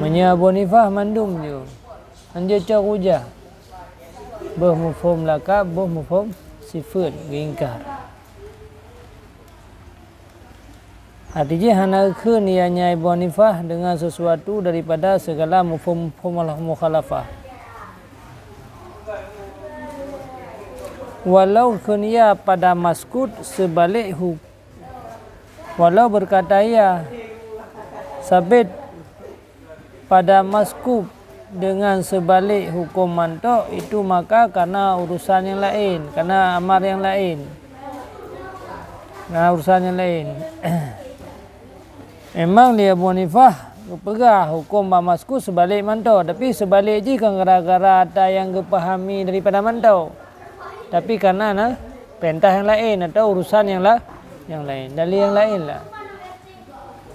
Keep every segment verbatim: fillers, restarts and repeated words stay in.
Nyoe Abu Hanifah mandum nyoe. Hanjeuet cok hujah. Boh mufhom lakab, boh mufhom sifeut, geuingkar. Arti jih hana geukheun ia nyan Abu Hanifah deungon sesuatu daripada segala mufhom-mufhom mukhalafah. Walau geukheun ia pada maskut seubalek hu-, walau beukata ia sabit pada maskut deungon seubalek huköm mantok itu, maka kana urusan nyang laén, kana amar nyang laén, kana urusan nyang laén. Memang lé Abu Hanifah geupeugah huköm bak maskut seubalek mantok, tapi seubalek jih kon gara-gara ata nyang geupahami daripada mantok, tapi kana na peurintah nyang laén atau urusan nyang la-, nyang laén, dalil nyang laén lah.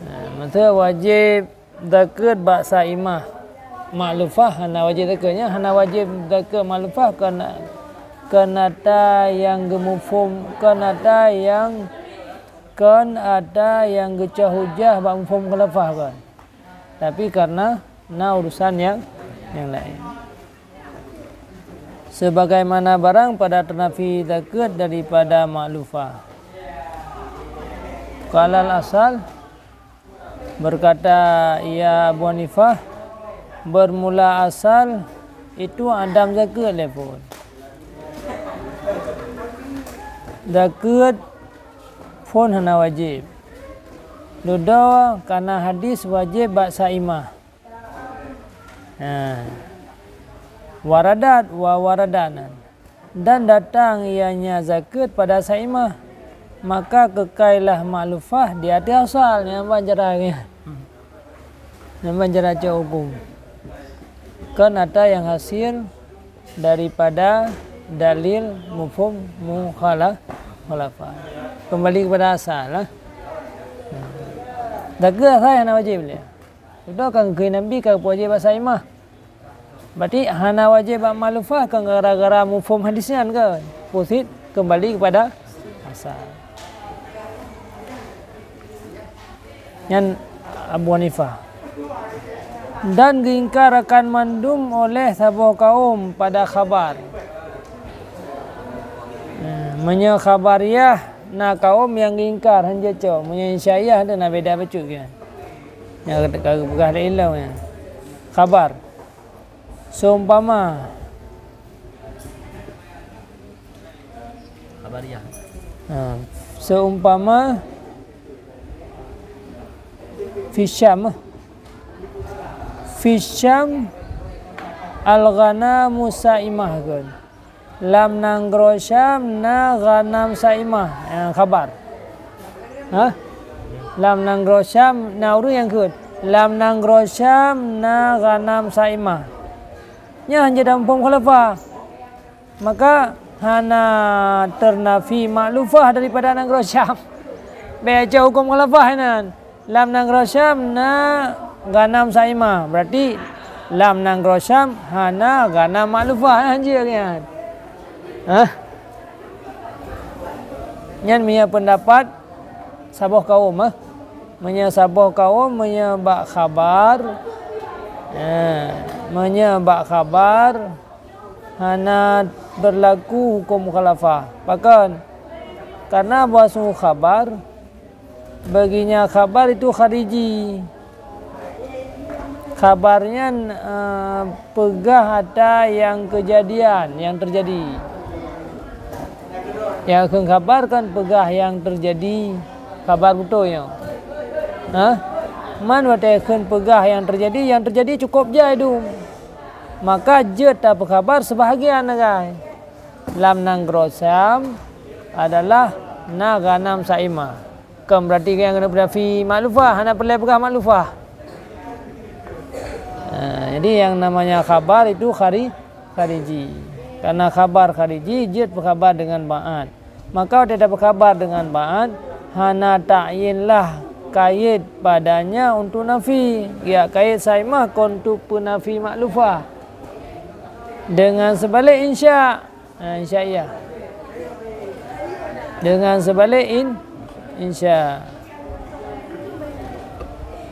Nah, maksud wajéb zakeuet bak saimah maklufah hana wajéb zakeuet, nyan hana wajéb zakeuet maklufah kon, kon ata nyang geumufhom, kon ata nyang, kon ata nyang geucok hujah bak mufhom mukhalafah kon. Tapi karena na urusan nyang, nyang laén. Sebagaimana barang pada teunafi zakeuet daripada maklufah. Qalal asal, berkata ia Abu Hanifah, bermula asal itu adam zakeuet lé phon. Zakeuet phon hana wajéb. Dudoe kana hadis wajéb bak saimah. Ha. Waradat wa waradan. Dan datang ianya zakeuet pada saimah, maka keukailah maklufah di ateueh asal, nyan ban cara nyan. Nyan ban cara cok huköm. Kon ata nyang hasil daripada dalil mufhom mukhala-, mukhalafah. Kembali kepada asal lah. Zakeuet asal hana wajéb lé. Dudoe kan geukheun Nabi ka wajéb bak saimah. Berarti hana wajéb bak maklufah kan gara-gara mufhom hadis nyan kan. Pusit kembali kepada asal. Nyan Abu Hanifah. Dan geuingkar akan mandum oleh saboh kaum pada khabar. Nah, meunyoe khabariyah na kaum nyang geuingkar hanjeuet cok, meunyoe insyaiyah tu na beda bacut kan. Nyang ka geupeugah lé ilong nyan. Khabar. Seumpama. Khabariyah. Ha. Seumpama fi Syam. Fi Syam al-ghanamu sa'imah kan. Lam nanggroe Syam na ghanam sa'imah, nyang khabar. Hah? Lam nanggroe Syam na ureuëng nyang kheun, lam nanggroe Syam na ghanam sa'imah. Nyan hana jeuet mufhom mukhalafah. Maka hana teunafi maklufah daripada nanggroe Syam. Bèk cok huköm mukhalafah nyan. Lam nanggroe Syam na ghanam sa'imah, berarti lam nanggroe Syam hana ghanam maklufah, hana jeuet nyan. Hah? Nyan meunyoe peundapat saboh kaum, eh. Meunyoe saboh kaum, meunyoe bak khabar, eh, meunyoe bak khabar, hana berlaku huköm mukhalafah. Pakon? Karena bahwa sungguh khabar, baginya khabar itu khariji. Khabar nyan, eh, peugah ata nyang keujadian, nyang teujadi. Nyang kheun khabar kan peugah nyang teujadi, khabar beutôi nyoe. Hah? Man watèe kheun peugah nyang teujadi, nyang teujadi cukôp jai dum. Maka jeuet tapeukhabar seubahagian sagai. Lam nanggroe Syam adalah na ghanam sa'imah. Kon berarti nyang keuneuk peugah fi maklufah, hana peureulèe peugah maklufah. Nah, jadi yang namanya khabar itu khari-, khariji. Karena khabar khariji jeuet peukhabar dengan ba'at. Maka watèe tapeukhabar dengan ba'at, hana ta'yin lah kayèt padanya untuk nafi. Ya, kayèt sa'imah kon untuk peunafi maklufah. Dengan seubalek insya. Ha, insya iya. Dengan seubalek in-, insya.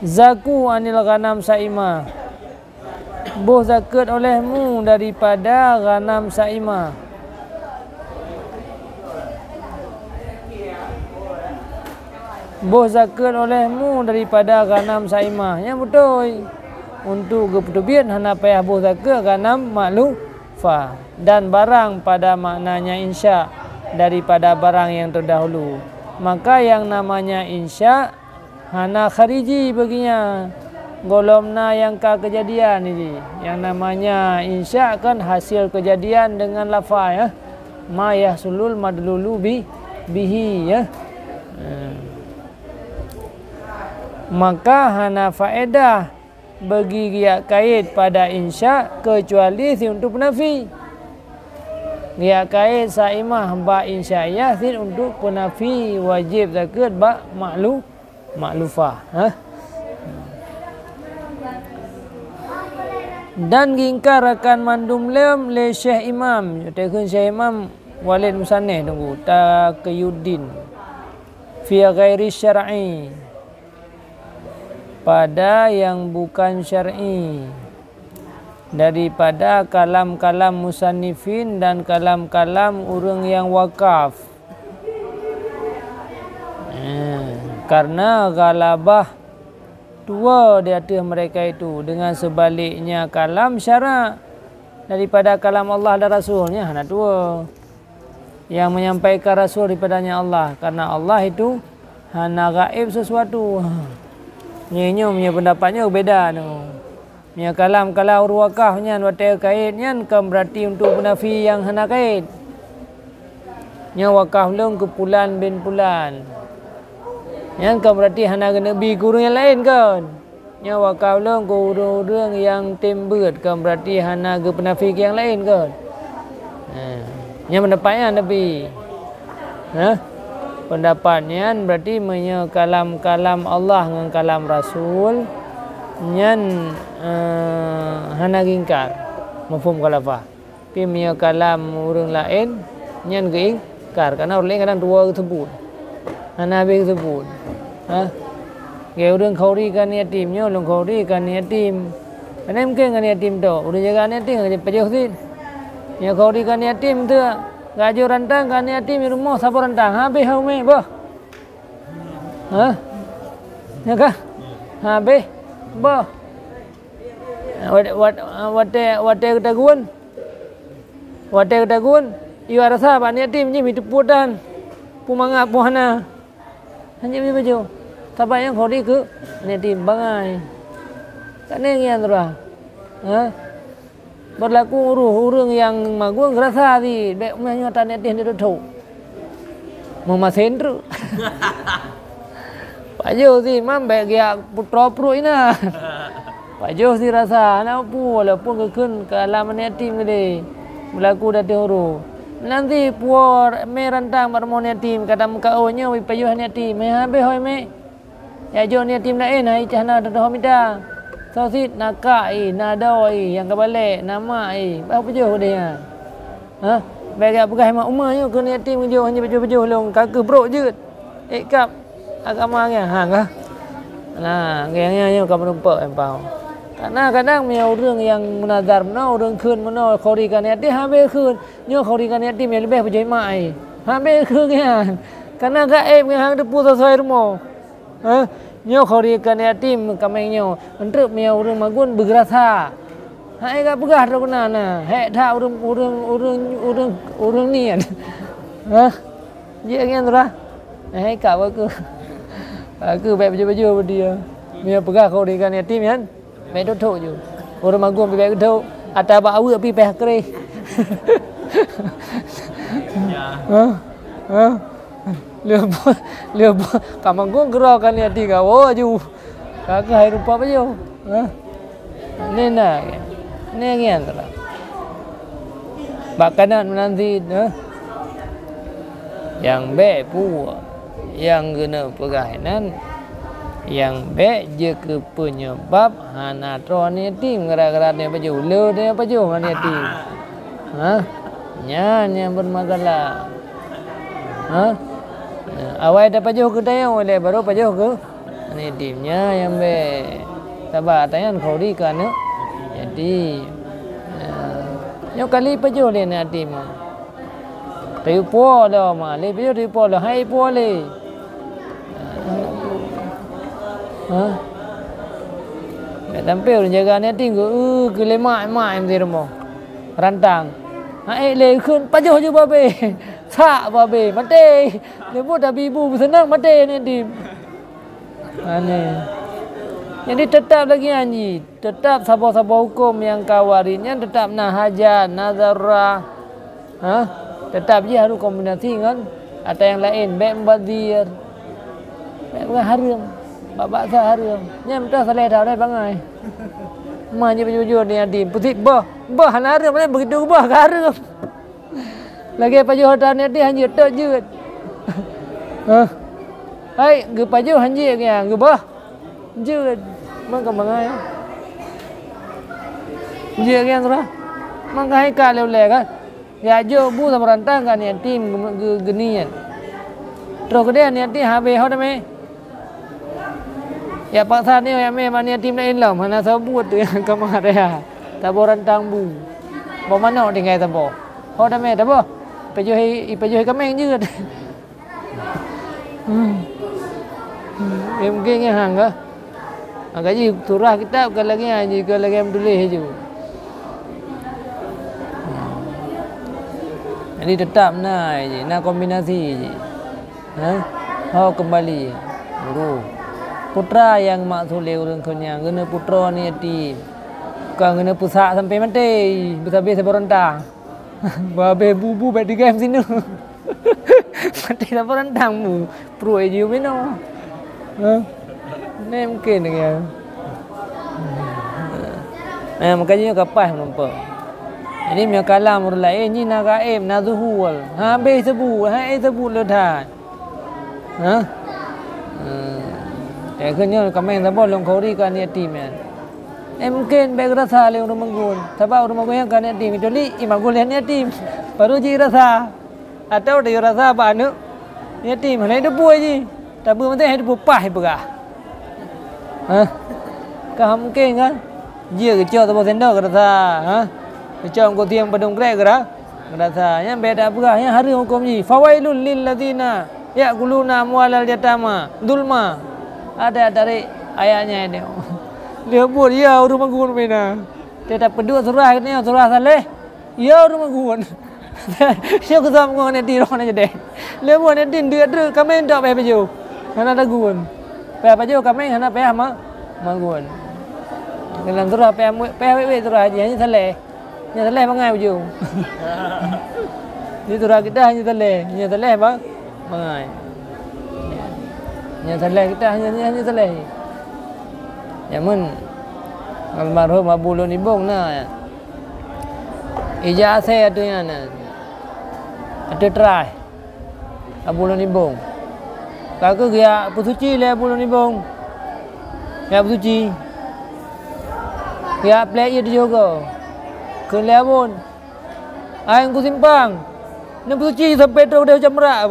Zaku anil ghanam sa'imah. Boh zakeuet olehmu daripada ghanam saimah. Boh zakeuet olehmu daripada ghanam saimah. Nyan beutôi. Untuk geupeuteubiet hana payah boh zakeuet ghanam maklufah. Dan barang pada maknanya insya daripada barang yang terdahulu. Maka yang namanya insya hana khariji bagi nyan. Gohlom na nyang ka keujadian jih. Yang namanya insya kan hasil keujadian dengan lafaz, ya. Ma yahsulul madlulu bi-, bihi, ya. Ha. Maka hana faedah bagi geujak kait pada insya kecuali si untuk peunafi. Geujak kait saimah bak insya'iyah si untuk peunafi wajéb zakeuet bak maklu-, maklufah, ha? Dan geingkar akan mandum lom lé Syekh Imam, nyoe teukheun Syekh Imam Walid Musaneh Teungku, Taqiyuddin, fi ghairi syar'i, pada yang bukan syar'i, daripada kalam-kalam musannifin dan kalam-kalam ureuëng yang wakaf. Eh, karena ghalabah tuwoe di ateueh mereka itu, dengan sebaliknya kalam syara daripada kalam Allah dan Rasul-Nya hana tuwoe. Yang menyampaikan Rasul daripadanya Allah, karena Allah itu hana gaib sesuatu. Nyoe, nyoe, nyoe pendapat nyoe beda nyoe. Meunyoe kalam-kalam ureuëng wakaf nyan watée kait nyan kon berarti untuk peunafi nyang hana kait. Nyoe wakaf lôn keu pulan bin pulan. Nyan kon berarti hana geuneuk bi keu ureuëng nyang laén kon. Nyoe wakaf lôn keu ureuëng-ureuëng nyang tem beuet kon berarti hana geupeunafi keu nyang laén kon. Ha, nyan pendapat nyan Nabi. Hah? Pendapat nyan berarti meunyoe kalam-kalam Allah ngon kalam Rasul, nyan, eh, hana geingkar mafhum mukhalafah. Tapi meunyoe kalam ureuëng laén, nyan geuingkar, karena ureuëng laén kadang dua geuseubut. Hana habéh geuseubut. Hah? Geu ureuëng khauri keu aneuk yatim, nyoe lôn khauri keu aneuk yatim. Hana mungken keu aneuk yatim tok. Ureuëng jaga aneuk yatim, pajoh cit. Nyoe khauri keu aneuk yatim tu. Geuajoe rantang keu aneuk yatim di rumoh saboh rantang. Habéh hai umé, boh. Hah? Nyo kah? Habéh, boh. Wat-, wat-, watée, watée geutagun. Watée geutagun, yue rasa bak aneuk yatim jih meuteupue dan. Peue mangat peue hana. Hana jeuet pajoh. Sabab nyang khauri keu aneuk yatim bangai. Ka nyan nyan tu dah. Hah? Beurlaku uroh ureuëng nyang magun geurasa cit, bék meunyoe ata aneuk yatim di teuthok. Meumasen treuk. Pajoh cit, mam bék geujak putroe pruet inan. Pajoh cit rasa, hana peue, walaupun geukheun kalam aneuk yatim keudeh. Beurlaku di ateueh uroh. Meunan cit puwoe mé rantang bak rumoh aneuk yatim, ka tameukaôi nyoe pajoh aneuk yatim, mé habéh hai mé. Yak jok aneuk yatim laén hai cah na teutoh mita. Soe cit na kak ih, na doe ih, nyang ka balek, na mak ih. Bah pajoh udeh nyan. Hah? Bék gak peugah mak uma nyoe keu aneuk yatim jok hana pajoh-pajoh lôn, ka keuh brok jeuet. Ék kab agama nyan, ha kah? Nah, nyan nyoe ka meurumpok empau. Karena kadang meunyoe ureuëng nyang munazar meunoe, ureuëng kheun meunoe, khauri keu aneuk yatim habéh kheun. Nyoe khauri keu aneuk yatim nyang leubeh pajoh mak ih. Habéh kheun nyan. Karena gaéb nyan hana teupeu soe-soe rumoh. Hah? Nyoe khauri keu aneuk yatim kaméng nyoe. Enteuk meunyoe ureuëng magun beugeurasa. Hai ka peugah droe keunan na. Hék that ureuëng, ureuëng, ureuëng, ureuëng, ureuëng niet. Hah? Jeuet nyan tu dah. Hai ka baku. Baku bék pajoh-pajoh bak dia. Meunyoe peugah khauri keu aneuk yatim nyan. Bék teuthok ju. Ureuëng magun pih bék teuthok. Ata bak aweuek pih péh kreh. Hah? Hah? Leuh boh, leuh boh. Ka magun keudroe keu aneuk yatim ka woe ju. Ka keuh hai rupa pajoh. Hah? Nyan na. Nyan nyan tu lah. Bak kanat meunan cit, hah? Nyang bék peue nyang keuneuk peugah inan, nyang bék jeuet keu peunyeubab hana troh aneuk yatim gara-gara tanyoe pajoh, le tanyoe pajoh aneuk yatim. Hah? Nyan nyang beumasalah. Hah? Awai tapajoh keu tanyoe lé, baru pajoh keu aneuk yatim. Nyan nyang bék. Sabab ata nyan khauri keu aneuk yatim. Ih, nyoe kali pajoh lé aneuk yatim. Tayue po lom, lé pajoh tayue po lom, hai po lé. Hah? Bèk sampoe ureueng jaga aneuk yatim geu, eu, geu lé mak, mak meusi rumoh. Rantang. Hai lé kheun pajoh ju babé. Sak babé, maté. Lé buet tabi ibu beuseunang maté aneuk yatim. Aneh. Jadi tetap lagi nyan jih, tetap saboh-saboh huköm nyang ka waréh nyan tetap na hajat, na darurah. Ha? Tetap jih harôh kombinasi ngon ata nyang laén, bèk mubazir. Bèk peugah hareuem. Bak-bak sa hareuem. Nyan meutoh saléh that bangai. Ma jih bujur-bujur ni adim. Peusit boh. Boh hana hareuem, beugitu boh ka hareuem. Lagèe pajoh ata aneuk yatim hanjeuet, tot jeuet. Hah? Hai, geupajoh hanjeuet nyan, geubah. Jeuet. Mangka mangai. Jeuet nyan surah. Mangka hai ka lé ulèe kan. Ya jok bu saboh rantang ka aneuk yatim geu-, geu-, geuniet. Troh keudeh aneuk yatim habéh ho tamè. Ya paksa nyoe ya mé mani yatim laén lom, hana saboh buet teuh nyang ka meuhat raya. Saboh rantang bu. Boh manok tinggai saboh. Ho damé saboh. Ipajoh i, ipajoh i kaméng jeuet. Hmm. Hmm. Eh, mungkin nyan hang kah? Maka jih surah kitab ka lagèe nyan jih, ka lagèe meutuléh ju. Hmm. Jadi tetap na jih, na kombinasi jih. Hah? Ho keumbali. Guru. Putra nyang maksud lé ureueng kheun nyan, geuneuk putroe aneuk yatim. Kon geuneuk peusak sampoe maté, beusabe saboh rantang. Babeh bu-bu bèk tigam sinoe. Maté saboh rantang bu. Pruet jih meunoe. Hah? Nyan mungken nyan. Nah, makajih nyoe ka paih meureumpok. Jadi, meunyoe kalam ureueng laén jih na gaéb, na zuhur. Habéh seubut, hai seubut le that. Hah? Hmm. Lagèe nyoe kaméng saboh lôn khuri keu aneuk yatim nyan. Eh, mungken bèk geurasa lé ureueng magun. Sabab ureueng magun nyan keu aneuk yatim, kecuali imagun lé aneuk yatim. Baru jih rasa. Atawa tayue rasa bak aneuk yatim, hana jiteupeue jih. Tabeuet maté hana jiteupeue paih peugah. Hah? Ka mungken kan? Jeuet geucok saboh sendok geurasa, ha? Geucok eungkôt tieng padum krek geura-, geurasa. Nyan bèk tapeugah, nyan hareuem huköm jih. Fawailul lil ladzina ya'kuluna amwalal yatama zulma. Ada tarék ayat nyan. Lheueh buet ya ureueng magun meunan. Teutab peuduek surah nyoe, surah Saleh. Ya ureueng magun. Nyoe keusam ngon aneuk yatim roh na jadeh. Lé buet aneuk yatim deuek-deuek kaméng tok payah pajoh. Hana tagun. Payah pajoh kaméng hana payah ma-, magun. Dalam surah payah mu-, payah wét-wét surah haji, hanya Saleh. Hanya Saleh bangai ujong. Di surah kita hanya Saleh, hanya Saleh bang-, bangai. Hanya Saleh kita hanya, hanya, hanya Saleh. Jameun almarhum Abu Lôn Ibong na. Ija asèe ateueh nyan, ateueh trai Abu Lôn Ibong. Ka keuh geujak peusuci lé Abu Lôn Ibong. Geujak peusuci. Geujak plek ié tujoh goe. Kheun lé Abon, "Ai Teungku Simpang, neupeusuci sampoe troh udeh Hucang Meurak."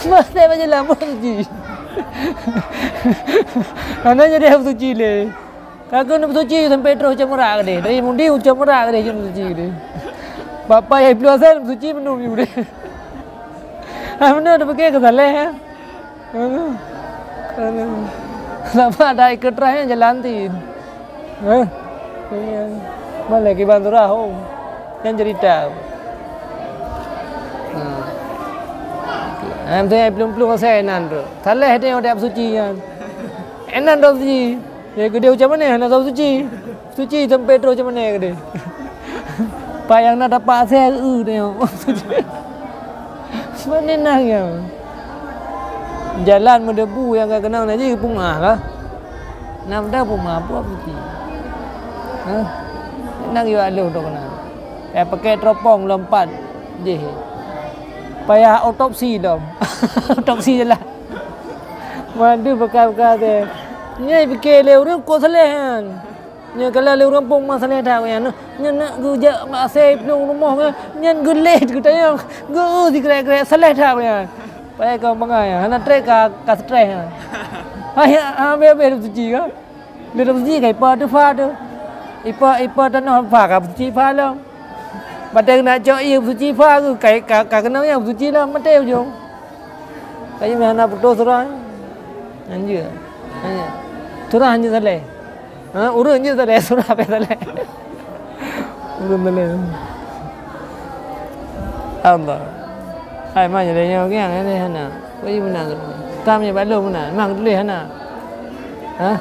Maté bak jalan peusuci. Hana jadi peusuci lé. Ka keuh neupeusuci sampoe troh Hucang Meurak keudeh. Dari Mudi Hucang Meurak keudeh jeuet neupeusuci keudeh. Bapak nyang peuet asèe neupeusuci meunum jih udeh. Ah, meunan tapiké keu Saleh, ya. Aduh. Aduh. Sama ada ikut terakhir jalan tin. Hah? Iya. Malah kiban surah, oh. Nyan cerita. Hmm. Nah, tu nyang plueng-plueng asèe nan tu. Saleh dia udah suci kan. Enan dah suci. Ya, gede macam mana? Hana tahu suci. Suci sampai terus macam mana gede? Pak yang nak dapat asèe, eh, tengok. Mana nah ya? Jalan meudebu nyang ka keunong na jih pumah lah. Nam dah pumah, apa putih? Hah? Nang yuk aluh tu kena. Payah pakai teropong lompat jih. Payah otopsi dong. Otopsi je lah. Waduh, bekas-bekas deh. Nyan pike lé ureueng kok Saleh nyan. Nyan kalau lé ureueng pun ma Saleh that nyan. Nyan nak geujak bak asèe plueng rumoh nyan. Nyan geuleh geutanyong. Geu sikrek-krek Saleh that nyan. Payah kau bangai, hana trek ka, ka stres nyan. Hai, habéh-habéh suci ka. Lé suci ka ipa teufa tu. Ipa, ipa tanoh fa ka suci fa lom. Batée nak cok ié suci fa tu, ka, ka, ka keunong nyang suci lom, maté ujong. Kaji meuhana putôh surah. Hanjeuet. Hanjeuet. Surah hanjeuet saleh. Ha, ureueng jeuet saleh, surah pih saleh. Ureueng saleh. Allah. Hai, ma jadi nyoe kiang ni hana. Kok iya meunan? Tam je bak lôn meunan. Memang tuléh hana. Ha?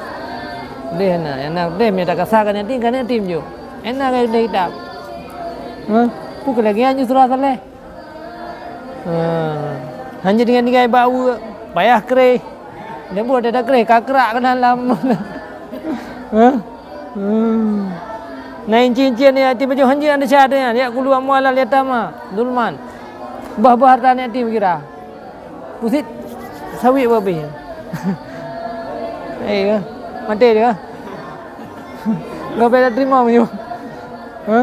Tuléh hana. Nyang na tuléh mita kasa kan yatim, kan yatim ju. Enak kan tuléh kitab. Ha? Pukul lagi anju surah saleh. Ha. Hanya dengan tinggai bak uek, payah kreh. Dia buat ada kreh, kakrak kena lam. Ha? Hmm. Nah, incin-incin ni hati baju hanji anda syah dia. Ya kulu amwalal yatama zulman. Bah-bah harta anak yatim kira. Pusit sawit babih. Eh, ya. Mati dia. Gak beda terima punya. Ha?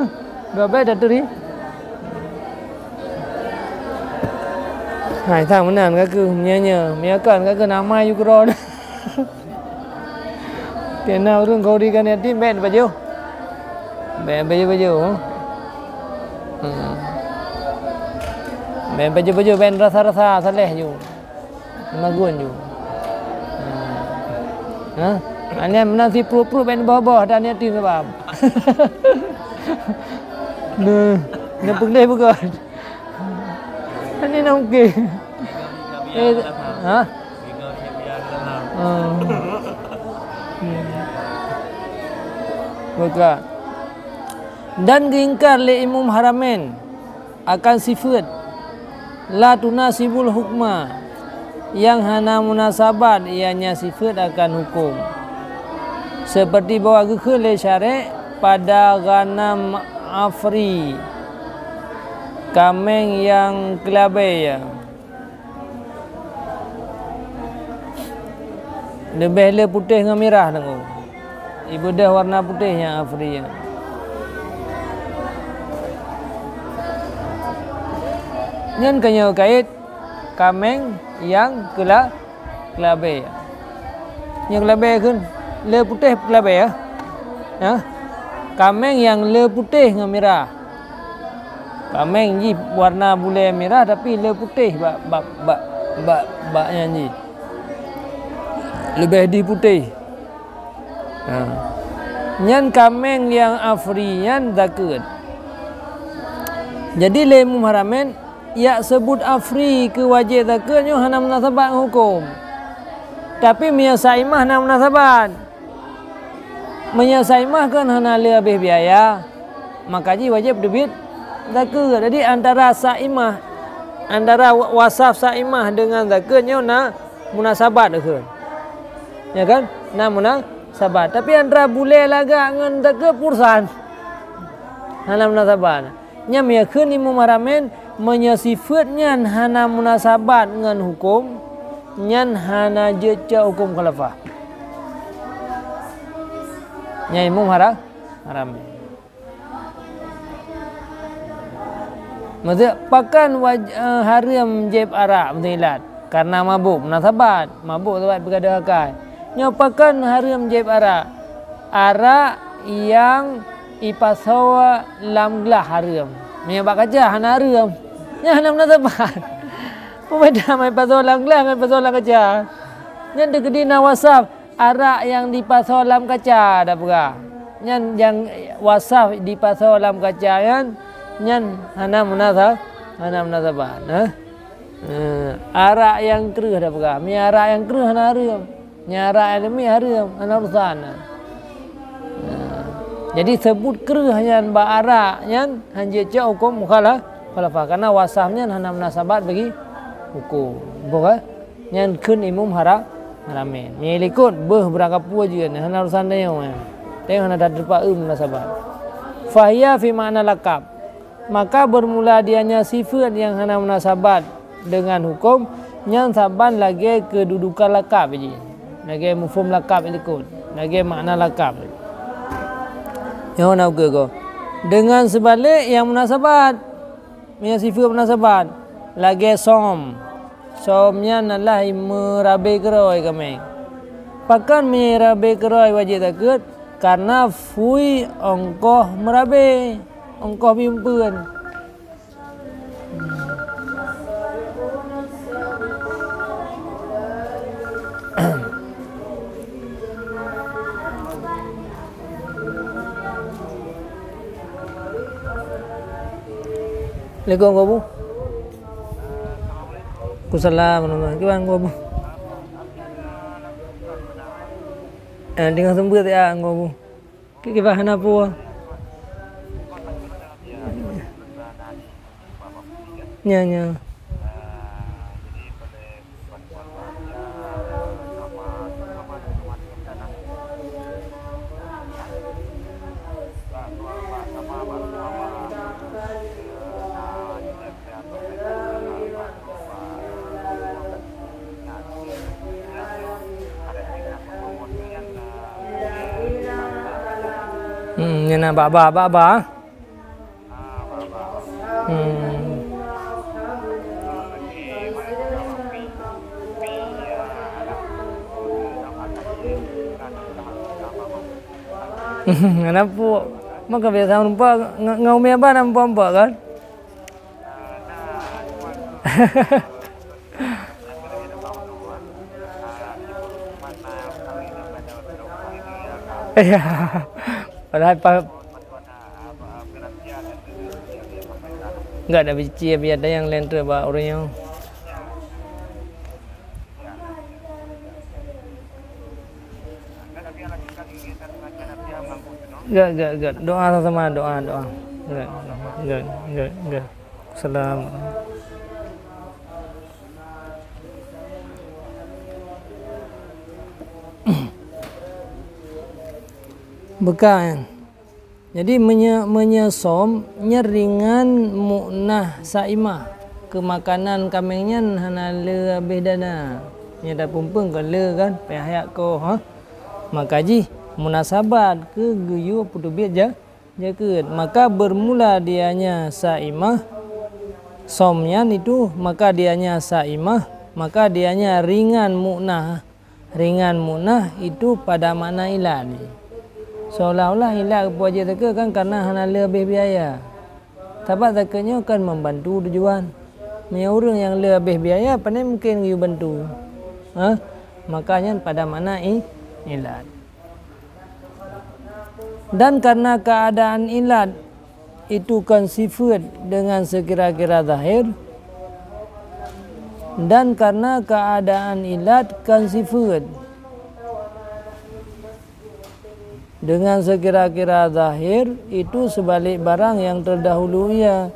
Gak beda teri. Hai, sang meunan ka keuh, meunyoe nyoe, meunyoe kon ka keuh nama yue keudroe. Tiena ureueng kau uri kan yatim, bèk pajoh. Bèk pajoh-pajoh. Hmm. Bèk pajoh-pajoh, bèk rasa-rasa saleh ju. Magun ju. Ha. Ha? Ane meunan si pruet-pruet bèk boh-boh dan yatim sabab. Nah, nah peugah bukan. Ini nak mungkin. Eh, ha? Oh. Hmm. Bukan. Dan geuingkar lé Imum Haramain akan sifeuet la tunasibul hukma, nyang hana munasabat, ianya sifeuet akan huköm. Seperti bahwa geukheun lé syarek pada ghanam afri, kaméng nyang keulabée. Leubeh le putéh ngon mirah teungku. Ibeudôh warna putéh nyang afri nyan. Nyan ka nyoe kait kaméng nyang keula-, keulabée. Nyang keulabée kheun le putéh keulabée, ya. Ya. Kaméng nyang le putéh ngon mirah. Kaméng jih warna bulée mirah tapi le putéh bak, bak, bak, bak, bak nyan jih. Leubeh di putéh. Ha. Nyan kaméng nyang afri nyan zakeuet. Jadi lé Imum Haramain, jak seubut afri keu wajéb zakeuet nyoe hana munasabat ngon huköm. Tapi meunyoe saimah na munasabat. Meunyoe saimah kan hana le habéh biaya, maka jih wajéb teubiet zakeuet. Jadi antara saimah, antara wa-, wasaf saimah deungon zakeuet nyoe na munasabat kheun. Ya kan? Na munasabat. Tapi antara bulée lagak ngon zakeuet pursan. Hana munasabat. Nyan meunyoe kheun Imum Haramain, meunyoe sifeuet nyan hana munasabat ngon huköm, nyan hana jeuet cok huköm khulafah. Nyan Imum Hara-, Haramain. Maksud, pakon waj-, eh, hareuem jieb arak meusilat? Karena mabôk, munasabat. Mabôk sabab peugadôh akai. Nyoe pakon hareuem jieb arak? Arak nyang ipasoe lam glah hareuem. Meunyoe bak kaca hana hareuem. Nyan hana munasabat. Peubeda mai pasoe lam glah ngon pasoe lam kaca. Nyan teukeudi na wasaf arak nyang dipasoe lam kaca tapeugah. Nyan nyang wasaf dipasoe lam kaca nyan, nyan hana munasa-, hana munasabat, nah. Eh, arak nyang kreueh tapeugah. Mi arak nyang kreueh hana hareuem. Nyang arak nyang leumeh hareuem, hana urusan. Nah. Jadi seubut kreueh nyan bak arak nyan hanjeuet cok huköm mukhala-, mukhalafah. Karena wasaf nyan hana munasabat bagi huköm. Boh, eh? Nyan kheun Imum Hara-, Haramain. Meunyoe likot, beuh beurangkapeue jeuet, hana urusan tanyoe nyan. Tanyoe hana that teupeu munasabat. Fahiya fi makna lakab. Maka bermula dianya sifeuet nyang hana munasabat deungon huköm, nyan saban lagée keududukan lakab jih. Lagée mufhom lakab likot. Lagée makna lakab. Nyoe na ukeue goe. Deungon seubalek nyang munasabat. Meunyoe sifeuet munasabat, lagée som. Som nyan adalah meurabe keudroe kaméng. Pakon meunyoe rabe keudroe wajéb zakeuet? Karena fui ongkoh meurabe, ongkoh bimpeuen. Assalamualaikum, Guru. Waalaikumsalam warahmatullahi wabarakatuh. Kiban, Guru? Eh, deungoe seumeubeuet ya, Guru. Ki-, kiban hana peue. Nya, nya. Hmm, nyan na bak ba, bak ba. Hmm. Kenapa? Maka biasa nampak nge-, ngeumi abah nampak-nampak kan? Iya. Padahal pa-, enggak ada biji, biar ada yang lentera bak orang yang. Gèt, gèt, gèt. Doa sama-sama, doa, doa. Gèt, gèt, gèt, gèt. Salam. Beuka, ya. Jadi, meunyoe, meunyoe sôm, nyan ringan mu'nah saimah, keu makanan kaméng nyan hana le habéh dana. Nyan tapeumpeueng ka le kan, payah yak koh, ha? Maka jih, munasabat keu geuyue peuteubiet ja-, jakeuet. Maka bermula dianya saimah, sôm nyan itu, maka dianya saimah, maka dianya ringan mu'nah. Ringan mu'nah itu pada makna ilat. Seolah-olah ilat geupeuwajéb zakeuet kan karena hana le habéh biaya. Sabab zakeuet nyoe kan membantu tujuan. Meunyoe ureuëng nyang le habéh biaya, pane mungken geuyue bantu. Ha? Maka nyan pada makna i-, ilat. Dan karena keadaan ilat itu kan sifeut dengan sekira-kira zahir, dan karena keadaan ilat kan sifeut dengan sekira-kira zahir itu sebalik barang yang terdahulu ia.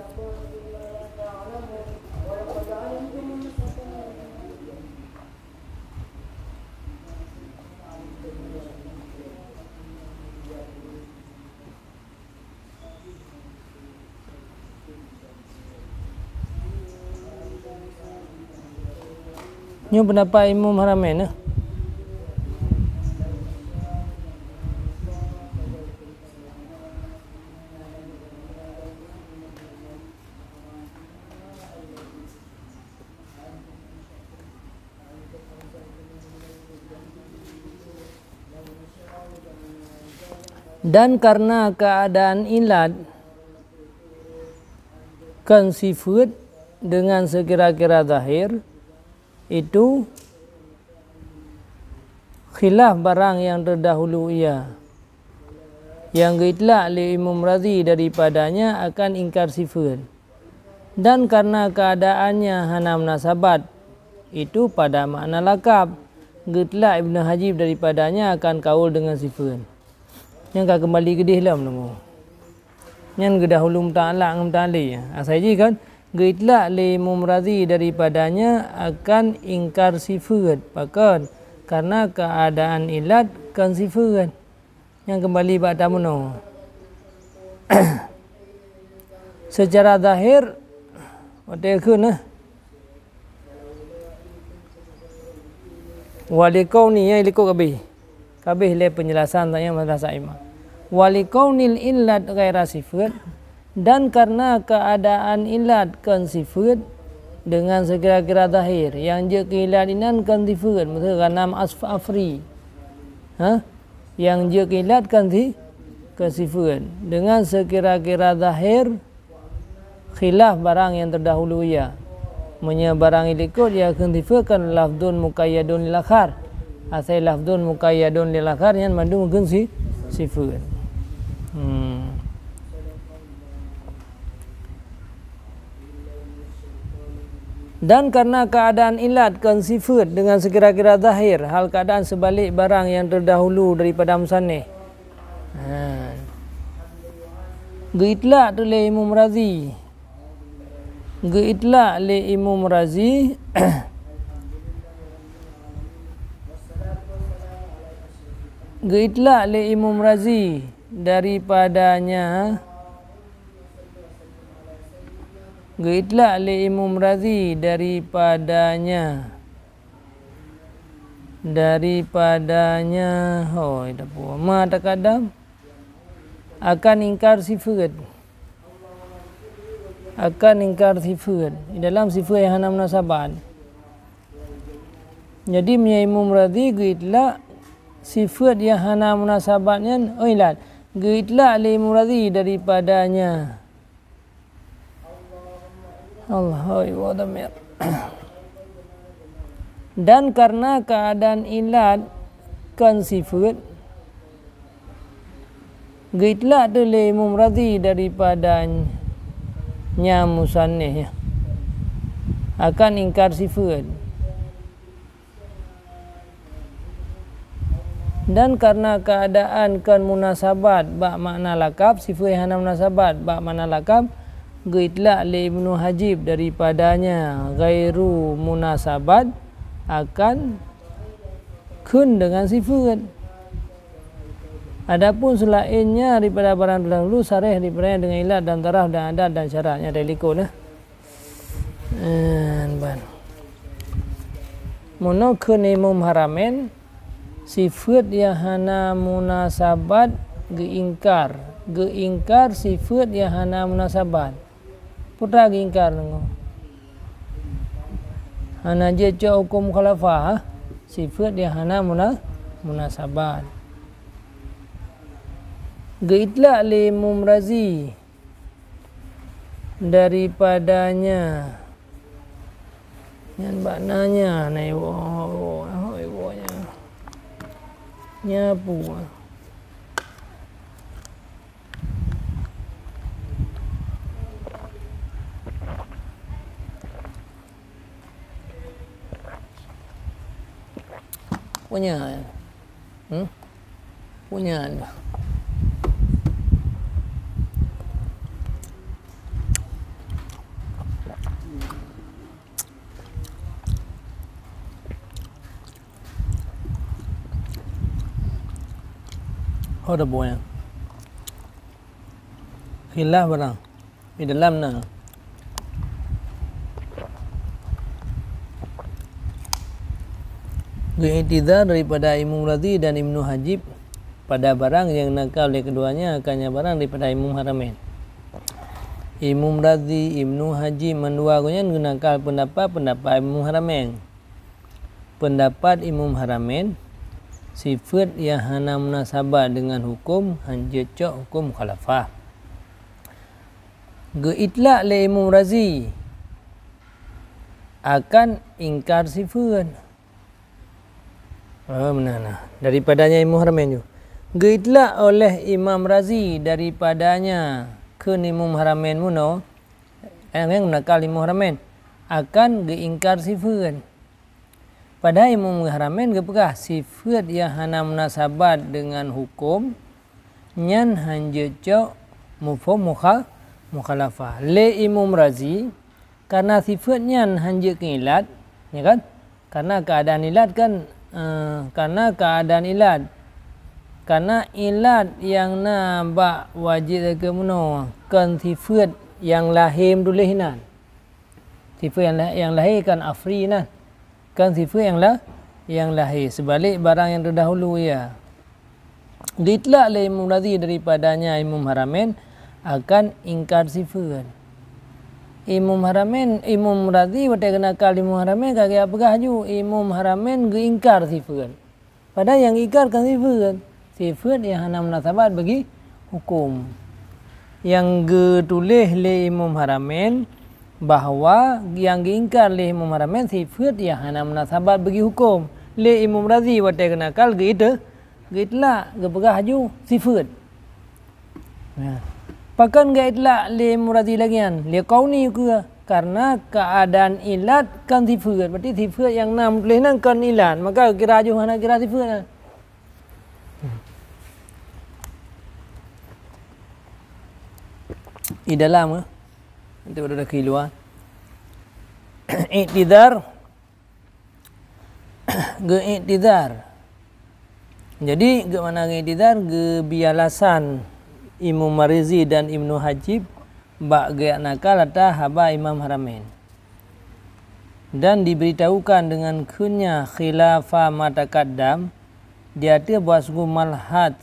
Nyoe pendapat Imam Haramain, eh. Dan karena keadaan ilat kan sifeut dengan sekira-kira zahir, itu khilaf barang yang terdahulu ia, yang geuitlak lé Imam Razi daripadanya akan ingkar sifeut. Dan karena keadaannya hana munasabat, itu pada makna lakab, geutlak Ibnu Hajib daripadanya akan kaul dengan sifeut. Nyang ka keumbali keudeh lom nunggu. Nyan geudahulu muta'alak ngon muta'ali. Asai jih kan, geuitlak lé Imam Razi daripadanya akan ingkar sifeut. Pakon? Karena keadaan ilat kan sifeut. Nyang keumbali bak tamunoe. Secara zahir, watèe kheun, eh. Walikauni, nyang likot kabeh. Kabeh lé penjelasan tanya masalah saimah. Walikaunil illat ghaira sifeut, dan karena keadaan ilat kon sifeut dengan sekira-kira zahir, nyang jeuet keu ilat inan kon sifeut, miseu ghanam asf-, afri. Ha? Nyang jeuet keu ilat kan si, kan sifeuet. Dengan sekira-kira zahir khilaf barang nyang terdahulu ia. Meunyoe barang nyang likot ia kheun sifeuet kan lafzun muqayyadun lil akhar. Asai lafzun muqayyadun lil akhar nyan mandum kheun si, sifeuet. Hmm. Dan karena keadaan ilat kon sifeuet dengan sekira-kira zahir, hal keadaan seubalik barang nyang terdahulu daripada musannif. Ha. Geuitlak tu lé Imam Razi. Geuitlak lé Imam Razi. Geuitlak lé Imam Razi daripadanya. Geuitlak lé Imam Razi daripadanya. Daripadanya, hoi, tapu. Ma takadam. Akan ingkar sifeuet. Akan ingkar sifeuet. Di dalam sifeuet nyang hana munasabat. Jadi, meunyoe Imam Razi geuitlak sifeuet nyang hana munasabat nyan, oh, ilat. Geuitlak lé Imam Razi daripadanya. Allah, hoi, wa damir. Dan karena keadaan ilat kon sifeuet, geuitlak tu lé Imam Razi daripada nya musannif, ya, akan ingkar sifeuet. Dan karena keadaan kon munasabat bak makna lakab, sifeuet hana munasabat bak makna lakab, geuitlak lé Ibnu Hajib daripadanya ghairu munasabat akan kheun dengan sifeuet. Adapun seulaén nyan daripada barang terdahulu, sareh daripada dengan ilat dan taraf dan adat dan syarat nyang teulikot, nah. Eh, ban. Meunoe kheun Imam Haramain, sifeuet nyang hana munasabat geuingkar. Geuingkar sifeuet nyang hana munasabat. Peue teuma geuingkar deungoe? Hana jeuet cok huköm mukhalafah, sifeuet nyang hana muna-, munasabat. Geuitlak lé Imam Razi daripadanya. Nyan bak na nya, na iwoe, iwoe, iwoe nya. Nya peue? Peue nya? Hmm? Peue nyan. Ho dah buah. Khilaf barang. Di dalam na geuiktizar daripada Imam Razi dan Ibnu Hajib pada barang nyang nakal lé keduanya akan nyang barang daripada Imam Haramain. Imam Razi, Ibnu Hajib mandua gobnyan geunakal peundapat, peundapat Imam Haramain. Peundapat Imam Haramain, sifeuet nyang hana munasabat deungon huköm hanjeuet cok huköm mukhalafah. Geuitlak lé Imam Razi akan ingkar sifeuet. Oh, meunan nah. Daripadanya Imam Haramain ju. Geuitlak oleh Imam Razi daripadanya kheun Imam Haramain meunoe, nyang nakal Imam Haramain, akan geuingkar sifeuet. Padahai Imam Haramain geupeugah sifeuet nyang hana munasabat deungon huköm nyan hanjeuet cok mufhom mukha-, mukhalafah. Lé Imam Razi, karena sifeuet nyan hanjeuet keu ilat, ya kan? Karena keadaan ilat kan, eh, karena keadaan ilat. Karena ilat nyang na bak wajéb keu meunoe kon sifeuet nyang lahé meutuléh inan. Sifeuet nyang la-, nyang lahé kan afri nah. Kan sifeuet nyang la-, nyang lahé. Seubalek barang nyang teudahulu ia. Geuitlak lé Imam Razi daripadanya Imam Haramain akan ingkar sifeuet. Imam Haramain, Imam Razi watée geunakal Imam Haramain ka geupeugah ju Imam Haramain geuingkar sifeuet. Padahai nyang ingkar kan sifeuet. Sifeuet nyang hana munasabat bagi huköm. Nyang geutuléh lé Imam Haramain bahwa nyang geuingkar lé Imam Haramain sifeuet nyang hana munasabat bagi huköm. Lé Imam Razi watée geunakal geuite-, geuitlak, geupeugah laju sifeuet. Nah, pakon geuitlak lé Imam Razi lagée nyan? Likaunihi, karena keuadaan ilat kan sifeuet. Berarti sifeuet nyang na meutuléh nyan kan ilat, maka geukira laju hana geukira sifeuet nyan. Di dalam, eh? Nanti baru dah keluar. Iktizar, geuiktizar. Jadi, geumakna geuiktizar, geubri alasan Imam Marrazi dan Ibnu Hajib bak geujak nakal atas haba Imam Haramain. Dan diberitahukan dengan kheunnya khilafa ma taqaddam, di ateueh bahwa sungguh malhad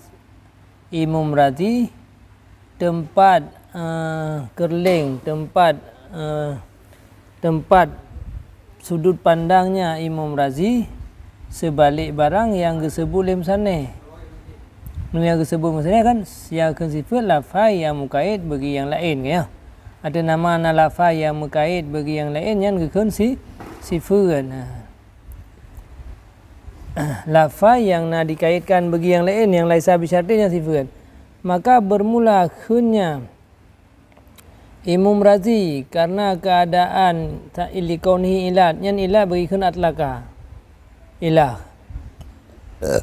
Imam Razi, teumpat, eh, keureuléng, teumpat, eh, teumpat sudut pandangnya Imam Razi, seubalek barang nyang geuseubut lé meusaneh. Nyang geuseubut meusaneh kan, nyang kheun sifeuet lafai nyang meukaid bagi nyang laén, kan, ya. Ateueh nama na lafai nyang meukaid bagi nyang laén, nyan geukheun si-, sifeuet. Nah. Lafai nyang na dikaitkan bagi nyang laén, nyang laisa bisyartin, nyan sifeuet. Maka bermula kheunnya Imam Razi karena keuadaan ta-, likaunihi ilat, nyan ilat bagi kheun atlaqa. Ilah.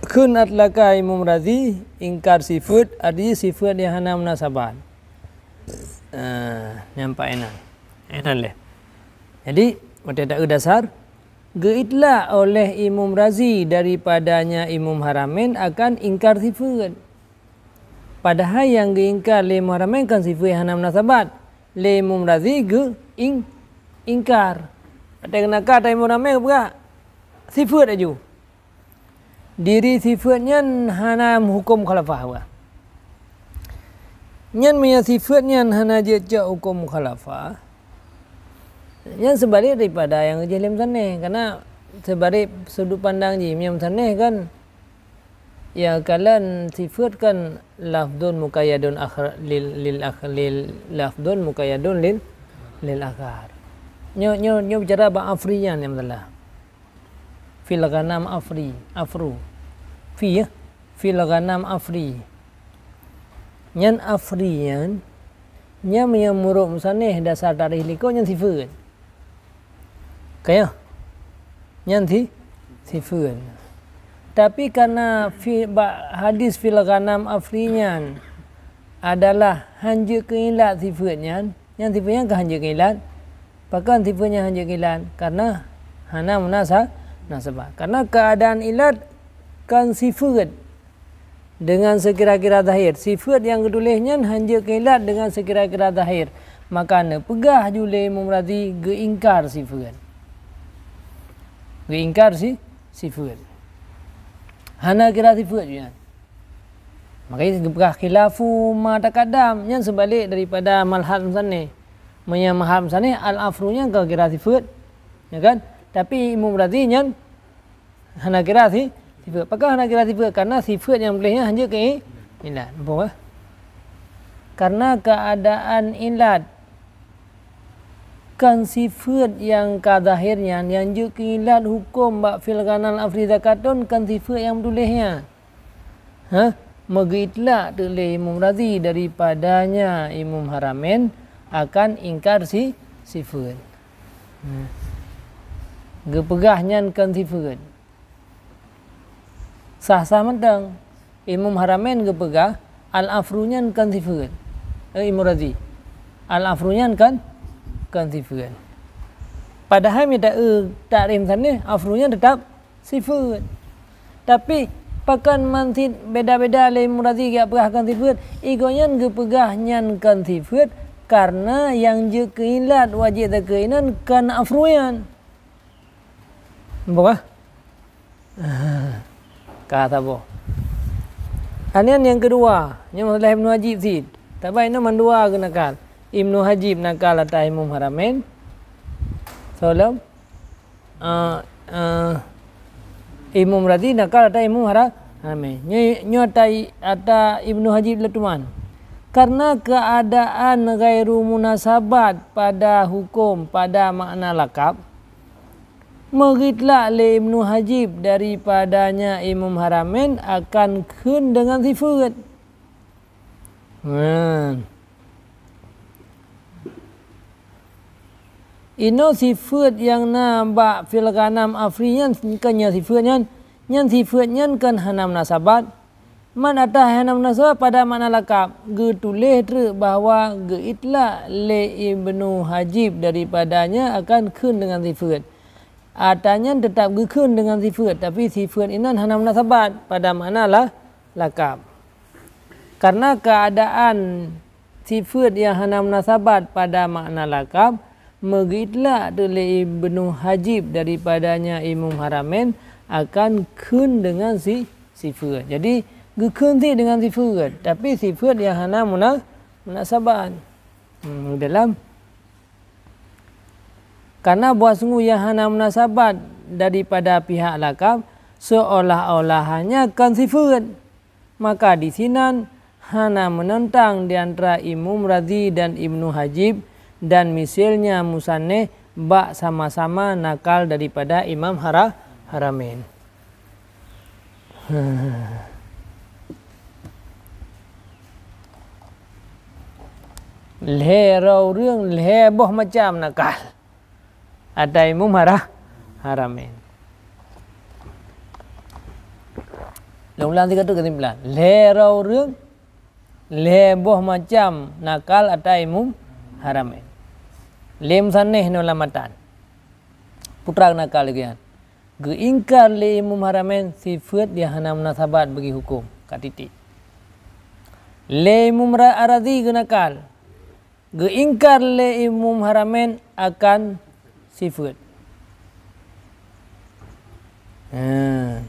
Kheun atlaqa Imam Razi ingkar sifeuet, arti sifeuet nyang hana munasabat. Ah, nyang paih inan. Inan lé. Jadi, watée taeu dasar, geuitlak oleh Imam Razi daripadanya Imam Haramain akan ingkar sifeuet. Padahai nyang geuingkar lé Imam Haramain kan sifeuet hana munasabat. Lé Imam Razi geu-, ing-, ingkar. Watée geunakal atas Imam Haramain geupeugah sifeuet laju. Diri sifeuet nyan hana huköm mukhalafah, bah. Nyan meunyoe sifeuet nyan hana jeuet cok huköm mukhalafah, nyan seubalek daripada nyang geujih lé meusaneh. Karena seubalek sudut pandang jih, meunyoe meusaneh kan, ya, kalon sifeuet kan lafzun muqayyadun akhar lil, lil akh-, lil, lafzun muqayyadun lil, lil akhar. Nyoe, nyoe, nyoe bicara bak afri nyan nyang masalah. Fil ghanam afri, afru. Fi, ya? Fil ghanam afri. Nyan afri nyan, nyan meunyoe meunurot meusaneh dasar tarikh likot nyan sifeuet. Ka, ya? Nyan si-, sifeuet. Tapi karena fi-, bak hadis fil ghanam afri nyan adalah hanjeuet keu ilat sifeuet nyan, nyan sifeuet nyan ka hanjeuet keu ilat. Pakon sifeuet nyan hanjeuet keu ilat? Karena hana munasa-, munasabat. Karena keuadaan ilat kan sifeuet. Dengan seukira-kira zahir, sifeuet nyang geutuléh nyan hanjeuet keu ilat dengan seukira-kira zahir, maka neupeugah laju lé Imam Razi geuingkar sifeuet. Geuingkar si-, sifeuet. Hana kira sifeuet nyan. Makanya geupeugah khilafu ma taqaddam, nyan seubalek daripada malhad meusaneh. Meunyoe malhad meusaneh, al-afru nyan ka kira sifeuet. Ya kan? Tapi Imam Razi nyan hana kira si-, sifeuet. Pakon hana kira sifeuet? Karena sifeuet nyang tuléh nyan hanjeuet keu i-, ilat. Nampak, eh? Karena keuadaan ilat kan sifeuet nyang ka zahir nyan, nyang jeuet keu ilat huköm bak fil ghanam afri zakatun kan sifeuet nyang tuléh nyan. Ha? Meugeuitlak teuk lé Imam Razi daripadanya Imam Haramain akan ingkar si-, sifeuet. Ha. Geupeugah nyan kan sifeuet. Sah-sah mantong. Imam Haramain geupeugah, al-afru nyan kan sifeuet. Eh, Imam Razi. Al-afru nyan kan, kan sifeuet. Padahai meunyoe ta-, eh, takrif meusaneh, afru nyan teutap sifeuet. Tapi, pakon man cit beda-beda lé Imam Razi geupeugah kan sifeuet, i gobnyan geupeugah nyan kan sifeuet, karena nyang jeuet keu ilat wajéb zakeuet inan kan afru nyan. Nampak, ah? Ka saboh. Nyan nyang keudua, nyoe masalah Ibnu Hajib cit. Tabai nyoe mandua geuh nakal. Ibnu Hajib nakal atas Imam Haramain. Soe lom? Eh, eh, Imam Razi nakal ata Imam Hara-, Haramain. Nyoe, nyoe ata, ata Ibnu Hajib le tuman. Karena keadaan ghairu munasabat pada hukum, pada makna lakab, meugitlak lé Ibnu Hajib daripadanya Imam Haramain akan kheun deungon sifeuet. Nah. Inoe sifeuet nyang na bak fil ghanam afri nyan kon nyoe sifeuet nyan, nyan sifeuet nyan kon hana munasabat. Man ata hana munasabat pada makna lakab, geutuléh treuk bahwa geuitlak lé Ibnu Hajib daripadanya akan kheun deungon sifeuet. Ata nyan teutap geukheun deungon sifeuet, tapi sifeuet inan hana munasabat pada makna la-, lakab. Karena keadaan sifeuet nyang hana munasabat pada makna lakab, meugitlak teuk lé Ibnu Hajib daripadanya Imam Haramain akan kheun deungon si-, sifeuet. Jadi, geukheun cit deungon sifeuet, tapi sifeuet nyang hana muna-, munasabat. Hmm, dalam Karena buah sungguh nyang hana munasabat daripada pihak lakab, seolah-olah hanya kon sifeuet. Maka disinan hana meunentang di antara Imam Razi dan Ibnu Hajib dan misilnya musaneh bak sama-sama nakal daripada Imam Hara-, Haramain. Lhée droe ureuëng, lhée boh macam nakal. Ata Imam Hara-, Haramain. Lôn ulang sigoe teuk keusimpulan. Lhée droe ureuëng, lhée boh macam nakal ata Imam Haramain. Lé musaneh nyoe lam matan. Putra nakal lagée nyan. Geuingkar lé Imam Haramain sifeuet nyang hana munasabat bagi huköm, ka titik. Lé Imam Ra-, Ar-Razi geunakal, geuingkar lé Imam Haramain akan sifeuet. Ha.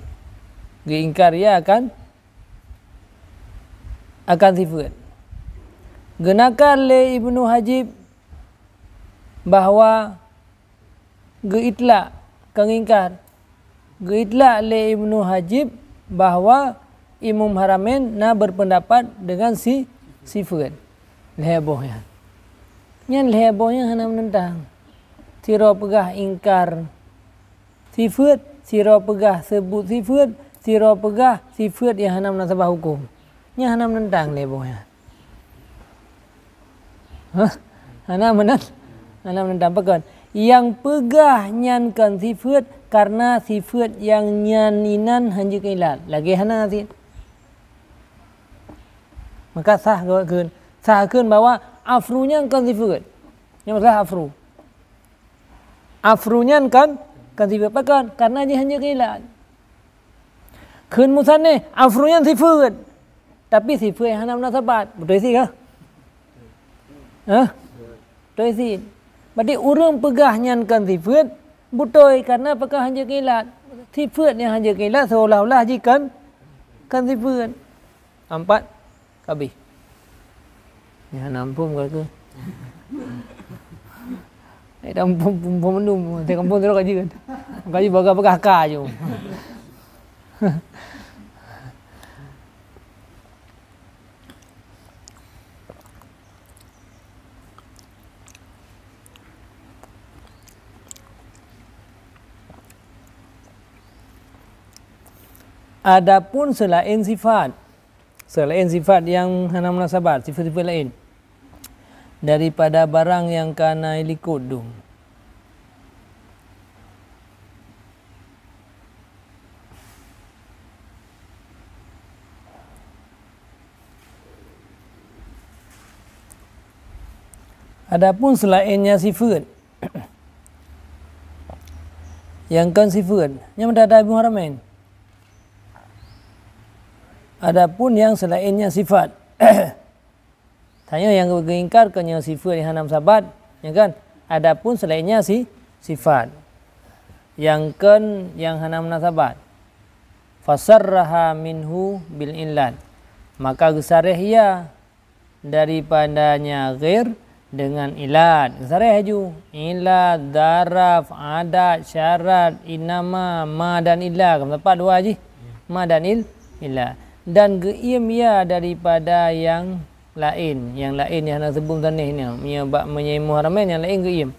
Geuingkar ia akan, akan sifeuet. Geunakal lé Ibnu Hajib bahwa geuitlak, ka geungingkar. Geuitlak lé Ibnu Hajib bahwa Imam Haramain na berpendapat dengan si-, sifeuet. Lhée boh nyan. Nyan lhée boh nyan hana meunentang. Sidroe peugah ingkar sifeuet, sidroe peugah seubut sifeuet, sidroe peugah sifeuet nyang hana meunasabah huköm. Nyan hana meunentang lhée boh nyan. Hah? Hana meunan-, hana meunentang pakon. Nyang peugah nyan kon sifeuet, karena sifeuet nyang nyan inan hanjeuet keu ilat. Lagée hana cit. Maka sah geuh kheun. Sah kheun bahwa afru nyan kon sifeuet. Nyang masalah afru. Afru nyan kon, kon sifeuet pakon, karena jih hanjeuet keu ilat. Kheun musaneh, afru nyan sifeuet. Tapi sifeuet nyang hana munasabat. Beutôi cit kah? Hah? Beutôi cit. Berarti ureuëng peugah nyan kon sifeuet, beutôi, karena pakon hanjeuet keu ilat. Sifeuet nyang hanjeuet keu ilat seolah-olah jih kon, kon sifeuet. Ampat. Ka abéh. Nyan hana muphom ka keuh. Eh, dah muphom, muphom mandum. Teuka muphom sidroe ka jeuet. Ka jeuet bagah-bagah ka ju. Adapun seulaén sifat, seulaén sifat nyang hana munasabat, sifat-sifat laén daripada barang nyang ka na likot dum. Adapun seulaén nyan sifeuet, nyang kon sifeuet, nyan meudadah Ibnu Haramain. Adapun nyang seulaén nyan sifat, tanyoe nyang geuingkar keu nyoe sifeuet nyang hana meusabat, ya kan? Adapun seulaén nyan si-, sifat, nyang kon nyang hana meunasabat. Fasarraha minhu bil illat. Maka geusareh ia daripadanya ghair dengan ilat. Sareh laju. Ilat, zaraf, adat, syarat, innama, ma dan illa. Ka meusapat dua jih. Ma dan il, illa. Dan geuiem ya daripada nyang laén. Nyang laén nyang hana seubut sanéh nyoe. Meunyoe bak meunyoe Imum Haramain nyang laén geuiem.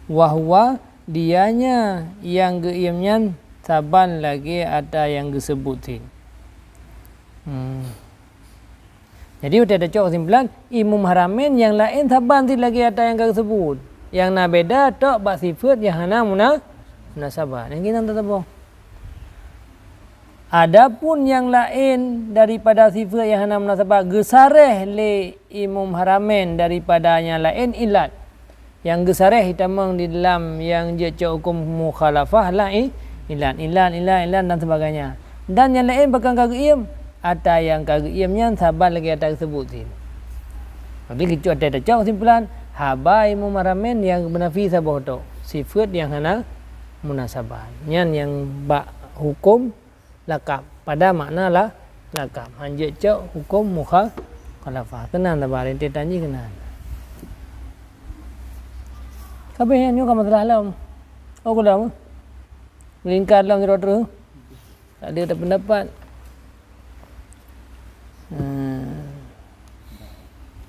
Wa huwa, dianya nyang geuiem nyan saban lagée ata nyang geuseubut cit. Hmm. Jadi, watée tacok keusimpulan, Imum Haramain nyang laén saban cit lagée ata nyang ka geuseubut. Nyang na beda tok bak sifeuet nyang hana muna-, munasabah. Nyang keunan teutabong. Adapun nyang laén daripada sifeuet nyang hana munasabah geusareh lé Imum Haramain daripada nyang laén ilat. Nyang geusareh itamong di dalam nyang jeuet cok huköm mukhalafah lah i-, ilat, ilat, ilat, ilat dan sebagainya. Dan nyang laén pakon ka geuiem, ata nyang ka geuiem nyan saban lagée ata geuseubut cit. Jadi keucuali ata tacok keusimpulan, haba Imum Haramain nyang meunafi saboh tok, sifeuet nyang hana munasabah. Nyan nyang bak huköm lakab. Pada makna la-, lakab. Hanjeuet cok huköm mukha-, mukhalafah. Keunan taba, rintetan jih keunan. Ka abéh nyan nyoe ka masalah lom. Oh, ku lom. Meulingkat lom sidroe treuk. Tak ada, tak pendapat. Hmm.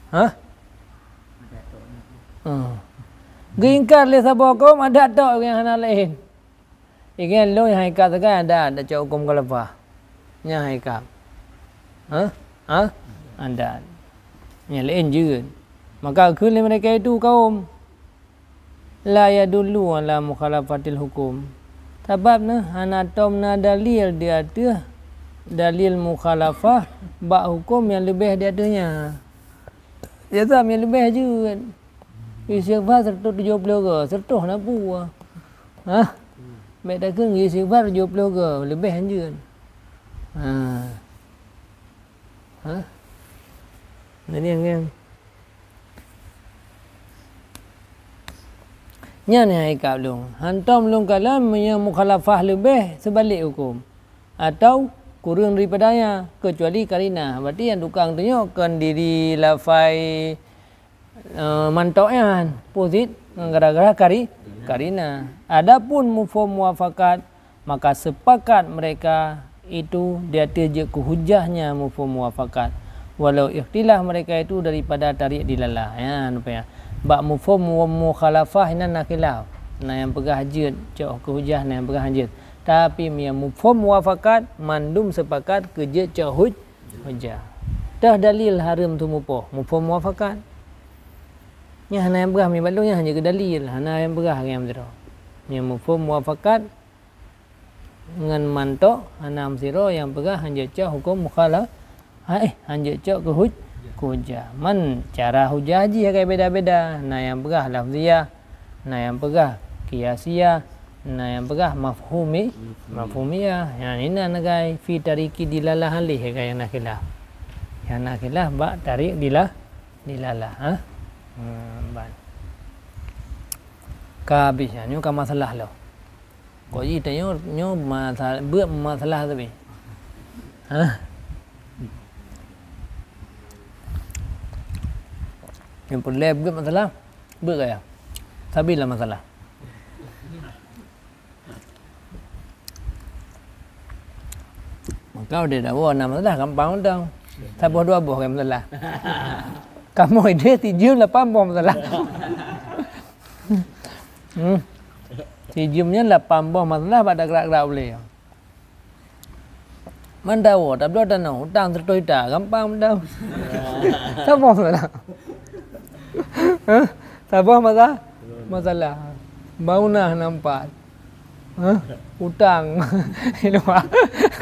Hah? Hmm. Geuingkar lé saboh kaum adat tok nyang hana laén. Ingat lôn nyang hai kab sagai adat, adat cok huköm mukhalafah. Nyang hai kab. Ha? Ha? Adat. Nyang laén jeuet. Maka kheun lé mereka itu kaum, la yadullu ala mukhalafatil hukum. Sabab na hana tom na dalil di ateueh dalil mukhalafah bak huköm nyang leubeh di ateueh nyan. Ya, nyang leubeh jeuet. Istighfar seratus tujuh puluh go, seratus na peue. Hah? Bèk takheun istighfar tujuh puluh go, leubeh hanjeuet. Ha. Ha? Jadi, nyan, nyan. Nyan hai kab lôn. Hantom lôn kalon meunyoe mukhalafah leubeh seubalek huköm. Atau kureueng daripada nyan, keucuali karinah. Berarti nyang tukang tunyok kon diri lafai eh, mantok nyan, peue cit, gara-gara kari-, karinah. Adapun mufhum muwafaqat, maka sepakat mereka itu di ateueh jeuet keu hujah nyan mufhum muwafaqat. Walau ikhtilaf mereka itu daripada tarik dilalah. Nyan, rupanya. Bak mufhum mu-, mukhalafah inan na khilaf. Na nyang peugah jeuet cok keu hujah, na nyang peugah jeuet. Tapi meunyoe mufhum muwafaqat, mandum sepakat keu jeuet cok huj-, hujah. Toh dalil hareuem teumupoh, mufhum muwafaqat. Nyan hana nyang peugah meubalu nyan hana keu dalil, hana nyang peugah nyang sidroe. Nyang mufhum muwafaqat ngon mantok hana meusidroe nyang peugah hanjeuet cok huköm mukhala-, ha, eh, hanjeuet cok keu huj-, keu hujah. Man cara hujah jih agak beda-beda. Na nyang peugah lafziyah, na nyang peugah qiyasiyah, na nyang peugah mafhumi-, mafhumiyah. Nyan inan agai fi tariki dilalah alih agai nyang na khilaf. Nyang na khilaf bak tarik dila-, dilalah, ha? Hmm, ban. Ka habéh nyan, nyoe ka masalah lom. Kok jih tanyoe, nyoe masa-, beuet masalah tapi. Ha? Nyang peureulèe beuet masalah, beuet gaya. Sabilah masalah. Maka udeh dawa na masalah gampang mantong. Saboh dua boh kan masalah. Kamoe ideh sijeuem lapan boh masalah. Hmm. Sijeuem nyan lapan boh masalah bak gerak-gerak ulèe. Mandawa, tabloe tanoh, utang seratus juta, gampang mantong. Saboh masalah. Hah? Saboh masa-, masalah. Bangunan nampak. Hah? Utang. Di luwa.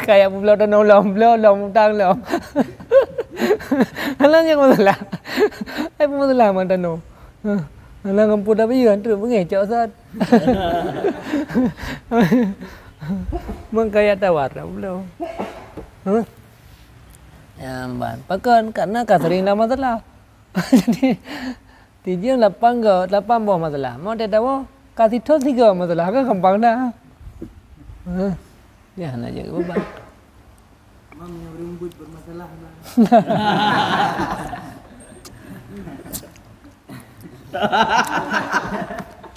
Kaya peubloe tanoh lom, bloe lom, utang lom. Alah nyang masalah. Ai peue masalah man tanoh. Hah? Alah ngon peue dah biyeu, treuk beungéh cok sat. Mengkaya tawar dah belum. Hah? Ya, ban. Pakon? Karena ka sering dah masalah. Jadi, sijeuem lapan go, lapan boh masalah. Mau dia tahu, ka sithon sigo masalah, kan gampang dah. Hah? Ya, nak jaga beban. Mam yang rembut bermasalah, Bang.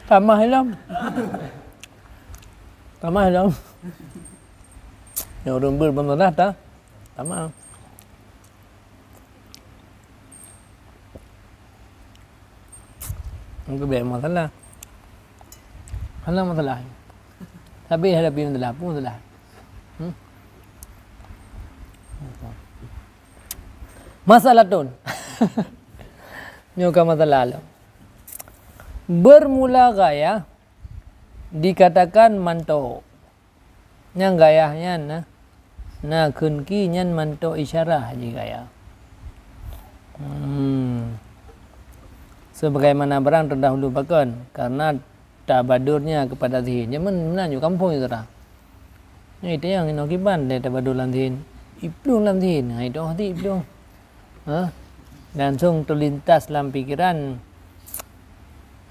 Tamah ilom. Tamah ilom. Nyang ureuëng beuet bansalah ta, tamah. Itu biar masalah. Hana masalah. Tapi hadapi masalah, apa masalah? Hmm? Masalah tun. Nyoe ka masalah lom. Bermula gaya dikatakan mantok. Nyang gayah nyan na, na kheun ki nyan mantok isyarah jih gayah. Hmm. Sebagaimana barang terdahulu pakon, karena tabadurnya kepada zihn. Jameun meunan ju kampung ju tara. Nyan itanyong inoe kiban lé tabadur lam zihn. Iplueng lam zihn. Ha, itu hati iplueng. Ha? Langsung terlintas lam pikiran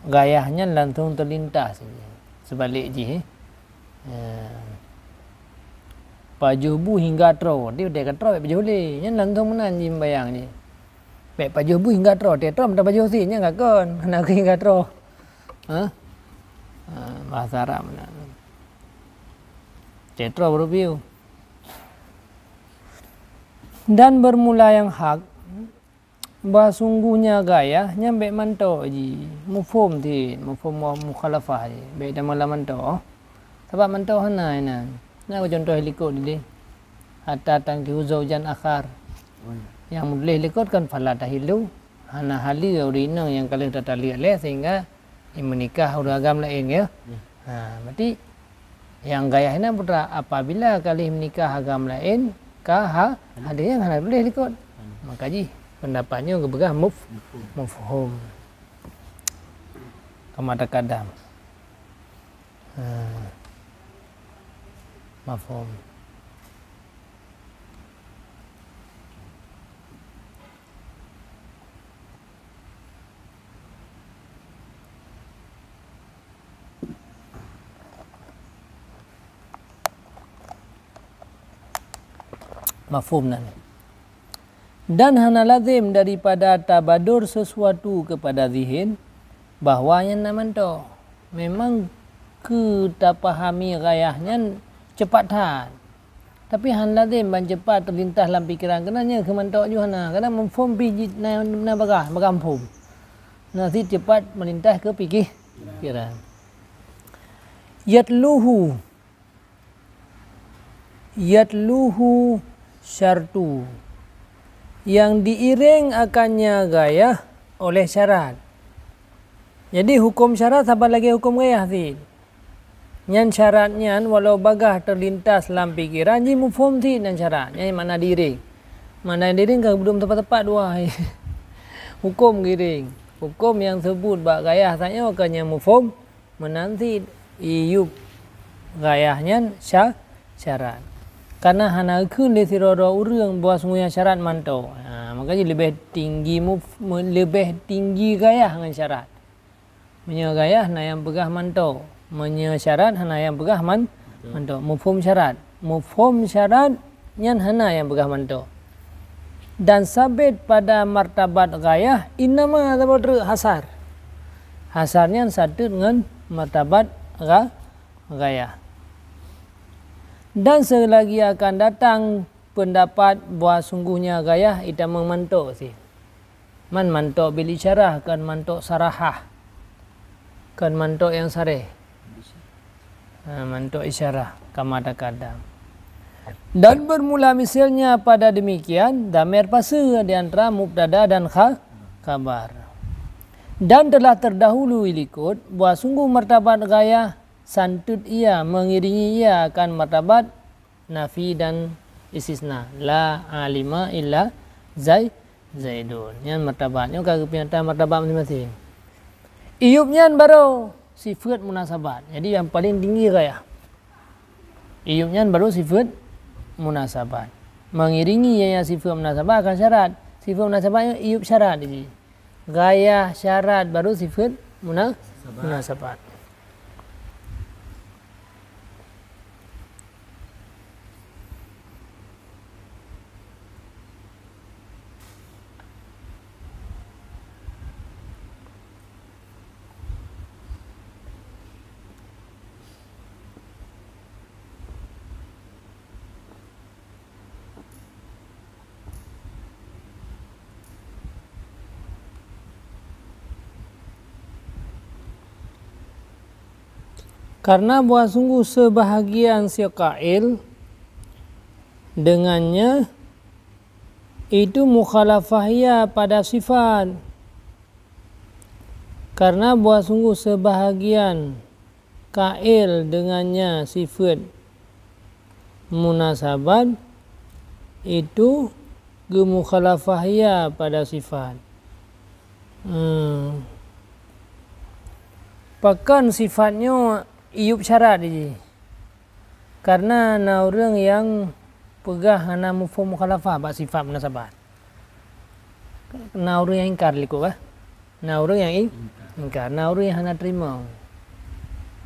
gayah nyan langsung terlintas. Seubalik jih, eh. Ya. Pajoh bu hingga troe. Dia udah ka troe, pajoh lé. Nyan langsung meunan jih bayang jih. Bèk pajoh bu hingga troe, teutroe meunan pajoh sit, nyan ka kon. Hana hingga troe. Ha? Ha, bahasa Arab meunan. Teutroe baru piu. Dan bermula yang hak, bahwa sungguhnya gayah nyan bèk mantok jih. Mufhom cit, mufhom mu-, mukhalafah jih. Bèk tameulah mantok. Sabab mantok hana inan. Na contoh likot dideh. Hatta tankihu zaujan akhar. Oh, ya. Nyang meutuléh likot kan fala tahillu. Hana haleue ureueng inong nyang ka lheueh tataliek lé sehingga Nyang meunikah ureueng agam laén, ya. Hmm. Ha, berarti nyang gayah inan putra apabila ka lheueh meunikah agam laén, ka ha-, haleue nyang hana boleh likot. Hmm. Maka jih pendapat nyoe geupeugah muf-, mufhum. Mufhum. Kama taqaddam. Ha. Mafhum. Mafhum nan. Dan hana lazim daripada tabadur sesuatu kepada zihin bahwa nyan na mantok. Memang keu tapahami gayah nyan cepat that. Tapi hana lazim ban cepat teulintas lam pikeran, keunan nyan keu mantok ju hana. Kadang mufhum pih jih na, na bagah, bagah mufhum. Na cit cepat meulintas keu pike-, pikeran. Yatluhu, yatluhu syartu. Yang diiréng akannya gayah oleh syarat. Jadi, huköm syarat saban lagèe huköm gayah cit. Nyan syarat nyan walau bagah teulintas lam pikeran jih mufhom cit nyan syarat. Nyan makna diiréng. Makna diiréng ka beudôh teupat-teupat dua. Huköm geuiréng. Huköm nyang seubut bak gayah tanyoe ka nyang mufhom meunan cit iyup gayah nyan sya-, syarat. Karena hana geukheun lé sidroe-droe ureueng bahwa sungguhnya syarat mantok. Ha, maka jih leubeh tinggi muf-, me-, leubeh tinggi gayah ngon syarat. Meunyoe gayah na nyang peugah mantok, meunyoe syarat hana nyang peugah man-, mantok. Mufhom syarat. Mufhom syarat nyan hana nyang peugah mantok. Dan sabit pada martabat gayah, innama saboh treuk hasar. Hasar nyan sateut ngon martabat ga-, gayah. Dan selagi akan datang pendapat bahwa sungguhnya gayah itamong mantok cit. Man mantok bil isyarah, kon mantok sarahah. Kon mantok nyang sareh. Ha, mantok isyarah, kama taqaddam. Dan bermula misalnya pada demikian, dhamir paseue di antara mubtada dan kha-, khabar. Dan telah terdahului likot bahwa sungguh martabat gayah santeut ia mengiringi ia akan martabat nafi dan istisna. La alima illa Zai-, Zaidun. Nyan martabat. Nyoe ka geupeue nyata martabat maséng-maséng. Iyup nyan baru sifeut munasabat. Jadi, nyang paleng tinggi gayah. Iyup nyan baru sifeut munasabat. Mengiringi nyang sifeut munasabat akan syarat. Sifeut munasabat nyoe iyup syarat jih. Gayah syarat baru sifeut muna-, munasabat. Karena bahwa sungguh sebahagian si kail dengannya itu mukhalafahnya pada sifat. Karena bahwa sungguh sebahagian kail dengannya sifat munasabat itu geumukhalafahnya pada sifat. Hmm. Pakon sifat nyoe iyup syarat jih? Karena na ureuëng nyang peugah hana muphom mukhalafah bak sifat munasabat. Na ureuëng nyang ingkar likot bah. Na ureuëng nyang i-, ingkar. Na ureuëng nyang hana teurimong.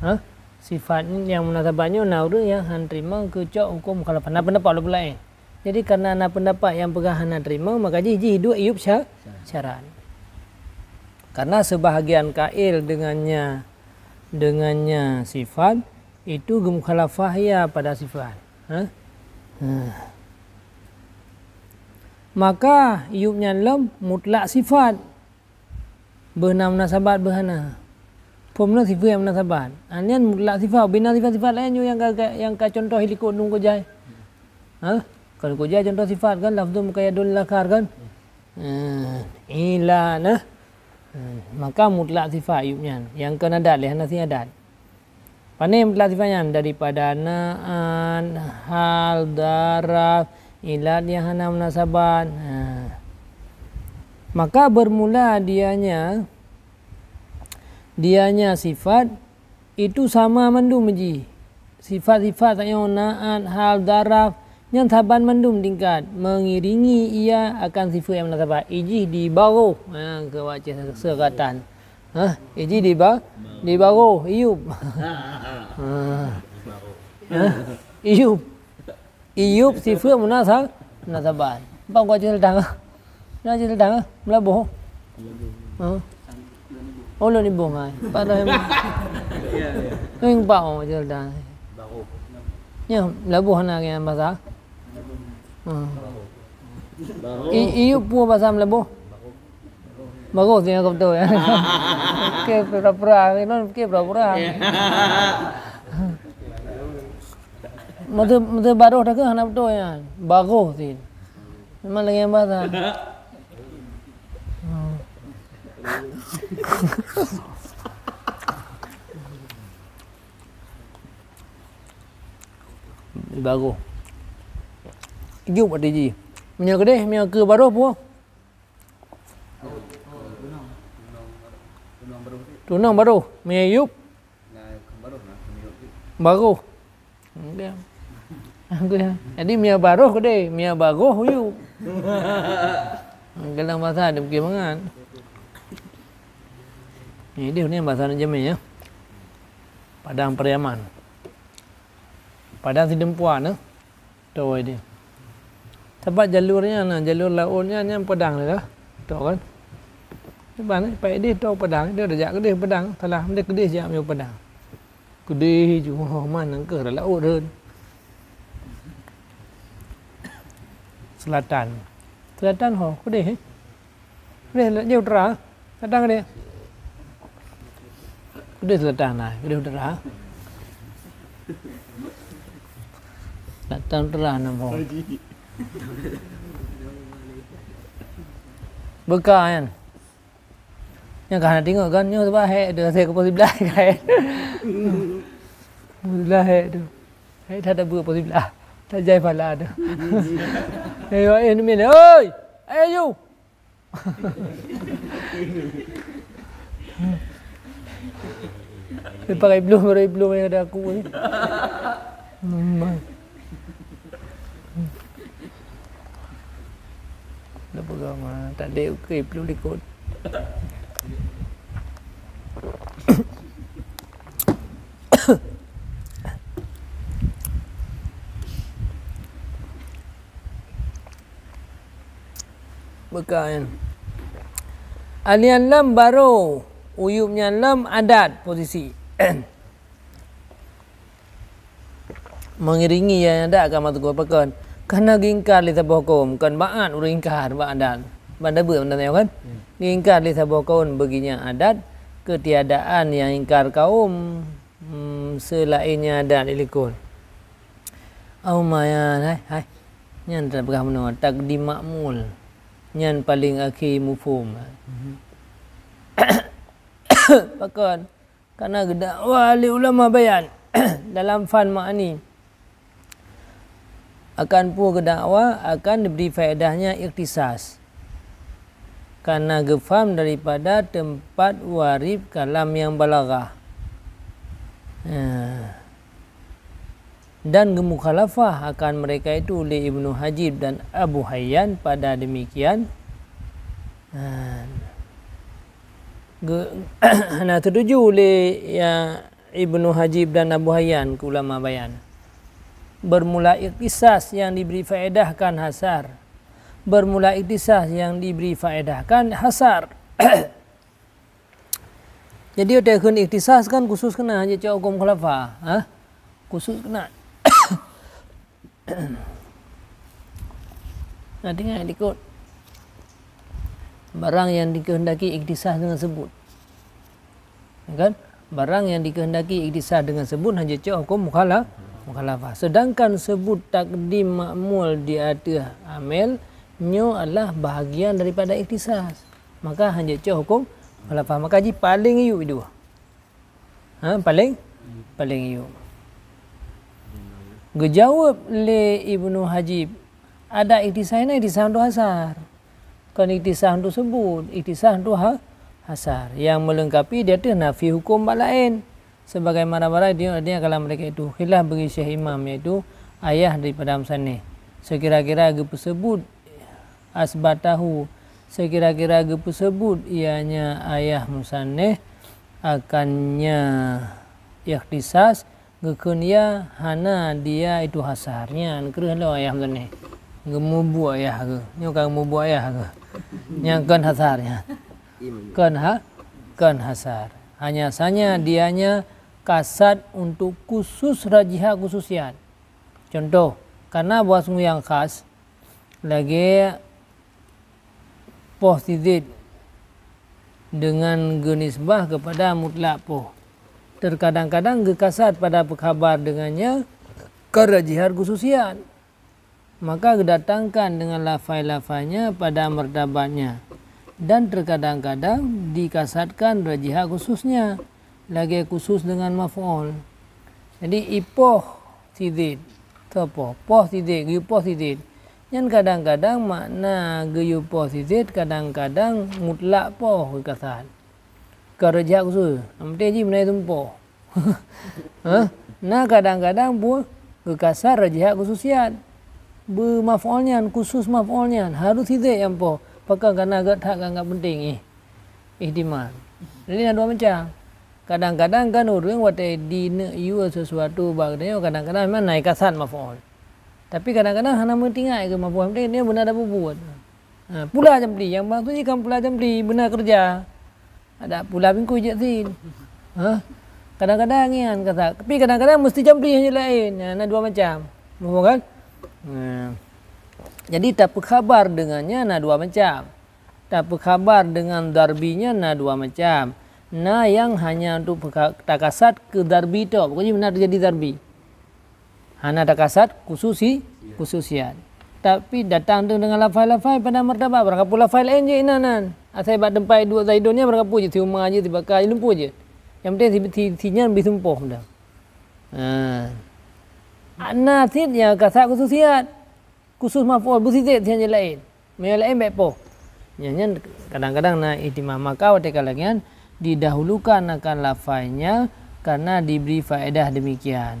Ha? Sifat nyang munasabat nyoe na ureuëng nyang hana teurimong keucok huköm mukhalafah. Na peundapat ulama laén. Jadi karena na peundapat nyang peugah hana teurimong, maka jih, jih duek iyup sya-, syarat. Karena sebahagian kail dengannya, dengannya sifat itu geumukhalafah ya pada sifat. Ha? Ha. Maka iyup nyan lom mutlak sifat. Beuh na munasabat beuh hana. Phom na sifat munasabat. Anian mutlak sifat, bina sifat-sifat laén nyoe nyang ka, ka, nyang ka contoh likot nungku jai. Ha? Kan kujai contoh sifat kan, lafzun muqayyadun lil akhar kan? Ha, ila nah. Ha, maka mutlak sifat iyup nyan. Nyang kon adat lé hana si adat. Pane mutlak sifat nyan daripada na'at, hal, daraf, ilat nyang hana munasabat. Ha. Maka bermula dianya, dianya sifat itu sama mandum jih. Sifat-sifat tanyoe na'at, hal, daraf, nyan saban mandum tingkat mengiringi ia akan sifat nyang munasabat. Ijih di baroh. Ha, keu waceh seugatan. Ha, ijih di ba-, di baroh, iyup. Ha. Ha, iyup. Iyup sifat munasa-, munasabat. Bang gua cerita tang. Na cerita tang, meulaboh. Ha. Oh, lôn iboh ngai. Pada yang. Yang pak oh cerita. Ya, meulaboh na yang bahasa. Ha. I-, iyup pue bahasa meulaboh. Baroh tu nyang beutôi. Oke, pura-pura. Memang oke, pura-pura. Masa, masa baroh dah ke hana beutôi nyan. Baroh tu. Memang lagi yang bahasa. Hmm. Baroh. Iyup ada ji. Meunyoe keudeh, meunyoe keu baroh pue. Tunong baroh. Meunyoe iyup. Baroh. Jadi meunyoe baroh keudeh, meunyoe baroh iyup. Dalam bahasa ada mungkin mangat. Ni dia ni bahasa aneuk jamé ya. Padang Pariaman. Padang Sidempuan eh. Toe dia. Sabab jalur nyan na, jalur laôt nyan, nyan padang dia dah. Toe kan? Iban eh, pai deh toe padang, dia dah jak keudeh padang. Salah, dia keudeh jak meunyoe padang. Keudeh ju, oh, man nangkeuh dah laôt rön. Selatan. Selatan ho, keudeh eh. Keudeh jeuet utara, datang keudeh. Keudeh selatan nah, keudeh utara. Datang utara nam ho. Beuka kan. Nyang ka hana tengok kan, nyoe sebab hek tu, saya ke pos siblah kan. Pos siblah hek tu. Hek dah ada buat pos siblah. Tak jai pala tu. Eh, eh, ni mana? Oi! Ayo! Pakai belum, pakai belum yang ada aku ni. Hmm. Dah pegang ah, tak ada okey, belum likot. Bukan. Alian lam baru, uyup nyan lam adat posisi. Mengiringi nyang adat ka meuteugah pakon. Kana geuingkar lé saboh kaum, kon bak adat ureuëng ingkar bak adat. Banda beuet mantong nyoe kan? Geuingkar lé saboh kaum beuginya adat, keutiadaan nyang ingkar kaum. Hmm. Seulaén nyan adat di likot. Au ma nyan, hai, hai. Nyan tapeugah meunoe, takdim ma'mul. Nyan paleng akhé mufhom. Pakon? Karena geudakwa lé ulama bayan dalam fan ma'ani. Akan peue geudakwa akan dibri faedahnya ikhtisas. Karena geufaham daripada teumpat warib kalam nyang balaghah. Nah. Dan geumukhalafah akan mereka itu lé Ibnu Hajib dan Abu Hayyan pada demikian. Nah. Ge-, hana teutuju lé, ya, Ibnu Hajib dan Abu Hayyan keu ulama bayan. Bermula ikhtisas yang diberi faedahkan hasar. Bermula ikhtisas yang diberi faedahkan hasar. Jadi, watée kheun ikhtisas kan khusus keunan, hana jicok huköm mukhalafah, ha? Khusus keunan. Nah, tinggai dikot. Barang yang dikehendaki ikhtisas dengan sebut. Ya kan? Barang yang dikehendaki ikhtisas dengan sebut hana jicok huköm mukhala-, mukhalafah. Sedangkan sebut takdim ma'mul di ateueh amil, nyoe adalah bahagian daripada ikhtisas. Maka hana jicok huköm mukhalafah. Maka jih paleng yue dua. Ha, paleng, paleng yue. Geujaweueb lé Ibnu Hajib, adak ikhtisas nyan ikhtisas untuk hasar. Kon ikhtisas untuk sebut, ikhtisas untuk ha-, hasar. Yang melengkapi di ateueh nafi huköm bak laén. Sebagaimana barang di, di kalam mereka itu, khilaf bagi Syekh Imam, yaitu ayah daripada musannif. Sekira-kira geupeuseubut asbatahu, sekira-kira geupeuseubut ianya ayah musannif akannya ikhtisas, geukheun ya hana dia itu hasar. Nyan kreueh lom ayah musannif. Geumubuek ayah geuh. Nyoe ka geumubuek ayah geuh. Nyang kon hasar nyan. Kon ha-, kon hasar. Hanya sanya dianya kasat untuk khusus rajihat khususiat. Contoh, karena bahwa sungguh yang khas, lagée poh sidit dengan geunisbah kepada mutlak poh. Terkadang-kadang geukasat pada peukhabar dengannya ka rajihat khususiat. Maka geudatangkan dengan lafai-lafainya pada martabatnya. Dan terkadang-kadang dikasatkan rajihat khususnya, lagée khusus dengan maf'ul. Jadi, ipoh sidit, teupoh, poh sidit, geupoh sidit. Nyan kadang-kadang makna geuyue poh sidit, kadang-kadang mutlak poh geukasat. Ka rajihat khusus, nyang penting jih beuna tumpôh. Hah? Na kadang-kadang pun geukasat rajihat khususiat. Beumaf'ul nyan, khusus maf'ul nyan, harôh sidit nyang poh. Pakon kana gét that ka anggab penting, ih. Ihtimal. Jadi na dua macam. Kadang-kadang kan ureuëng watée dineuk yue sesuatu bak geutanyoe, kadang-kadang memang na ikasat maf'ul. Tapi kadang-kadang hana meutinggai keu maf'ul, penting dia beuna tapeubuet. Ha, pula jampli, nyang maksud jih kan pula jampli, beuna keureuja. Ada pula bingkui jeuet sin. Ha? Kadang-kadang ngian kata, tapi kadang-kadang mesti jampli hanya laén. Ha, na dua macam. Mafhum kan? Ha. Jadi tapeukhabar dengannya na dua macam. Tapeukhabar dengan darbinya na dua macam. Na nyang hanya untuk peuka-, takasat keu darbi tok. Pokoknya beuna teujadi darbi. Hana takasat khususi-, khususiat. Tapi datang tu dengan lafai-lafai pada martabat. Barangkapeue lafai laén jih inan nan. Asai bak teumpat duek Zaidun nyan barangkapeue jih, si Umar jih, si Bakar jih, lumpur jih. Nyang penting si, si, si nyan bri sumpôh dah. Ha. Na cit nyang kasat khususiat. Khusus maf'ul, beusidit si nyan laén. Meunyoe laén bék poh. Nyan, nyan kadang-kadang na ihtimam. Maka watée ka lagée nyan, didahulukan akan lafainya karena diberi faedah demikian.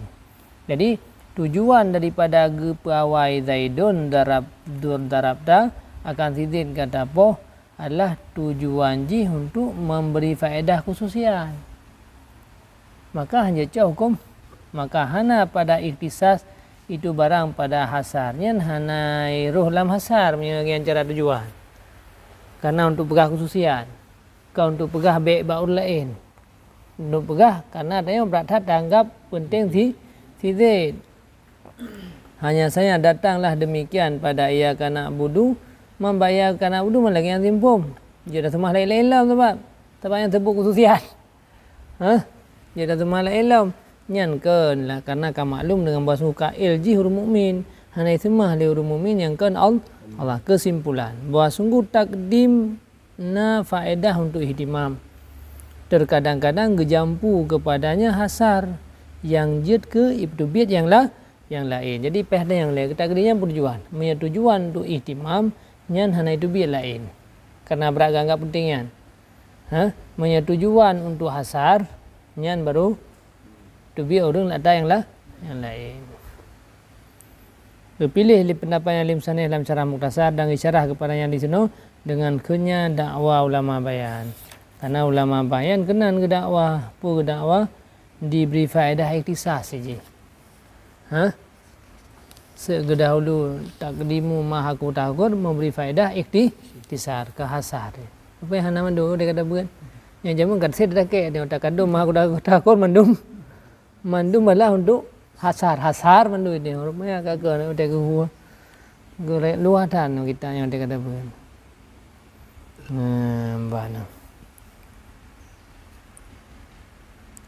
Jadi, tujuan daripada geupeuawai Zaidun darab-, dur-, darabta akan sidit gata poh adalah tujuan jih untuk memberi faedah khususiat. Maka hana cok huköm, maka hana pada ikhtisas itu barang pada hasar. Nyan hana roh lam hasar meunyoe ngon cara tujuan. Karena untuk peugah khususiat, kon untuk peugah bék bak ureuëng laén. Untuk peugah karena tanyoe brat that tanggab penting si, sidit. Hanya saja datanglah demikian pada iyyaka na'budu, man bak iyyaka na'budu man lagée nyang simpom. Jeuet taseumah laén-laén lom sabab, sabab nyang teubuk khususiat. Hah? Jeuet taseumah laén lom. Nyan kon lah, karena ka maklum deungon bahwa sungguh ka él jih ureuëng mukmin, hana jiseumah lé ureuëng mukmin nyang kon Al-, Allah. Keusimpulan, bahwa sungguh takdim na faedah untuk ihtimam. Terkadang-kadang geujampu kepadanya hasar nyang jeuet keu ipeutubiet nyang la-, nyang laén. Jadi, peh ada nyang lé, takdim nyan peutujuan. Meunyoe tujuan untuk ihtimam, nyan hana itubiet laén. Karena brat geuanggap penting nyan. Ha? Meunyoe tujuan untuk hasar, nyan baru tubiet ureuëng ata nyang la-, nyang laén. Geupiléh lé peundapat nyang lé musannif lam syarah Mukhtasar dan isyarah keupada nyang di sinoe deungon kheun nyan dakwa ulama bayan. Karena ulama bayan keunan geudakwa, peue geudakwa, dibri faedah ikhtisas jih. Ha? Seudahulu takdimu ma hakutakur memberi faedah ikhti-, ikhtisar, keu hasar. Apa nyang hana mandum daripada beuet. Nyang jameun kan sét dakek dia takadum ma hakutakur mandum. Mandum malah untuk hasar, hasar mandum ini. Rupanya ka keu aneuk teuh geuhue. Geurek luwah tan kita nyang teuh ka tabeuet. Nah, bah na.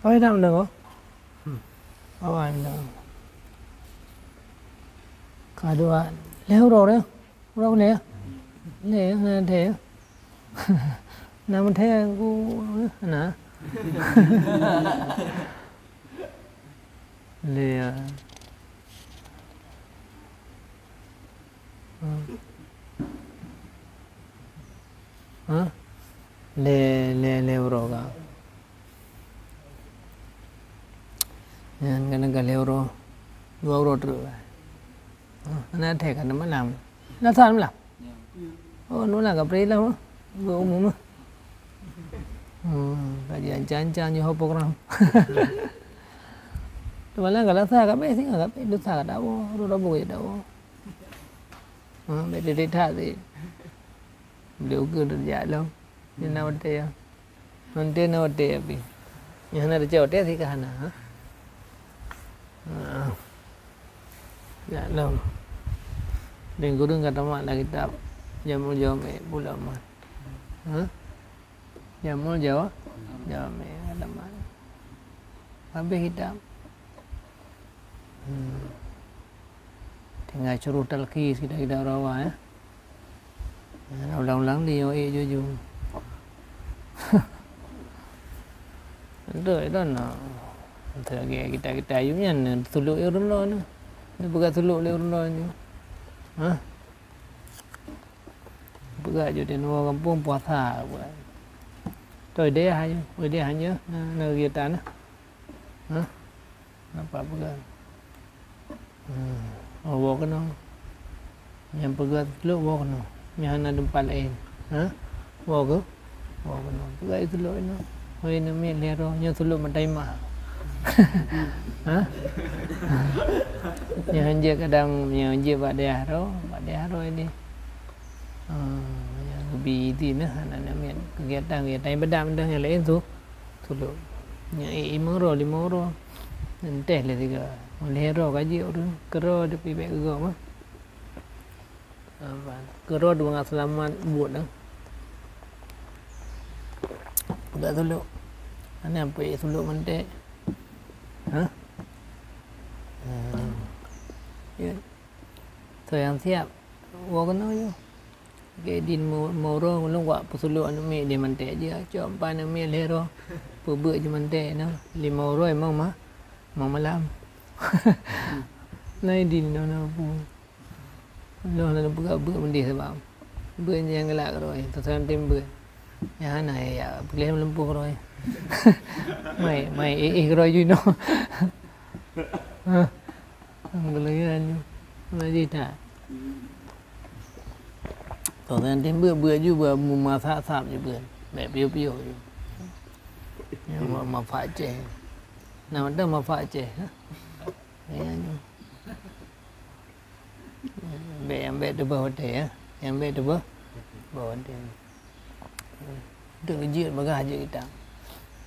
Oh, dak mendengar. Hmm. Oh, dak mendengar. Ka dua lhèe uroe dah. Uroe lhèe. Lhèe, na lhèe. Na lhèe ku na. Lé, ah. Ha? Ha? Lé, lé, lé uroe ka. Nyan keunan ka lé uroe. Dua uroe treuk. Ha, na thèe ka na malam. Na san malam? Oh, nuna ka pri lah, mah. Beu umum, mah. Hmm, ka jiancang-ancang nyoe program. Teuma lah, kalau sa ka beh, singoh ka beh, dosa ka dawa, roh dawa ka dawa. Ha, beh, dede that, deh. Beli ukeue tu jak lom. Dia nak hotel, ya. Nanti na watèe pih. Nyang hana teucok watèe sih ka hana, ha? Ha. Ya, lom. Dan gurèe ka tamat lah kitab Jamul Jawami' Bulughul Maram. Ha? Jamul Jawa-, Jawami' ka tamat. Habis kitab. Hmm. Tinggai suruh talkhis kitab-kitab rawah, ya. Nah, ulang-ulang lé, oh, eh, jujur. Betul, itu nah. Betul lagi kitab-kitab ayat nyan, nah, suluk ureueng lain. Ni bukan suluk lé ureueng lain. Ha? Peugah je di luwa gampông puasa buat. Toi deh hanya, deh hanya, nah, nah, kita nah. Ha? Nampak peugah. Hmm. Oh, woe keunoe. Nyang peugah suluk woe keunoe. Nyang hana teumpat laén. Ha? Woe keu? Woe keunoe. Peugah suluk inoe. Hoi, namiet lhèe droe. Nyoe suluk mata imah. Ha? Nyang hanjeuet kadang, nyang hanjeuet bak dayah droe, bak dayah droe ini. Ah, nyang geubi idin nah, hana namiet kegiatan-kegiatan ibadat meudah nyang laén tu. Tulok. Nyan, eh, limong uroe, limong uroe. Enteh lé tiga. Lhèe uroe ka jeuet ureueng. Keudroe teupibèk keu gob mah. Apa? Keudroe dua ngon seulamat buet dah. Peugah tulok. Hana payah tulok mantèk. Ha? Ha. Ya. Soe nyang siap? Woe keunoe yôh. Lagèe idin mo-, mo uroe ulôn wak peusulok aneuk miet di mantèe jih, cok empat aneuk miet lhèe droe. Peubeuet jih mantèe nyoe, limong uroe imong ma-, imong malam. Na idin nyoe na peue. Lôn lalu peugah beuet meudeh sabab beuet nyang galak keudroe, teuseurang tem beuet. Nyang hana ya, ya, peuleueh meulumpoh keudroe. Mai, mai, eh, eh, keudroe jinoe. Hah. Alhamdulillah, nyoe. Lagèe that. Teuseurang tem beuet, beuet ju, beuet meumasak sab ju beuet. Bèk piôh-piôh ju. Nyoe ma-, manfaat ceh. Nama tu manfaat ceh, ha? Ya, nyoe. Bèk, nyang bèk teubah watèe, ya. Nyang bèk teubah, teubah watèe. Teuk jeuet bagah jeuet kitab.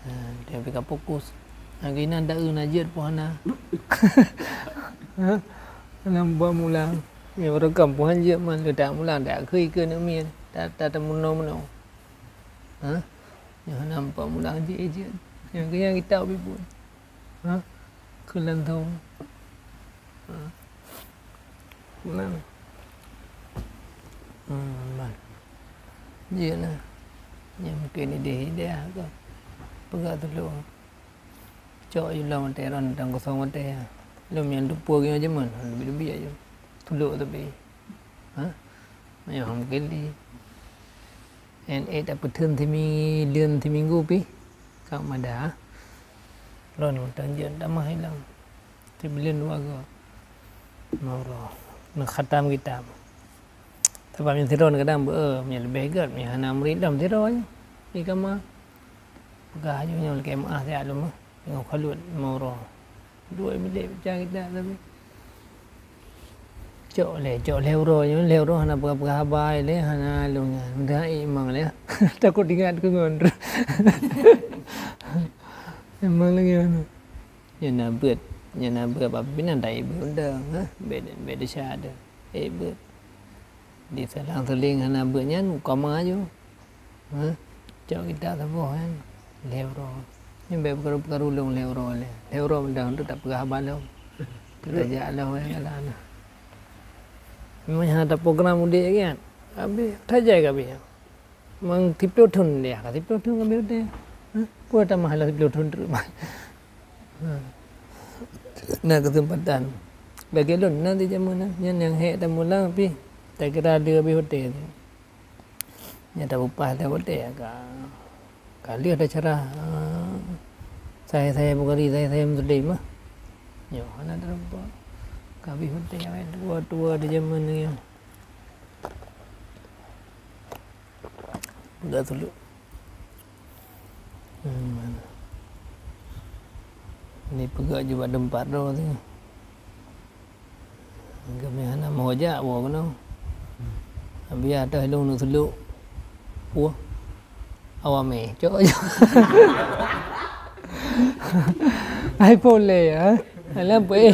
Ha, tapi ka fokus. Lagèe na da-eu na jeuet pun hana. Ha? Hana mulang. Nyang rekam pun han jeuet man, tak mulang, tak keu ikeue aneuk miet. Tak, tak teumeunoe-meunoe. Ha? Nyang hana mulang jeuet, jeuet. Nyang keu nyang kitab pih pun. Ha? Keulanthong. Ha. Nah. Hmm, man. Jeuet na. Nyang mungken idéh-idéh ka. Peugah tulông. Cok ju lom watèe ron dan kosong watèe. Lom nyang dupeue nyoe jameun, leubeh-leubeh aju. Tulông tapi. Ha? Ayo ham geli. En eh tapeutheun simi-, leuen siminggu pih. Ka mada. Lôn mantong jeuet tamah ilong. Sibuleuen dua goe. Maro. Neukhatam kitab. Sabab nyang sidroe kadang beu, eh, nyang leubeh gét, nyang hana murit lom sidroe nyoe. Di kama. Peugah aju nyoe lakèe meu'ah siat lom, eh. Teungoh khalut maro. Dua bilék pecah kitab tapi. Cok lé, cok lé uroe nyoe, lé uroe hana peugah-peugah haba lé, hana lôn nyan. Meudah imang lé. Takot ingat keu ngon. Memang lagèe nyan. Nyan na beuet, nyan na beuet bak pimpinan tai beuet undang, ha? Bèk, bèk desya deh. Eh, beuet. Di salang-seling hana beuet nyan, ukama aju. Ha? Cok kitab saboh nyan. Lhèe uroe. Nyan bèk peukaru-peukaru lôn lhèe uroe lé. Lhèe uroe mantong tu tapeugah haba lôn. Tajak lôn nyan galak na. Memang hana taprogram udép lagèe nyan. Habéh, tajak ka habéh. Memang siplôh thôn lé, ka siplôh thôn ka habéh udép. Ha? Peue tamah lom siplôh thôn teuk. Ha. Na keuseumpatan. Bagi lôn na di jameun na, nyan nyang hék tamula pih. Takira deuh habéh udép. Nyan tapeupah lé watèe ka, ka lheueh acara, ah, sahe-sahe Bukhari, sahe-sahe Muslim mah. Nyoe hana teurumpok. Ka abéh watèe awai tuwo-tuwo di jameun nyoe. Peugah tuluk. Hmm. Ni peugah jubak teumpat droe tu. Kami hana meuhojak woe keunoe. Biar ateueh lôn neuk seuluk. Wah. Awak meh. Cok. Hai boleh ya. Alam peuéh.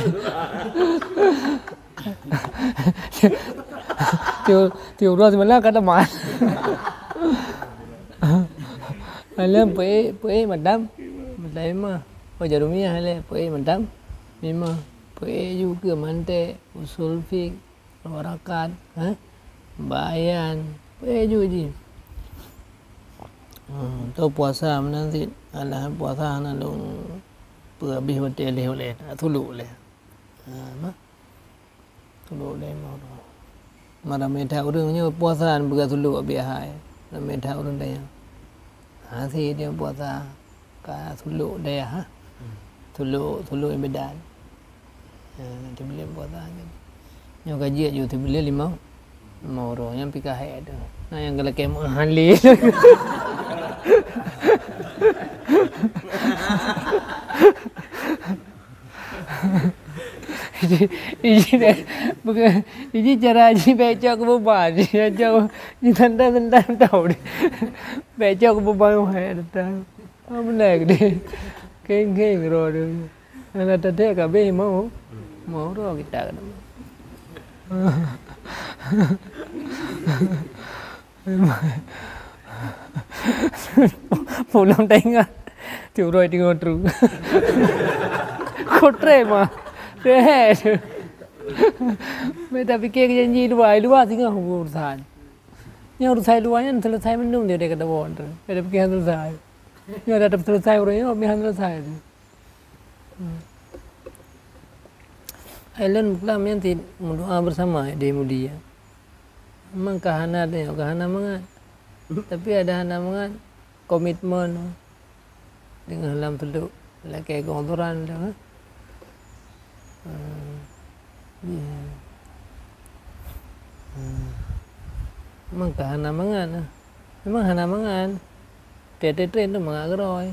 Tiu, tiu uroe seumalam ka teuma. Alam peuéh, peuéh madam. Madam Imah. Oh, Jarumiyah lé. Peuéh madam. Imah. Peuéh ju keu mantek. Usul fik, warakat, eh, bayan, peuéh ju jih. Hmm, tu puasa meunan cit, alah puasa hana lôn peuhabéh watèe lé ulèe, tuluk lé. Ha, mah. Tuluk lé mah. Mah ramé that ureueng nyoe puasa peugah tuluk abéh hai. Ramé that ureueng dayah. Ha, si dia puasa. Ka tuluk dayah, ha? Tuluk, tuluk ibadat. Ha, sibuleuen puasa nyan. Nyoe ka jeuet ju sibuleuen limong, limong uroe. Nyan pih ka hék tu. Na nyang galakèe meu'ah lé. Iji, iji, bukan, iji cara iji bèk cok keu beban. Iji cok, iji tanda-tanda tau deh. Bèk cok keu beban wahai datang. Ah, beuna keudeh. Keng-keng droe tu. Alah tadek ka abéh mau. Mau droe kita kena. Pulang tengah. Tiup droe tengok tru. Kotre mah. Teh. Meta pikir janji dua, dua singoh urusan. Nyang urusan dua nyan selesai mendung dia, dia kata bawa tu. Meta pikir selesai. Nyoe dah selesai ureueng nyoe, meuhan selesai tu. Hmm. Hai lôn peugah nyan cit meudoa bersama di Mulia. Memang ka hana teuh, ka hana mangat. Tapi ada hana mangat, komitmen. Deungon lam teulok, lakèe keu'udhuran tu, ha? Hmm. Iya. Hmm. Memang ka hana mangat, ha? Memang hana mangat. Teuh-teuh tren tu mangat keudroe.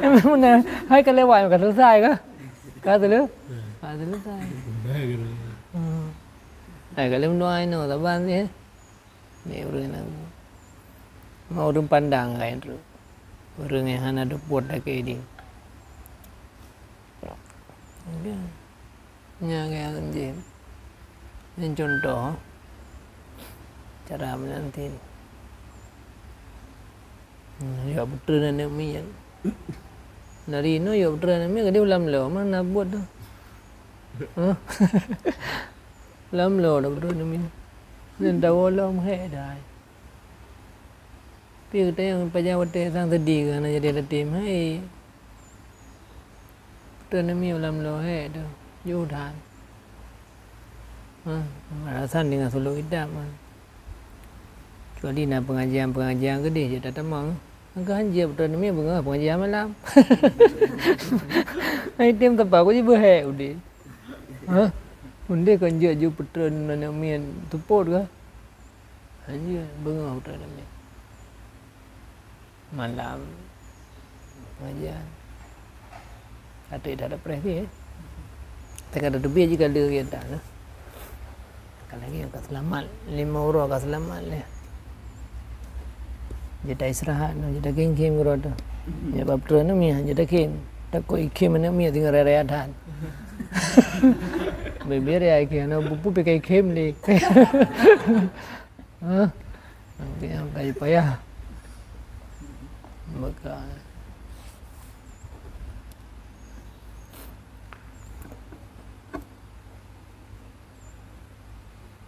Memang beuna. Hai ka lewat, ka selesai ka? Ka sele-, ka selesai. Hmm. Hai ka lewat doa inoe, saban sih, eh. Ni ureueng nyan. Mau ureueng pandang laén tu. Ureueng nyang hana dupuet lakèe idéh. Nyan keuh jih. Nyan cuntoh cara meunan cit. Hmm, ya beutôi aneuk miet. Dari inoe yôh peutrön aneuk miet, gadôh lam lo mah na buet tu. Hah? Lam lo dah peutrön aneuk miet. Nyan tawoe lom hék dai. Tapi gata nyang pajan watèe sang seudeh keu hana jadi yatim, hai. Peutrön aneuk miet lam lo hék tu. Jôh that. Ha, alasan deungon sulok kitab, ha. Kecuali na pengajian-pengajian keudeh jeuet tatamong. Angka hanjeuet peutrön aneuk miet beungoh pengajian malam. Ai tem teupah ku jibeuhek udeh. Ha? Undeh kon jeuet ju peutrön aneuk miet seupôt kah? Hanjeuet beungoh peutrön aneuk miet. Malam pengajian. Até dah ada preh ni, eh. Teuka teubiet jih ka lheueh gata, nah. Ka lagèe ka seulamat, limong uroe ka seulamat lé. Jeuet istirahat, noh, jeuet khém-khém uroe tu. Jeuet bak peutrön miet, jeuet khém. Takot ikhém aneuk miet tinggai raya-raya that. Bibir ya ikhém, aneuk bupu pih ka ikhém lé. Hah? Nyang payah. Maka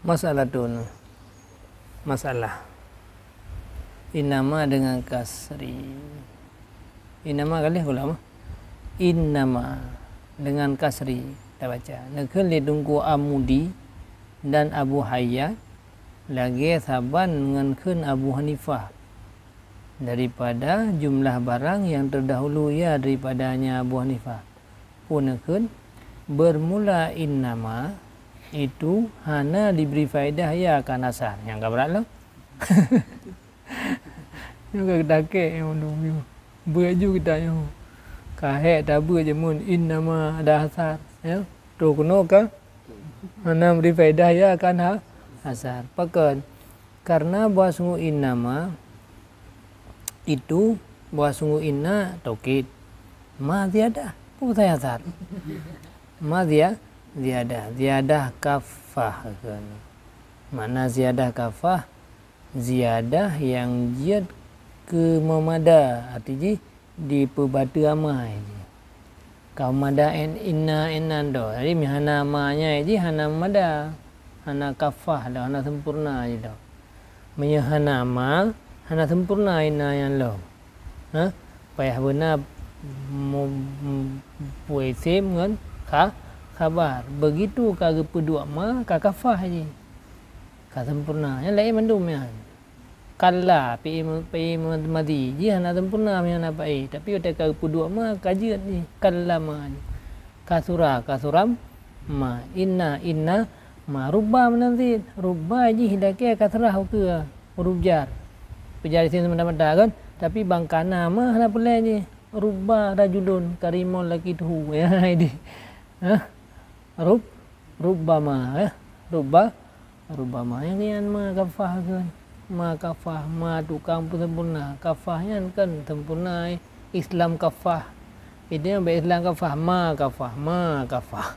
masalah tu, masalah. Innama dengan kasri. Innama ka lheueh ulama. Innama dengan kasri tabaca. Neukheun lé Teungku Amudi dan Abu Hayyan lagèe saban ngon kheun Abu Hanifah, daripada jumlah barang yang terdahulu ia daripadanya Abu Hanifah. Pun neukheun, bermula innama itu hana diberi faedah ia akan asar. Nyang ka brat lom. Nyoe ka dakek nyoe, nyoe. Beuet ju kita nyoe. Ka hék tabeuet jameun innama ada asar, ya. Troh keunoe ka hana bri faedah ia akan ha-, asar. Pakon? Karena bahwasungguh innama itu, bahwasungguh inna taukid. Ma ziyadah. Peue asar? Ma ziya-, ziyadah. Ziyadah kafah. Makna ziyadah kafah, ziyadah nyang jeuet keu meumada, arti jih dipeubateue ma jih. Ka meumada en-, inna, inna do. Jadi, meuhana ma nyan jih hana meumada, hana kafah do, hana sempurna jih do. Meunyoe hana ma, hana sempurna inna nyan lom. Ha? Payah beuna mu-, mu-, peue isem ngon kha-, khabar. Begitu ka geupeuduek ma, ka kafah jih. Ka sempurna. Nyan laén mandum nyan. Kalla, fi'il ma-, fi'il ma-, madhi. Jih hana sempurna meunyoe hana fa'i. Tapi watèe ka geupeuduek ma, ka jeuet jih. Kallama jih. Kasura, kasuram ma. Inna, inna ma. Rubba meunan cit. Rubba jih lakèe kasrah ukeue huruf jar. Peujar isim seumata-mata kan? Tapi bang kana ma hana peureulèe jih. Rubba rajulun karimun laki tuhu. Ya, ini. Hah? Rub-, rubbama, ya. Rubba, rubbama. Nyang nyan ma kafah kan. Ma kafah, ma tukang peusempurna. Kafah nyan kan sempurna, eh. Islam kafah. Itu nyang bèk Islam kafah. Ma kafah, ma kafah.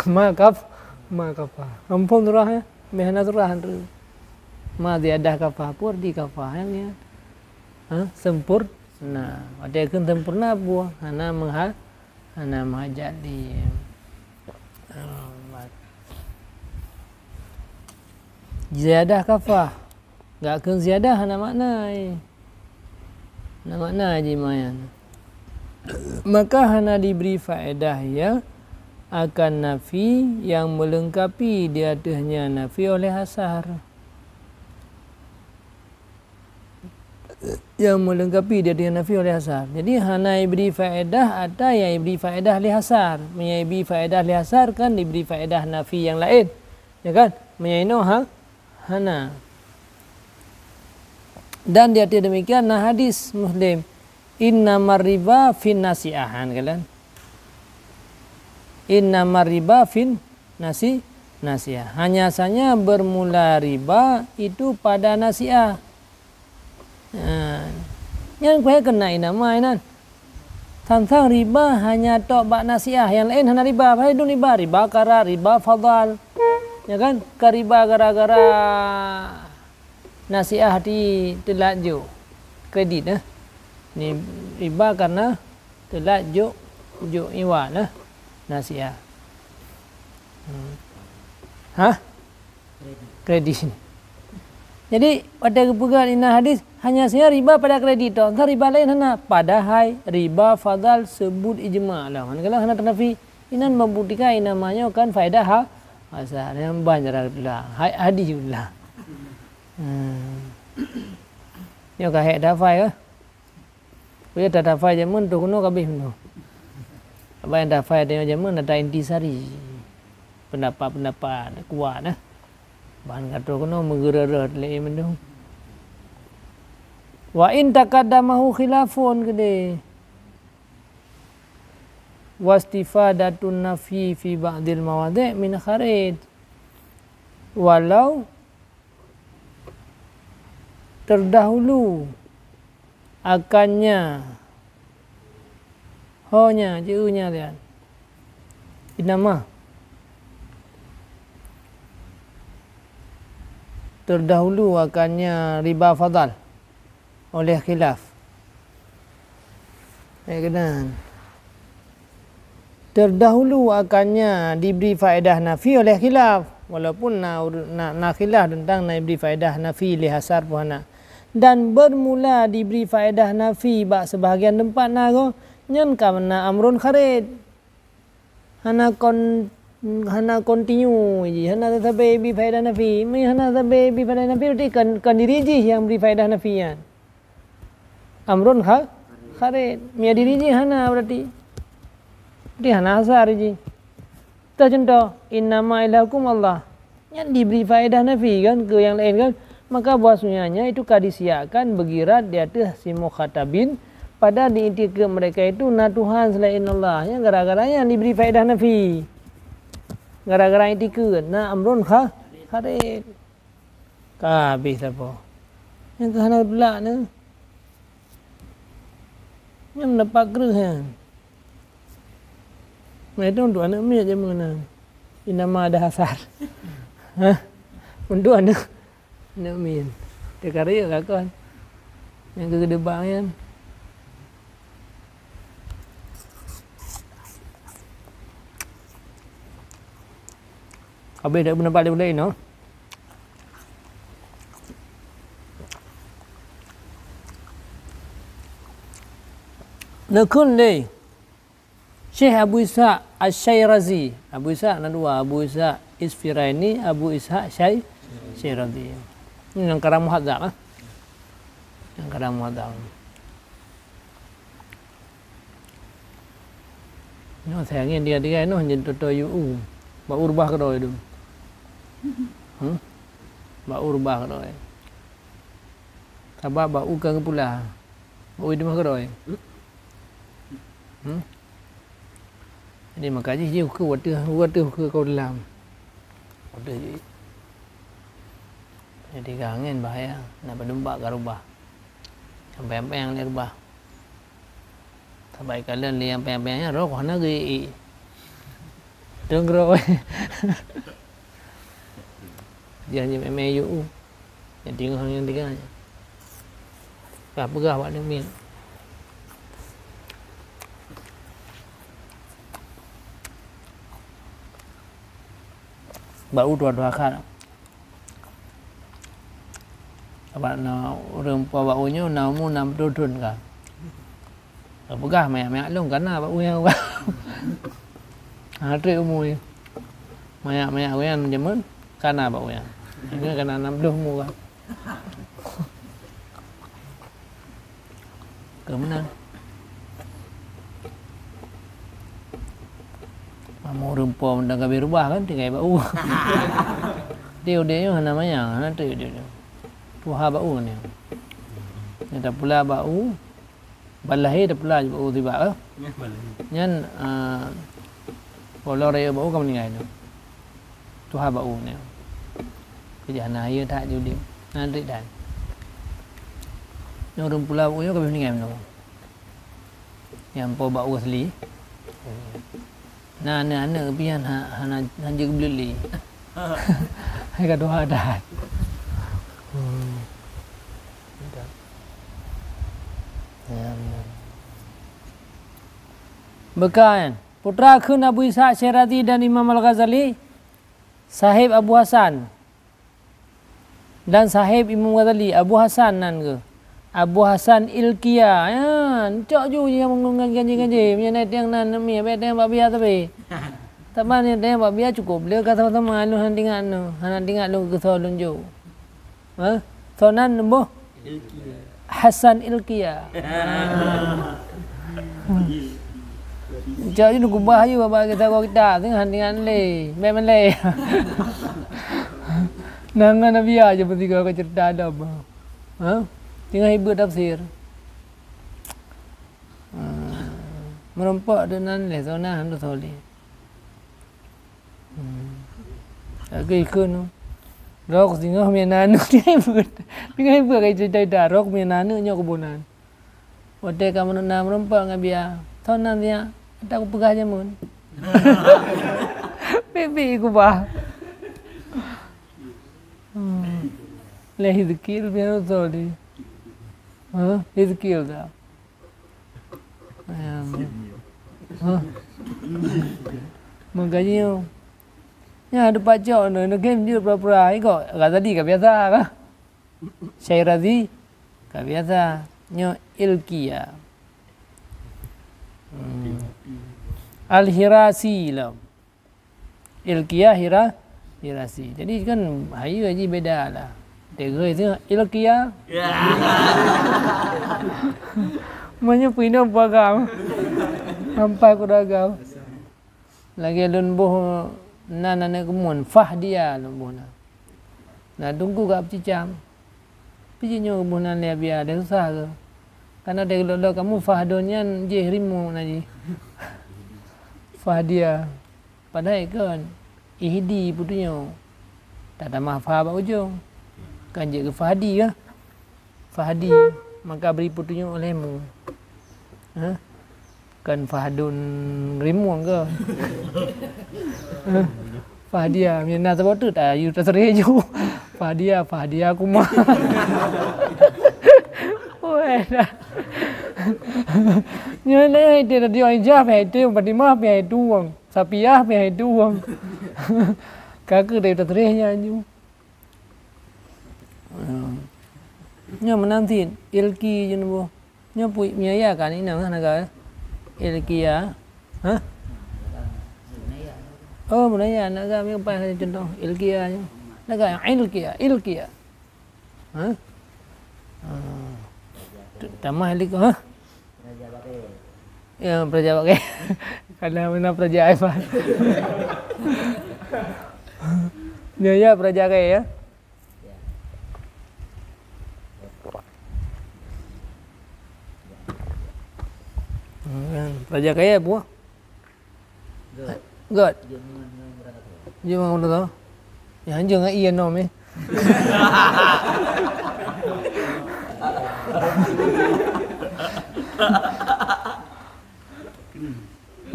Ma kaf-, ma kafah. Ampôn surah, ya. Meh hana surah tu. Ma ziyadah kafah, pur di kafah, ya, ya. Ha, sempurna. Watèe kheun sempurna buah, hana meuha-, hana meuhajat di. Ha, ziyadah kafah. Gak kheun ziyadah hana makna, eh. Hana makna jih ma nyan. Maka hana diberi faedah ia akan nafi yang melengkapi di atasnya nafi oleh hasar. Yang melengkapi di atasnya nafi oleh hasar. Jadi, hana ibri faedah ata yang ibri faedah lé hasar. Meunyo ibri faedah lé hasar kan diberi faedah nafi yang laén. Ya kan? Meunyo inoe ha-, hana. Dan di ateueh demikian na hadis Muslim, "Innamar riba fin nasi'ah." Han kalon? "Innamar riba fin nasi-, nasi'ah." Hanya saja bermula riba itu pada nasi'ah. Ha. Nyan keuhai keunan nama inan. Sang-sang riba hanya tok bak nasiah, nyang laén hana riba. Padahai dum riba, riba karat, riba fadhal. Ya kan? Ka riba gara-gara nasiah di teulat jok kredit, eh. Ni riba karena teulat jok, jok iwa nah, nasiah. Hmm. Hah? Kredit. Jadi, watèe geupeugah inan hadis, hanya saja riba pada kredit tok, entah riba laén hana. Padahai riba fadhal seubut ijma' lah. Kan kalau hana teunafi, inan membuktikan inan mah nyoe kan faedah ha-, hasar. Nyang ban cara geupeugah. Hai hadis geupeugah. Hmm. Nyoe ka hék dafai kah? Peue tatafai jameun troh keunoe ka abéh meunoe. Abang nyang tafai tanyoe jameun ata intisari. Pendapat-pendapat kuat nah. Ban ka troh keunoe meugeureuroh lé mandum. Wa in taqaddamahu khilafun keudéh. Wastifadatun nafi fi ba'dil mawadhi' min kharij. Walau terdahulu akannya, ho nya, jeueu nya lian. Inama. Terdahulu akannya riba fadhal oleh khilaf. Baik, keunan. Terdahulu akannya diberi faedah nafi oleh khilaf, walaupun na, na, na khilaf tentang na diberi faedah nafi lé hasar puhana. Dan bermula diberi faedah nafi bak sebahagian teumpat na goh, nyan ka na amrun kharid. Hana kon-, hana kontinu jih, hana sabe bri faedah nafi. Meunyo hana sabe bri faedah nafi, berarti kon, kon diri jih nyang bri faedah nafi nyan. Amrun kha-, kharid. Meunyo diri jih hana, berarti. Berarti hana asar jih. Teuh cuntoh, "Innama ilahukum Allah." Nyan dibri faedah nafi kan keu nyang laén kan? Maka bahwasanya itu ka disiakkan beugirat di ateueh si mukhatabin, padahai di itikeuet mereka itu na Tuhan selain Allah. Nyan gara-gara nyan dibri faedah nafi. Gara-gara itikeuet na amrun kha-, kharid. Ka habéh sapo. Nyang keu hana teulak na. Nyan dapat kreueh nyan. Nah, itu untuk aneuk miet jameun na. Inama ada hasar. Hah? Untuk aneuk, aneuk miet. Teuka rayeuk ka kon. Nyang keu keudeuh bang nyan. Habéh dak beuneupat lé ulée inoe. Neukheun lé Syekh Abu Ishaq Asy-Syirazi. Abu Ishaq na dua, Abu Ishaq Isfiraini, Abu Ishaq Syai-, Syirazi. Ini nyang karang muhadzab, ah. Nyang karang muhadzab. Nyoe sayang dia dia noh jadi toto U U. Bak u reubah keudroe tu. Hmm? Bak u reubah keudroe. Sabab bak u ka geupula. Bak u di mah keudroe. Hmm? Jadi maka jih jih ukeue wateueh, wateueh ukeue kau dalam. Wateueh jih. Jadi ka angén bahaya, na padum bak ka reubah. Sampai-sampai nyang lé reubah. Sabai kalon lé nyang panyang-panyang nyan roh hana geu-i-i. Teungroe. Janji mé-mé yue. Nyang tinggai nyang tinggai. Ka peugah bak namiet. Bak u dua-dua khat. Sabab na ureuëng po bak u nyoe na umu nam ploh thon ka. Ka peugah manyak-manyak lôn kana bak u nyan. Hana treb umu jih. Manyak-manyak awaknyan jameun kana bak u nyan. Nyan kana nam ploh umu ka. Keu meunan. Amu ureuëng po meunan ka beu reubah kan tinggai bak u. Di udeb nyoe hana manyang, hana treb udeb nyoe. Tuha bak u nyoe. Nyang tapula bak u, ban lahé tapula bak u sibak, eh. Nyan, eh, po lom rayeuk bak u ka meuninggai nyoe. Tuha bak u nyoe. Keujah na hayeue that jiudeb. Na treb that. Nyoe ureuëng pula bak u nyoe ka beu meuninggai meunoe. Nyang po bak u asli. Na aneuk-aneuk pih nyan ha-, hana, hana jeuet geubeuleut lé. Hai ka tuha that. Hmm. Mantap. Ya, ya. Beukan, putra kheun Abu Ishaq Syirazi dan Imam Al-Ghazali, sahib Abu Hasan. Dan sahib Imam Ghazali, Abu Hasan nan geuh. Abu Hasan Ilkia. Ya, cok ju nyang ngon ganjé-ganjé. Meunyo na teueng nan, mi, bèk teueng bak biya tapi. Teuma nyang teueng bak biya cukup lé ka sama-sama lôn hana teuingat lôn, hana teuingat lôn keu soe lôn jok. Ha? Soe nan boh? Hasan Ilkia. Jak ju neugubah yue bak geutanyoe kita, teungoh hana ingat lé. Bèk malèe. Nan ngon Nabi aja peusigoe keu ceurita dom. Ha? Teungoh ibuet tafsir. Ha. Meurumpok deungon lé zona hana soleh. Hmm. Lagèe ikheun tu. Rok singoh meunan aneuk tinggai beuet. Tinggai beuet kai cerita-cerita rok meunan aneuk nyoe keubunan. Watèe ka meunan na meurumpok ngon biya. Thon nan siak, ata kupeugah jameun. Pipi kubah. Hmm. Lé Hizkil biya tu di. Ha? Hizkil dah. Em. Hah? Makajih nyoe. Nyan teupacok nyoe, nyoe game jeuet pura-pura. Ikok Ghazali ka biasa kah? Syirazi ka biasa. Nyoe Ilkia. Hmm. Al-Hirasi lom. Ilkia Hira, Hirasi. Jadi kan hayeue jih beda lah. Teugoi tu Ilkia. Ya. Meunyoe pih inong pagam. Sampai ku dagam. Lagèe lôn boh nan aneuk keumuen, Fahdia lôn boh nan. Na teungku ka peucicam. Pih jih nyoe boh nan lé biya, lé susah keuh. Karena dari lôn-lôn kamoe Fahdon nyan jih rimueng na jih. Fahdia. Padahai kon Ihdi peutunyok. Tatamah fa bak ujong. Kan jeuet keu Fahdi kah? Fahdi, maka bri peutunyok olehmu. Ha? Kan Fahdun rimueng kah? Ha? Fahdia, mina saboh teuk ta, yue tasrih ju. Fahdia, Fahdia kuma. Weh dah. Nyoe lé, hai teu radio Aijah, hai teu Fatimah, hai tueng. Sapiah pih hai tueng. Ka keuh dari tasrih nyan ju. Nyoe meunan cit, Ilki je neuboh. Nyoe pui meunyo ya kan inong hana ga. Ilkia. Hah? Oh, meunyo ya, nak ga meupaih contoh Ilkia nyoe. Nak ga Ilkia, Ilkia. Hah? Ah. Tamah Ilkia, hah? Ya, peuraja pakai. Kadang mana peuraja iPhone. Ya, ya, peuraja pakai ya. Hmm, peuraja pakai ya, buah. Göt. Jeuet ngon ureueng tu. Nyang hanjeuet ngon ie nom, eh.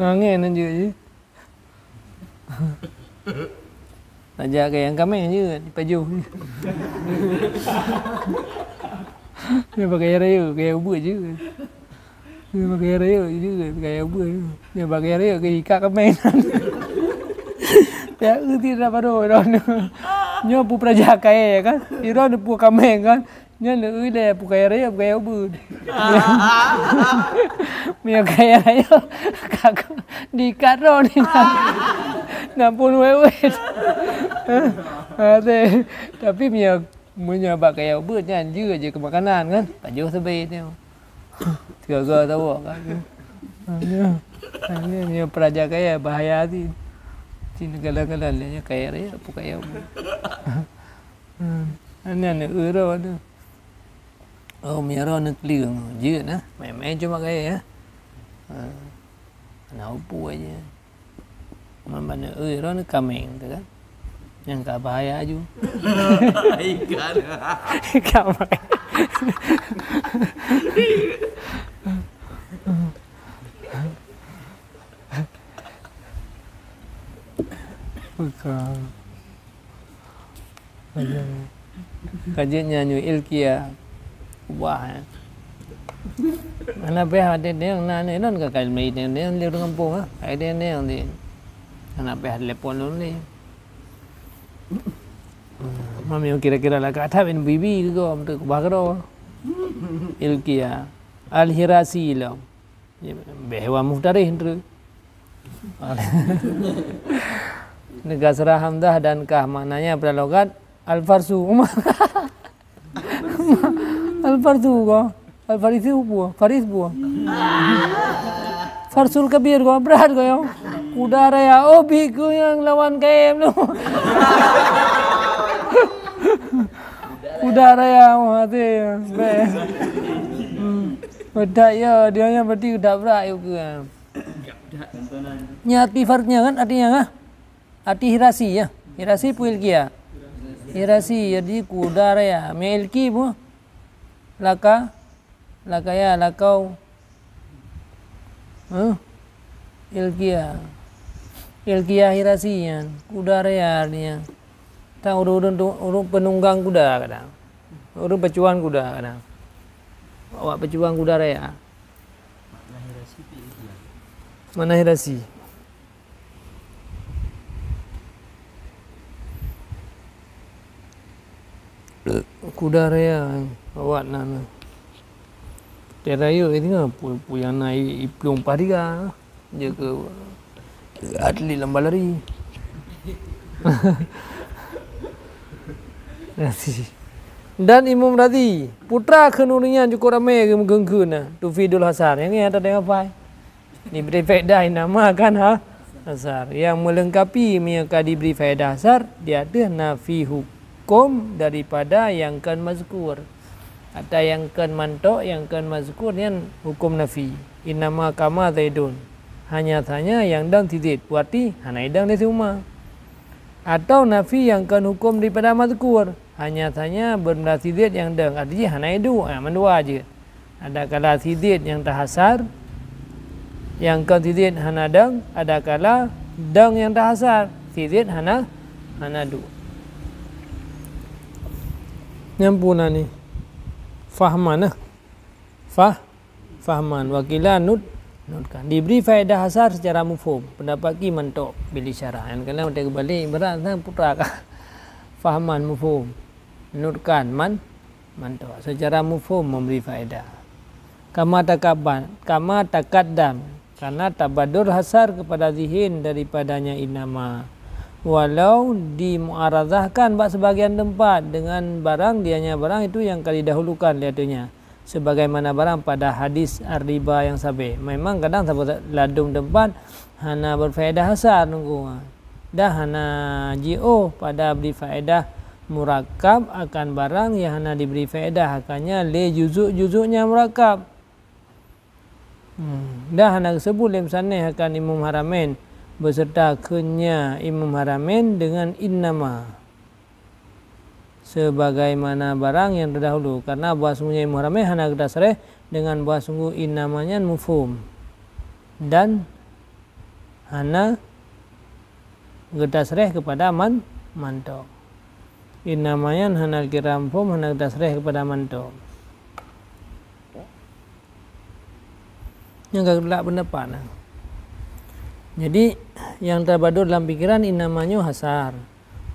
Nangèe nan jeuet jih. Tajak keu nyang kameng jeuet, dipajoh. Dia pakai raya, gaya ubeut jeuet. Dia pakai raya jeuet, gaya ubeut. Dia pakai raya, gaya ikat kameng. Pihak uti dah baru dah. Nyoe pu peuraja kaya kan? Ira ni pu kameng kan? Nyan lé, ui, lé, pu kaya raya, pu kaya ubeut. Meunyo kaya raya, ka ku diikat droe ni. Nampun wèt-wèt. Ha, teh. Tapi meunyo, meunyo bak kaya ubeut nyan, jeuet je keu makanan kan. Pajoh seubé nyoe. Tiga-tiga tawak kan. Ha, nyoe. Ha, nyoe, meunyo peuraja kaya, bahaya ti. Cit kadang-kadang lé nyoe kaya raya, pu kaya ubeut. Hmm. Nyan, nyan, eu droe tu. Oh, meunyo droe neukleueng, jeuet nah. Main-main cuma gaya, ya. Ha. Hana upu aja. Man bak neu-, eu droe neukameng tu kan. Nyang ka bahaya aju. Ikan. Kameng. Bukan. Ka jeuet nyan nyoe Ilkia. Ubah, eh. Hana payah, watèe nyan na aneuk lôn ka, ka lôn nyan, nyan di ureueng gampông, ah. Watèe nyan di, hana payah telepon lôn lé. Meunyoe kira-kira lagak that, bin bibi keu gob, teuh keubah keudroe. Ilkia. Al-Hirasi lom. Bèk wan Muhtarih, teuh. Neukasrah hamzah dan kaf, maknanya pada logat al-farsu. Al-farsu ko. Al-farisu peue? Faris peue? Farsul kabir ko, brat ko nyoe. Kuda raya, oh, bi ku nyang lawan K M tu. Kuda raya, oh, hati. Bèk. Hmm. Bedak ya, dia yang berarti bedak brat ya ke. Nya arti farnya kan, artinya kan? Arti hirasi, ya. Hirasi peue ilkia? Hirasi, jadi kuda raya. Meuilki peue? Laka, lakaya, lakau. Huh? Ilkia. Ilkia hirasi nyan. Kuda raya nyan. Tan ureueng, ureueng, ureueng penunggang kuda kadang. Ureueng pecuan kuda kadang. Awak pecuan kuda raya. Makna hirasi. Kuda raya, awak na, na. Teuh rayeuk itu, pu-, pu nyang na i, i plueng paih tiga. Jeuet keu atlet lamba lari. Dan Imam Razi, putra kheun ureueng nyan cukôp ramé geumeugeungkeuen na, tufidul hasar. Nyang nyan teuh hafai. Dibri faedah inama kan ha-, hasar. Yang melengkapi meunyoe ka dibri faedah hasar, di ateueh nafi huköm daripada nyang kon mazkur. Ata nyang kon mantok, nyang kon mazkur nyan huköm nafi. Innama kama Zaidun. Hanya saja nyang dong si Zaid, berarti hana idong lé si Umar. Atau nafi nyang kon huköm daripada mazkur. Hanya saja beureudah si Zaid nyang dong, arti jih hana iduek, ha, mandua jeuet. Adakala si Zaid nyang tahasar, nyang kon si Zaid hana dong, adakala dong nyang tahasar, si Zaid hana, hana duek. Nyang puna ni. Fahman, eh. Fah-, fahman. Wakila nut-, nutkan. Dibri faedah hasar secara mufhum. Pendapat ki mantok bil isyarah. Nyang keunan watèe geubalik ibarat sang putra ka. Fahman mufhum. Nutkan man-, mantok. Secara mufhum memberi faedah. Kama takabban-, kama takaddam. Karena tabadul hasar kepada zihin daripadanya innama. Walau dimuaradahkan bak sebagian tempat dengan barang, dianya barang itu yang ka didahulukan lé ateueh nyan. Sebagaimana barang pada hadis ar-riba nyang sabé. Memang kadang saboh ladôm teumpat hana beufaedah hasar nunggu. Dah hana jiôh pada bri faedah murakab akan barang nyang hana dibri faedah akannya lé juzuk-juzuknya murakab. Hmm. Dah hana geuseubut lé musannif akan Imam Haramain beuseureuta kheunnya Imam Haramain deungon innama. Sebagaimana barang nyang teudahulu, karena bahwasungguhnya Imam Haramain hana geutasreh deungon bahwasungguh innama nyan mufhum dan hana geutasreh keupada man-, mantok. Innama nyan hana kira mufhum, hana geutasreh keupada mantok. Nyang ka geulak pendapat na. Jadi, nyang tabadot lam pikiran innama nyoe hasar.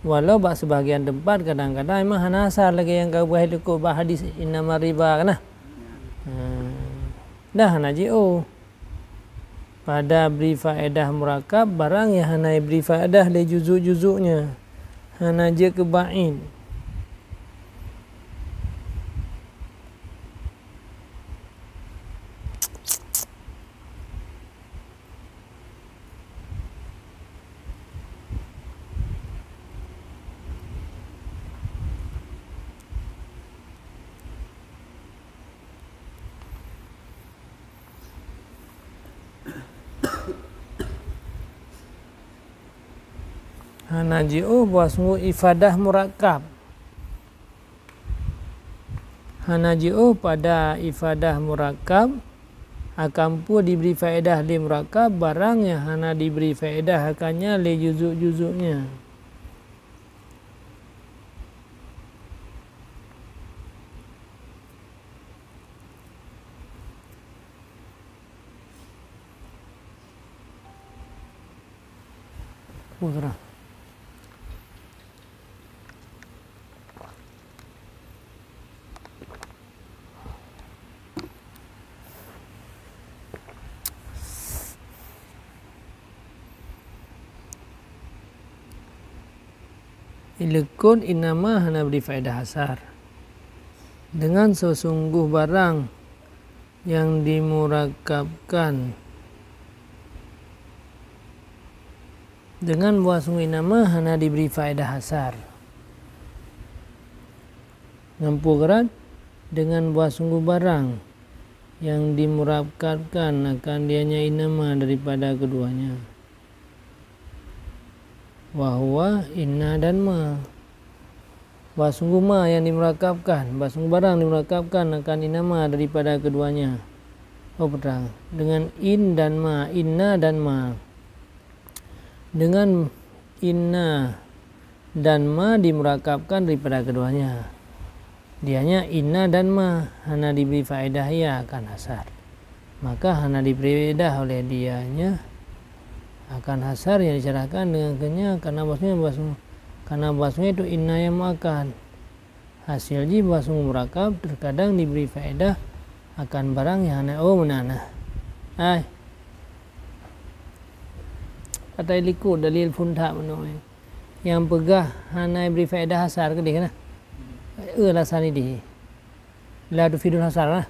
Walau bak sibagian teumpat kadang-kadang memang hana hasar lagèe nyang ka geupeugah likot bak hadis innama riba kana. Hmm. Dah hana jiôh. Pada bri faedah murakab barang nyang hana jibri faedah lé juzuk-juzuknya. Hana jeuet keu ba'id. Hana jiôh bahwa sungguh ifadah murakab. Hana jiôh pada ifadah murakab, akan pue dibri faedah lé murakab barang nyang hana dibri faedah akannya lé juzuk-juzuknya. Putra. Ileukoth innama hana bri faedah hasar. Dengan seusungguh barang nyang dimurakabkan dengan bahwasungguh innama hana dibri faedah hasar. Ngon peue geurat? Dengan bahwasungguh barang nyang dimurakabkan akan dianya innama daripada keduanya. Wa huwa inna dan ma. Bahwasungguh ma nyang dimurakabkan, bahwasungguh barang dimurakabkan akan innama daripada keduanya. Oh, peutang. Dengan in dan ma, inna dan ma. Dengan inna dan ma dimurakabkan daripada keduanya. Dianya inna dan ma hana dibri faedah ia akan hasar. Maka hana dibri faedah oleh dianya akan hasar nyang disyarahkan dengan keunya, karena bahwasanya, bahwasanya, karena bahwasanya itu inna yang muakkad. Hasil jih bahwasungguh murakab terkadang dibri faedah akan barang nyang hana, oh, meunan nah. Hai. Kata ilikot dalil phon that meunoe. Nyang peugah hana bri faedah hasar keudeh nah. Eh, alasan ideh. La tufidul hasar lah.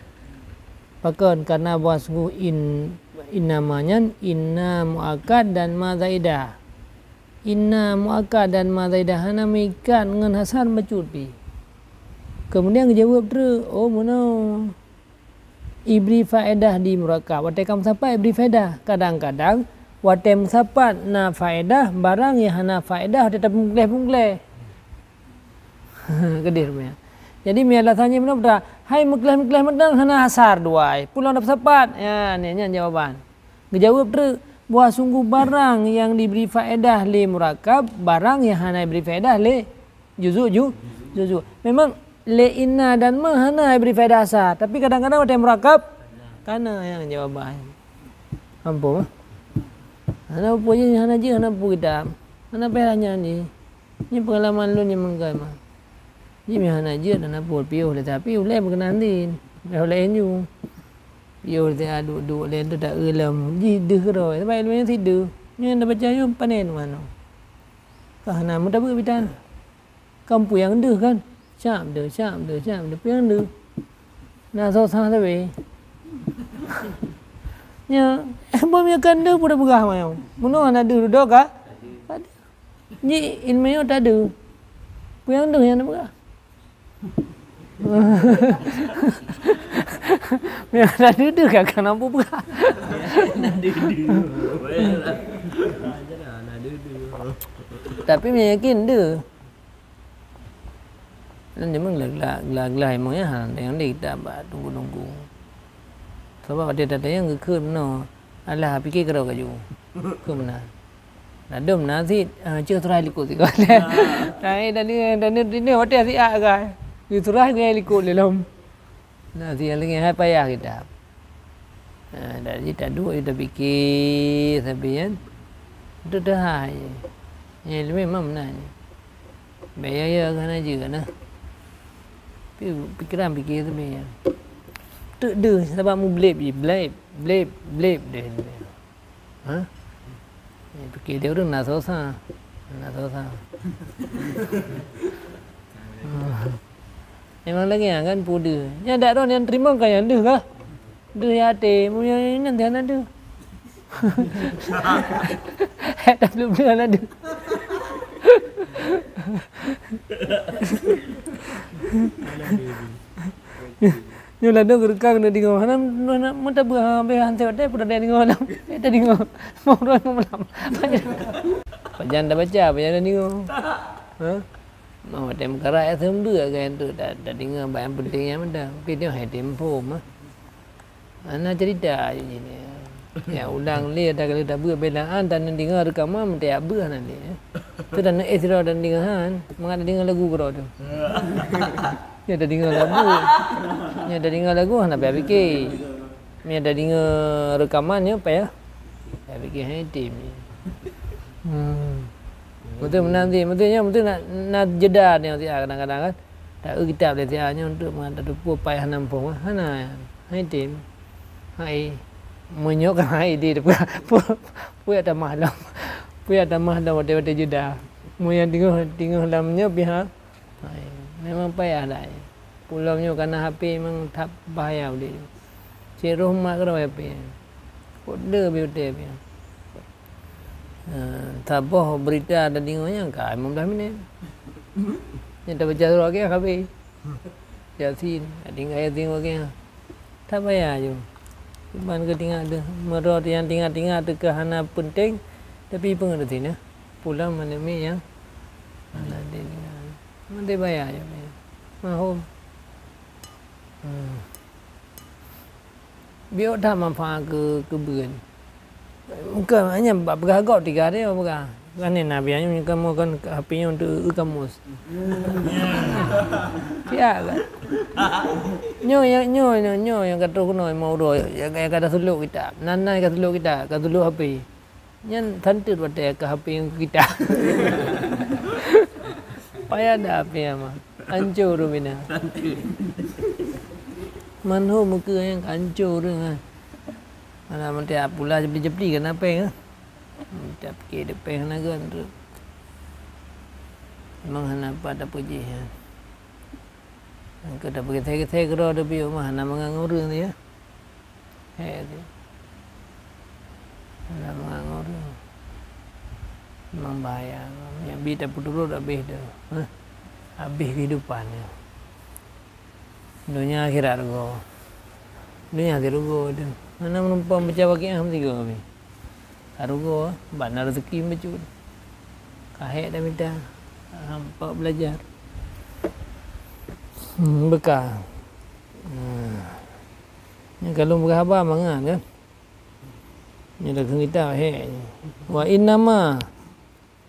Pakon? Karena bahwasungguh in, innama nyan inna muakkad dan ma zaidah. Inna muakkad dan ma zaidah hana meuikat ngon hasar bacut pih. Kemudian geujaweueb treuk, oh, meunoe. Ibri faedah di murakab. Watée ka meusapat ibri faedah. Kadang-kadang watée meusapat na faedah, barang nyang hana faedah watée tapeumeugleh-peumeugleh. Keudeh rupanya. Jadi, meualasan jih meunoe peugah, hai meugleh-meugleh mantong hana hasar dua ai. Peue lom na peusapat? Ya, nyan, nyan jawaban. Geujaweueb treuk, bahwasungguh barang nyang dibri faedah lé murakab, barang nyang hana dibri faedah lé juzu, ju-, juzu. Memang lé inna dan ma hana dibri faedah hasar, tapi kadang-kadang watée murakab, kana nyang jawaban. Ampôn. Hana peue jih, hana jeuet, hana peue kitab. Hana payah nyan jih. Nyoe peungalaman lôn nyang meunggai mah. Jih meuhana jeuet hana peue, piôh lé tapi ulée meukeunong din. Ulée nyoe. Piôh lé duek-duek lé tu tak eu lom. Jih deuh keudroe. Sabab ilmu nyan sideuh. Nyoe dah baca yum panen manoe. Ka hana meutabeuet bitan. Kan peue nyang deuh kan? Cap deuh, cap deuh, cap deuh. Peue nyang deuh? Na soe sah sabe. Nya, eh, bom nyoe kan deuh peue dah peugah manyong. Meunoe hana deuh dudoe ka? Ka deuh. Ji ilmu nyoe tadeuh. Peue nyang deuh nyang na peugah? Meunyoe tadeuh-deuh ka, ka na peugah. Tapi meunyoe yakin deuh. Lôn deungoe glah-glah, glah-glah ilmu nyan hana teudeungoe lé kitab bak teungku-teungku. Sabab watée tatanyong geukheun meunoe, alah pike keudroe kaju. Kheun meunan. Ladôm na cit, ah, ceuh surah likot sikot. Nah, eh, dan ni, dan ni, dan ni watée siat agak. Di surah gaya likot lé lom. Nah, siat lagée hai payah kitab. Ha, dak jih taduek, tapike sabe nyan. Teuh-teuh hai. Nyan ilmu memang meunan. Bèk ya-ya keu hana jeuet na. Pi-, pikeran pike sabe nyan. Teuk deuh sabab mubleb jih, bleb, bleb, bleb deh. Ha? Pike deh ureueng na sosa. Na sosa. Memang lagée nyan kan peue deuh. Nyan dak droe nyang teurimong ka nyang deuh kah? Deuh yatim, meunyoe nyan hana deuh. Hek tableuh-bleuh hana deuh. Nyoe ladôm geureukang na deungoe. Hana, hana meutabeuh, ha, beh, han teuh watée peue tadeng deungoe lam. Eh, tadeungoe. Mau droe mau malam. Pajan tabaca, pajan tadeungoe. Ha? Mau watée meukarat ya seumeubeuet kan tu, ta-, tadeungoe bak nyang penting nyan mantong. Tapi nyoe hai tempo mah. Hana cerita je nyan. Ya, ulang lé ata kali tabeuet belaan, taneuk deungoe reukaman, meuteuk beuh hana lé. Tu taneuk eh sidroe taneuk deungoe han, mangat tadeungoe lagu keudroe tu. Ya, tadeungoe lagu. Ya, tadeungoe lagu hana payah pike. Ya, tadeungoe reukaman nyoe payah. Payah pike hai tem. Hmm. Beutôi meunan cit, beutôi nyan, beutôi na, na jeda nyoe siat kadang-kadang kan. Taeu kitab lé siat nyoe untuk meunan tateupeue payah na muphom, hana, hai tem. Hai, meunyoe kan hai di peue, peue, peue tamah lom. Peue tamah lom watèe-watèe jeda. Meunyoe teungoh, teungoh lam nyoe pih ha. Hai, memang payah dah. Ulôn nyoe kana H P memang that bahaya udép. Cit roh mak keudroe H P. Kok le biote pih. Ha, saboh berita tadeungoe nyan ka lima belas minit. Nyan tabaca surah Al-Fatihah habéh. Yasin, tinggai Yasin bagi. That bahaya ju. Iban keu tinggai deuh. Meurot nyang tinggai-tinggai teuka hana peunteng, tapi peungeut sinoe. Pulang manéh nyang hana ditinggai. Mantong bahaya ju. Mahom. Hmm. Biôk that manfaat keu, keu beuen. Bukan hanya bak peugah gob tiga dia peugah. Kan ni Nabi nyoe kamu kan H P nyoe untuk eu kamus. Siap kan? Nyoe yang, nyoe, nyoe, nyoe yang ka troh keunoe lima uroe, yang, yang ka taseulok kitab. Nan, nan ka seulok kitab, ka seulok H P. Nyan santet watèe ka H P ngon kita. Payah dah H P nyan mah. Ancô ureueng bina. Santet. Manhom meukeue nyan ka ancô ureueng ah. Mana meuti pula jepli-jepli keunan péng ah. Meuti pike di péng hana geuan tu. Memang hana pat tapeujih nyan. Engkau tapeugah thèe-thèe keudroe teubiôh mah hana mangang ureueng dia. Hék tu. Hana mangang ureueng. Memang bahaya. Nyang bi tapeuturot habéh tu. Hah? Habéh kehidupan tu. Donya akhirat rugoe. Donya hase rugoe tu. Hana meurumpok baca Waqiah meusigoe habéh. Ka rugoe, bak na rezeki bacut. Ka hék tamita, hampa belajar. Hmm, beuka. Hmm. Nyan ka lôn peugah haba mangat kan. Nyan dah kheun kitab hék. Wa innama,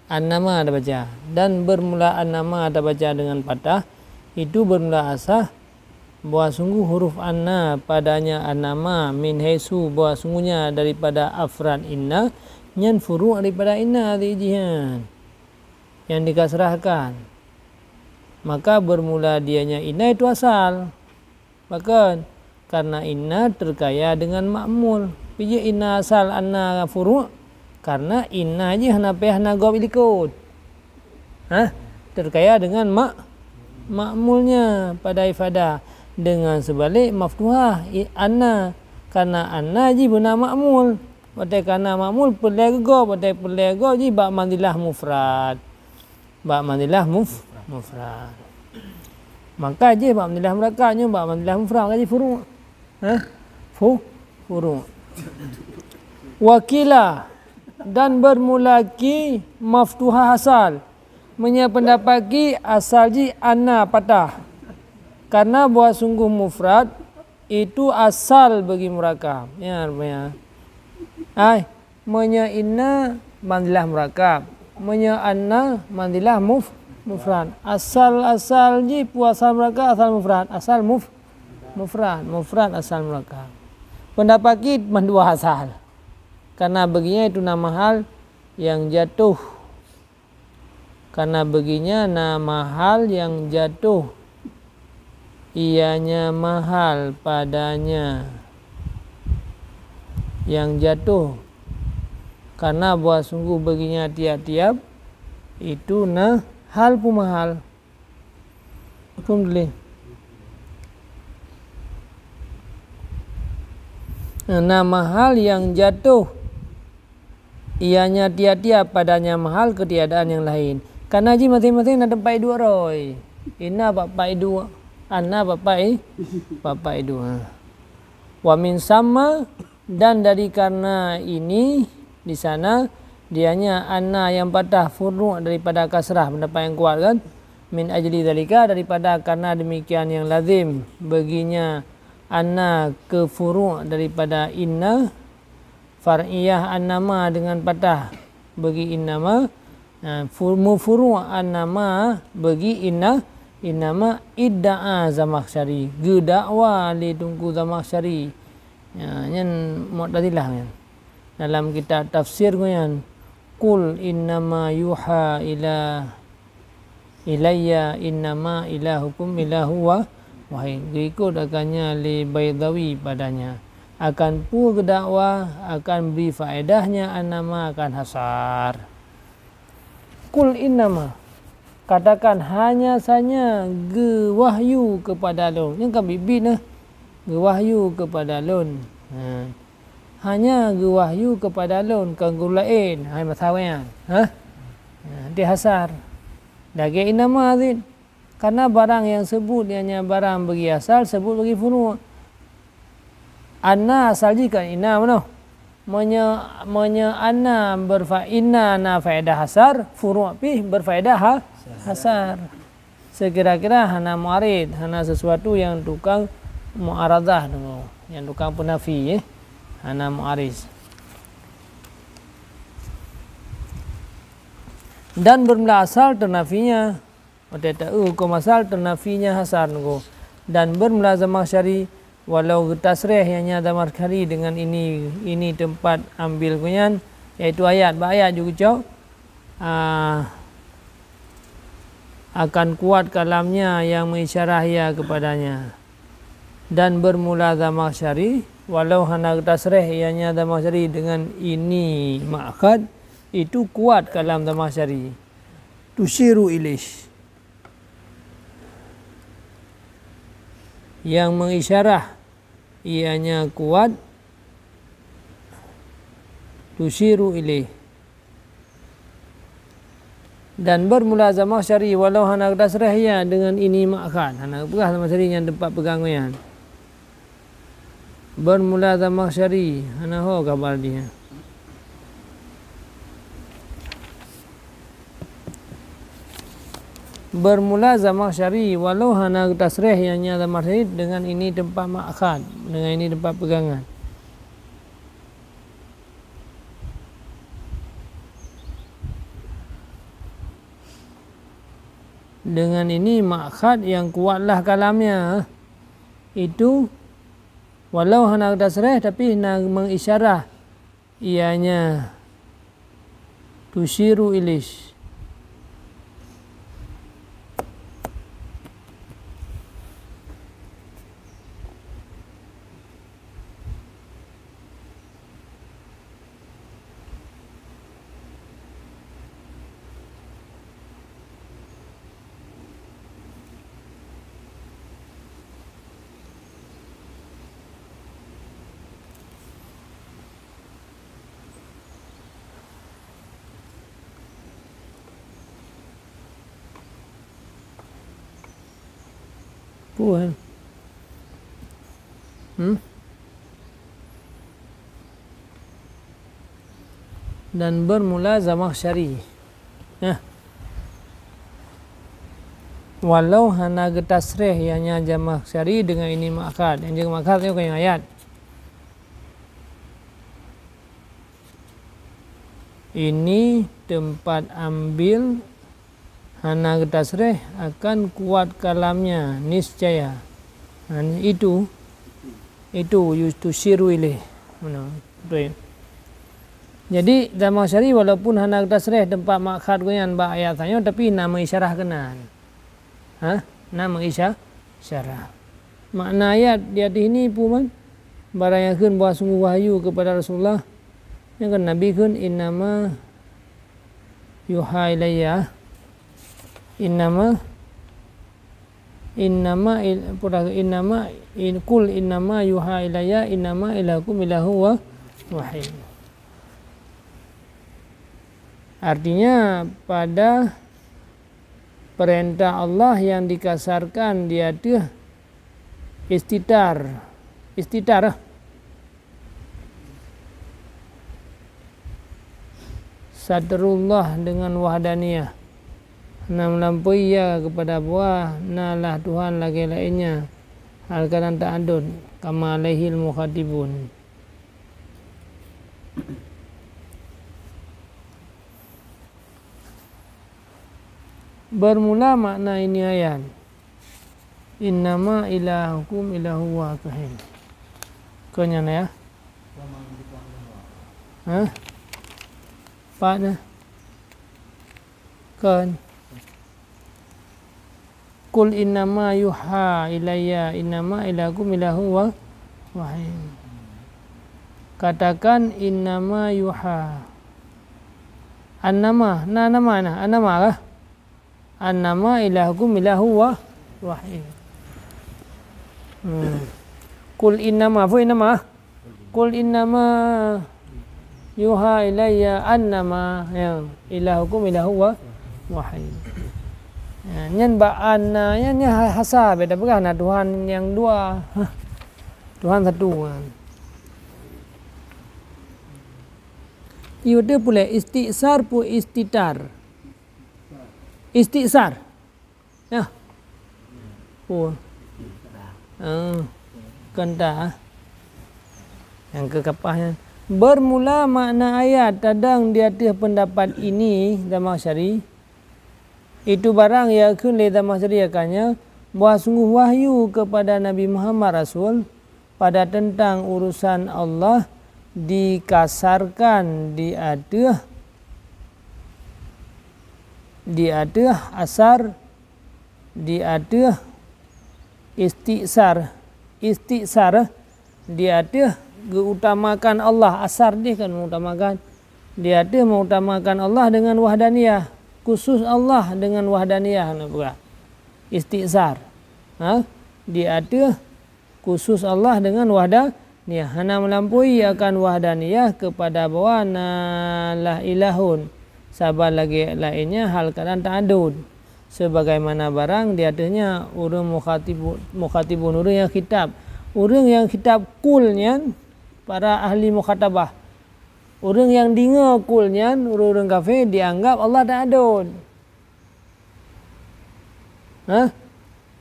annama tabaca. Dan bermula annama tabaca dengan patah, itu bermula asal bahwa sungguh huruf anna padanya annama min haitsu bahwa sungguhnya daripada afrad inna nyan furu' daripada inna jih nyan. Yang dikasrahkan. Maka bermula dianya inna itu asal. Pakon? Karena inna terkaya dengan ma'mul. Pijih inna asal anna furu', karena inna jih hana payah na gob ilikot. Hah? Terkaya dengan mak-, ma'mulnya pada ifada. Dengan sebalik maftuhah i-, anna. Karena anna jih beuna ma'mul. Watèe kana ma'mul peureulèe geugob, watèe peureulèe geugob jih bak manzilah mufrad. Bak manzilah muf-, mufrad. Maka jih bak manzilah murakkab, nyoe bak manzilah mufrad, maka jih furu'. Hah? Fu-, furu'. Wa qila, dan bermula ki maftuhah asal. Meunyoe pendapat ki asal jih anna patah. Karena bahwa sungguh mufrad itu asal bagi murakkab. Ya, rupanya. Ai, meunyoe inna manzilah murakkab, meunyoe anna manzilah muf-, mufrad. Asal-asal jih peue asal murakkab, asal mufrad, asal muf-, mufrad, mufrad asal murakkab. Pendapat ki mandua asal. Karena baginya itu nama hal yang jatuh. Karena baginya nama hal yang jatuh, ianya mahal padanya yang jatuh. Karena bahwa sungguh baginya tiap-tiap itu na hal pun mahal. Hukum dulih. Nama hal yang jatuh ianya tiap-tiap padanya mahal ketiadaan yang lain. Karena jih maséng-maséng na teumpat iduek droe. Inna bak pat iduek, anna bak pat i-, bak pat iduek. Ha. Wa min samma, dan dari karena ini, di sana, dianya anna yang patah furu' daripada kasrah, pendapat yang kuat kan? Min ajli dzalika, daripada karena demikian yang lazim baginya anna keu furu' daripada inna, far'iyah annama dengan patah bagi innama, ha, fu-, mufuru' annama bagi inna, innama idda'a Zamakhsyari, geudakwa lé Teungku Zamakhsyari. Ya, nyan Mu'tazilah nyan. Dalam kitab tafsir geuh nyan, Qul innama yuha ila, ilayya innama ilahukum ilahu wa-, wahid. Geukheun akannya lé Baidawi padanya, akan peue geudakwa, akan bri faedahnya annama akan hasar. Qul innama, katakan hanya sanya geuwahyu kepada lôn. Nyan ka biet-biet neuh. Geuwahyu kepada lôn. Ha. Hanya geuwahyu kepada lôn, kon guru laén. Hai masa nyan. Ha? Ha, di hasar. Lagée innama zid. Karena barang nyang seubut, nyang, nyang barang bagi asal, seubut bagi furu'. Anna asal jih kan inna meunoh. Meunyoe, meunyoe anna berfa-, inna na faedah hasar, furu' pih berfaedah ha-, hasar. Sekira-kira hana muarid, hana sesuatu nyang tukang muaradah tu, nyang tukang peunafi, eh. Hana muarid. Dan bermula asal teunafinya. Watée taeu huköm asal teunafinya hasar nyoe. Dan bermula Zamakhsyari, walau geutasréh ianya Zamakhsyari dengan ini, ini tempat ambil geuh nyan, yaitu ayat, bak ayat jih geucok, ah, akan kuat kalamnya yang mengisyarah ia kepadanya. Dan bermula Zamakhsyari, walau hana geutasréh ianya Zamakhsyari dengan ini ma'khad, itu kuat kalam Zamakhsyari. Tusyiru ilaih. Yang mengisyarah ianya kuat, tusyiru ilaih. Dan bermula Zamakhsyari, walau hana geutasréh ia dengan ini ma'khad, hana geupeugah Zamakhsyari nyan teumpat peugang nyan. Bermula Zamakhsyari, hana ho kabar jih. Bermula Zamakhsyari, walau hana geutasréh ianya Zamakhsyari dengan ini teumpat ma'khad, dengan ini teumpat peugangan. Dengan ini ma'khad yang kuatlah kalamnya. Itu walau hana geutasréh, tapi na mengisyarah ianya tusyiru ilaih. Puan. Hmm? Dan bermula Zamakhsyari. Nah. Walau hana geutasréh ianya Zamakhsyari dengan ini ma'khad. Nyang jeuet ma'khad nyoe keu ayat. Ini tempat ambil hana geutasréh akan kuat kalamnya, niscaya. Ha, itu, itu yu-, tusyiru ilaih. Mana? Betul. Jadi, Zamakhsyari walaupun hana geutasréh teumpat ma'khad geuh nyan bak ayat tanyoe, tapi na meuisyarah keunan. Ha? Na meuisya-, isyarah. Makna ayat di ateueh ini peue man? Barang nyang kheun bahwa sungguh wahyu kepada Rasulullah, nyan kan Nabi kheun, "Innama yuha ilayya." Innama, innama il-, peue dah, innama in-, qul innama yuha ilayya innama ilahukum ilahu wa-, wahid. Artinya, pada perintah Allah yang dikasarkan di ateueh istitar, istitar, satrullah dengan wahdaniyah, na melampaui ia kepada bahwa na lah Tuhan lagée laénnya, hal kana ta'adud, kama alaihil mukhatibun. Bermula makna ini ayat, "Innama ilahukum ilahu wahid." Keu nyan ya? Hah? Pat na? Kon. Qul innama yuha ilayya innama ilahukum ilahu wa-, wahid. Katakan innama yuha. Annama, na nama na, annama kah? Annama ilahukum ilahu wa-, wahid. Hmm. Qul innama, apa innama? Qul innama yuha ilayya annama, ya, ilahukum ilahu wa-, wahid. Ya, nyan bak anna, nyan, nyan ha-, hasab, beda peugah na Tuhan nyang dua. Hah. Tuhan satu kan. Ieu tu pulai istiksar pu istitar. Istiksar. Nah. Oh. Ah, kanta. Nyang keu kapah nyan. Bermula makna ayat tadang di ateueh pendapat ini, Zamakhsyari. Itu barang nyang geukheun lé Zamakhsyari akan nyan, bahwa sungguh wahyu kepada Nabi Muhammad Rasul, pada tentang urusan Allah dikasarkan di ateueh, di ateueh asar, di ateueh istiksar, istiksar, di ateueh geuutamakan Allah, asar dih kan mengutamakan, di ateueh mengutamakan Allah dengan wahdaniyah, khusus Allah dengan wahdaniyah, na peugah. Istiksar. Ha? Di ateueh khusus Allah dengan wahdaniyah, hana melampaui akan wahdaniyah kepada bahwa na lah ilahun, saban lagée laén nyan hal keadaan ta'adud. Sebagaimana barang di ateueh nyan ureuëng mukhatibu-, mukhatibun, ureuëng nyang khitab. Ureuëng nyang khitab qul nyan para ahli mukhatabah. Ureuëng nyang deungoe qul nyan, ureuëng-ureuëng kafé, dianggap Allah ta'adud. Hah?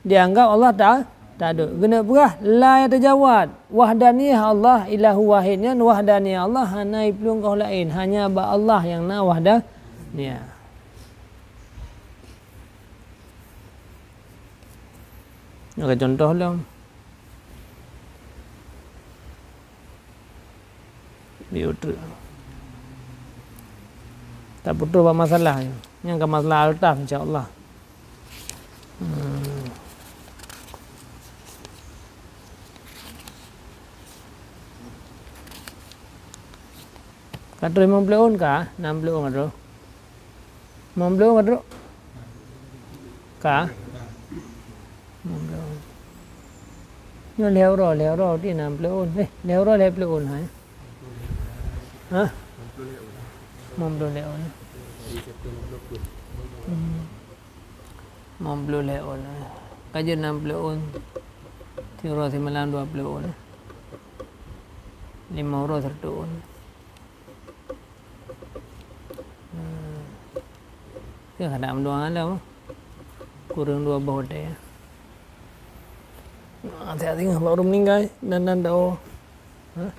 Dianggap Allah ta-, ta'adud. Geuneuk peugah, la yatajawaz. Wahdaniyah Allah, ilahu wahid nyan, wahdaniyah Allah hana jiplueng keu laén. Hanya bak Allah nyang na wahdaniyah. Nyang ka contoh lom. Bieu treuk. Tapeutrok bak masalah nyoe. Nyang ka masalah altaf, insya Allah. Hmm. Ka troh limong ploh ôn ka? Nam ploh ôn ka troh? Limong ploh ôn ka troh? Ka? Limong ploh ôn. Nyoe lhèe uroe, lhèe uroe di nam ploh ôn. Eh, lhèe uroe lhèe ploh ôn hai. Hah? Limong ploh lhèe ôn. Hmm. Limong ploh lhèe ôn. Ka jeuet nam ploh ôn. Siuroe simalam dua ploh ôn. Limong uroe seratus ôn. Hmm. Ka hana meudua ngon lom. Kureueng dua boh watèe. Ah, siat singoh baru meuninggai dan, dan dao. Hah?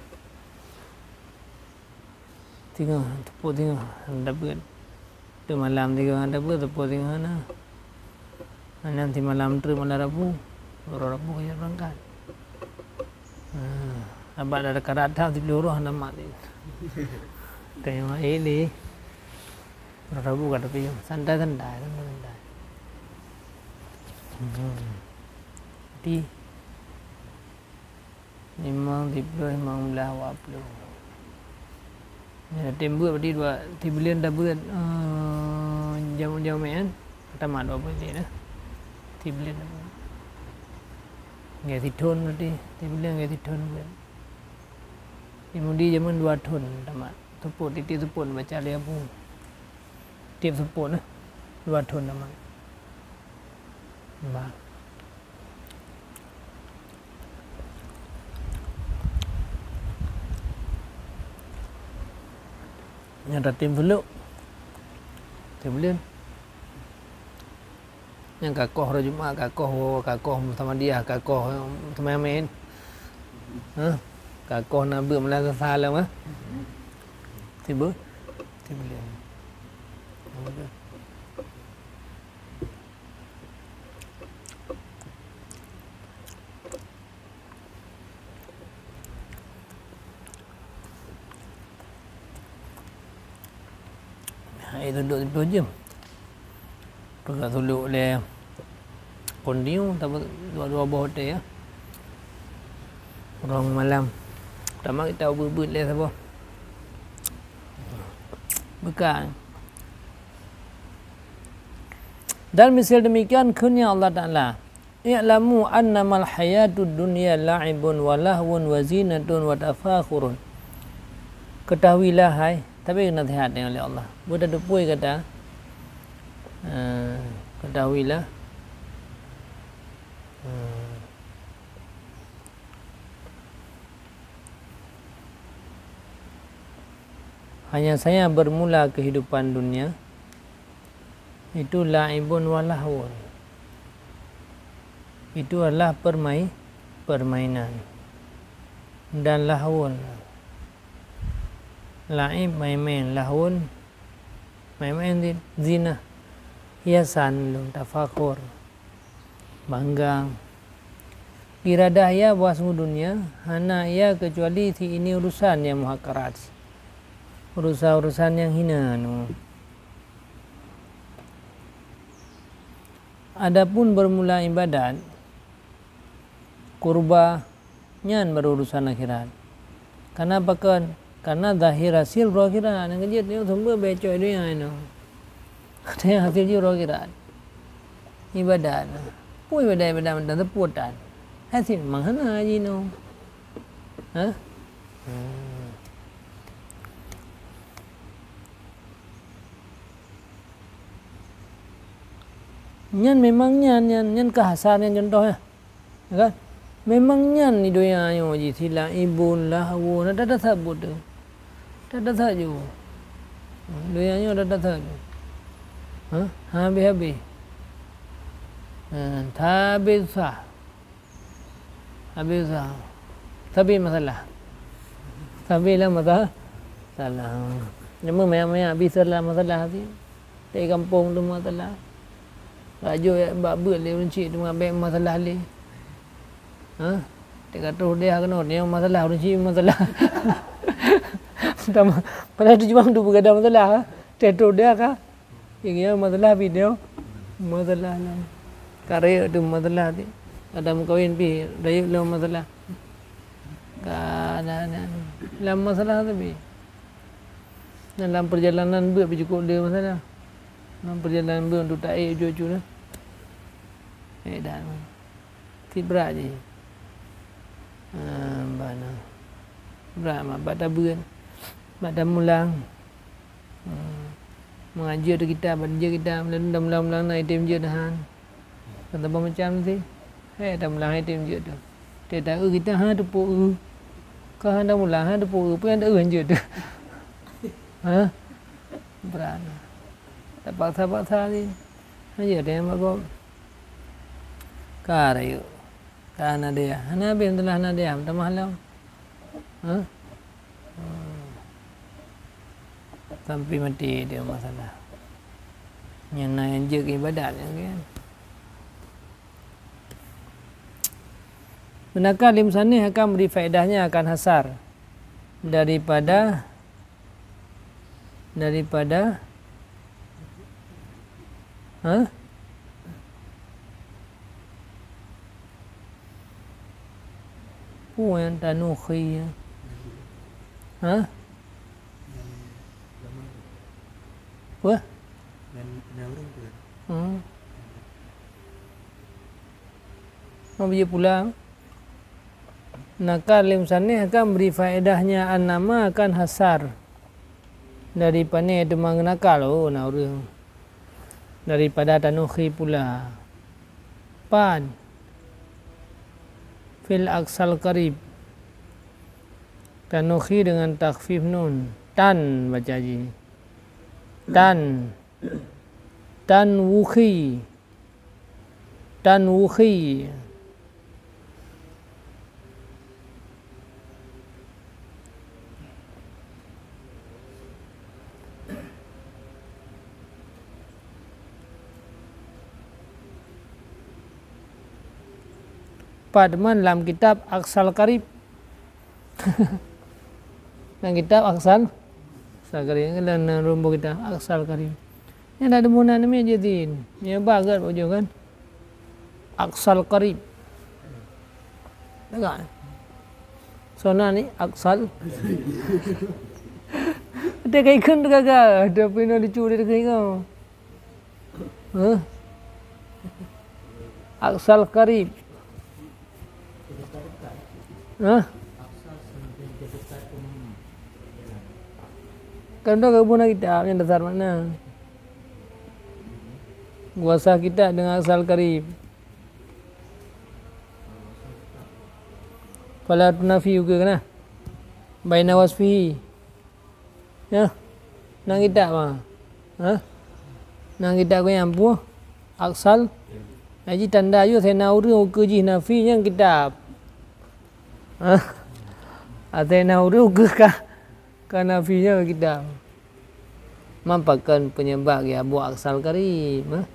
Singoh, teupot singoh, hana dapeuet. Teuma malam singoh hana dapeuet, teupot singoh hana. Hana simalam treuk malam Rabu. Uroe Rabu ka jeuet beurangkat. Ha, abak dah karat that siplôh uroe hana mat. Tanyong ék lé. Uroe Rabu ka tapi santai-santai, santai-santai. Hmm. Jadi, Limong, siplôh, limong blah, dua ploh. Nyan tem beuet berarti dua, sibuleuen tabeuet, eh, jam, jam meu'en, tamat dua ploh cit dah. Sibuleuen tabeuet. Nggak sithon berarti, sibuleuen nggak sithon beuet. Di mudi jameun dua thon tamat. Seupôt, tieb-tieb seupôt baca lé Abu. Tieb seupôt nah, dua thon tamat. Bah. Nyang tatem suluk. Sibuleuen. Nyang ka koh uroe Jumat, ka koh, ka koh Muhammadiyah, ka koh Muhammadiyah. Ha? Ka koh na beuet malah sasa lom, ha? Tiba. Tiba. Ai tunduk siplôh jeuem. Peugah tunduk lé kontinu, tapi dua-dua boh watèe, ya. Rong malam. Pertama kita ubeut-ubeut lé saboh. Bukan. Dan misal demikian kheun Allah Ta'ala, "I'lamu annamal hayatud dunya la'ibun wa lahwun wa zinatun wa tafakhurun." Ketahuilah, hai, tapi nasihat oleh Allah. Buat ada pui kata, eh, ketahuilah. Eh, hanya saja bermula kehidupan dunia itu la'ibun wa lahwun. Itu adalah permai-, permainan. Dan lahwun. La'ib main-main, lahwun main-main zi-, zinah. Hiasan lôn, tafakhur. Bangga. Iradah ia bak seumu dunia, hana ia kecuali si ini urusan nyang muhakarat. Urusan-urusan nyang hina nyoe. Adapun bermula ibadat, kurba, nyan baru urusan akhirat. Karena pakon? Karena zahir hasil uroe akhirat. Nyang keujeuet nyoe sumber bèe cok donya nyoe. Ada nyang hasil jih uroe akhirat. Ibadat. Peue ibadat-ibadat mantong teupeue tan. Hasil memang hana jinoe. Ha? Hmm. Nyan memang nyan, nyan, nyan ka hasar nyan contoh, ya. Ya kan? Memang nyan di donya nyoe jih si la'ibun, lahwun, ada that buet tu. Ada that ju. Donya nyoe ada that ju. Ha? Habéh-habéh. Ha, habéh susah. Habéh susah. Tapi masalah. Tapi lah masalah. Salah. Cuma maya-maya habéh salah masalah tu. Di gampông teuma teula. Laju bak beuet lé ureueng chik teuma bèk masalah lé. Ha? Teuka troh deh keunoe, nyoe masalah ureueng chik masalah. Teuma, padahai tujuan tu beugadang masalah, ha? Teuka troh deh ka. Ingat masalah video. Masalah lah. Karek tu masalah tu. Ada meukawen pih, rayeuk lom masalah. Ka na, na, lam masalah tu pih. Dan lam perjalanan beuet pih cukôp le masalah. Lam perjalanan beuet untuk taék ujoe-ujoe lah. Eh, dan. Cit brat jih. Ah, bana. Brat mak, bak tabeuet. Bak tamulang. Hmm. Meungaji tu kitab, bak jeuet kitab, lalu tamulang-mulang na item jeuet han. Kan teuma macam tu. Hai, tamulang hai tem jeuet tu. Teuta eu kita ha teupeu eu. Ka hana mula ha teupeu eu, peue nyang ta eu hanjeuet tu. Ha? Brat. Tapaksa-paksa ni. Hanjeuet teuh nyang bagoe. Ka rayeuk. Ka hana daya. Hana habéh meutulah hana daya, meutamah lom. Ha? Hmm. Sampai mati dia masalah. Nyan na nyang jeuet keu ibadat nyan kan. Manakala lé musannif akan bri faedahnya akan hasar daripada, daripada, ha? Peue nyang tanukhi, ha? Peue? Hmm. Mau biji pulang. Nakal lé musannif akan bri faedahnya an-nama akan hasar. Dari pane teuma geunakal, oh, na ureueng. Daripada tanukhi pula. Pan. Fil aqsal qarib. Tanukhi dengan takhfif nun. Tan baca jih. Tan. Tanwukhi. Tanwukhi. Pat man lam kitab Aqsal Qarib. Lam kitab Aqsal, Aksal Qarib kan, dan, dan rumoh kita Aksal Qarib. Nyan dak deungon nan namanya Jazin. Nyan bagat ujong kan. Aksal Qarib. Deungon. Soe nan ni Aksal. Ada kaikun tu gagal. Ada pun lucu dia dekat kau. Hah? Aksal Qarib. Hah? Kan tu gabungan kitab nyang dasar makna. Kuasa kitab dengan Aksal Qarib. Fala tunafi ukeue kana. Baina wasfihi. Ya. Nang kitab ma. Ha? Nang kitab ku nyang puh. Aksal. Haji tanda yue sena ureuëng ukeue jih nafi nyang kitab. Ha? Atena ureuëng ukeue ka, ka nafi nyang kitab. Mampakan penyebab ya Abu Aksal Karim, ha?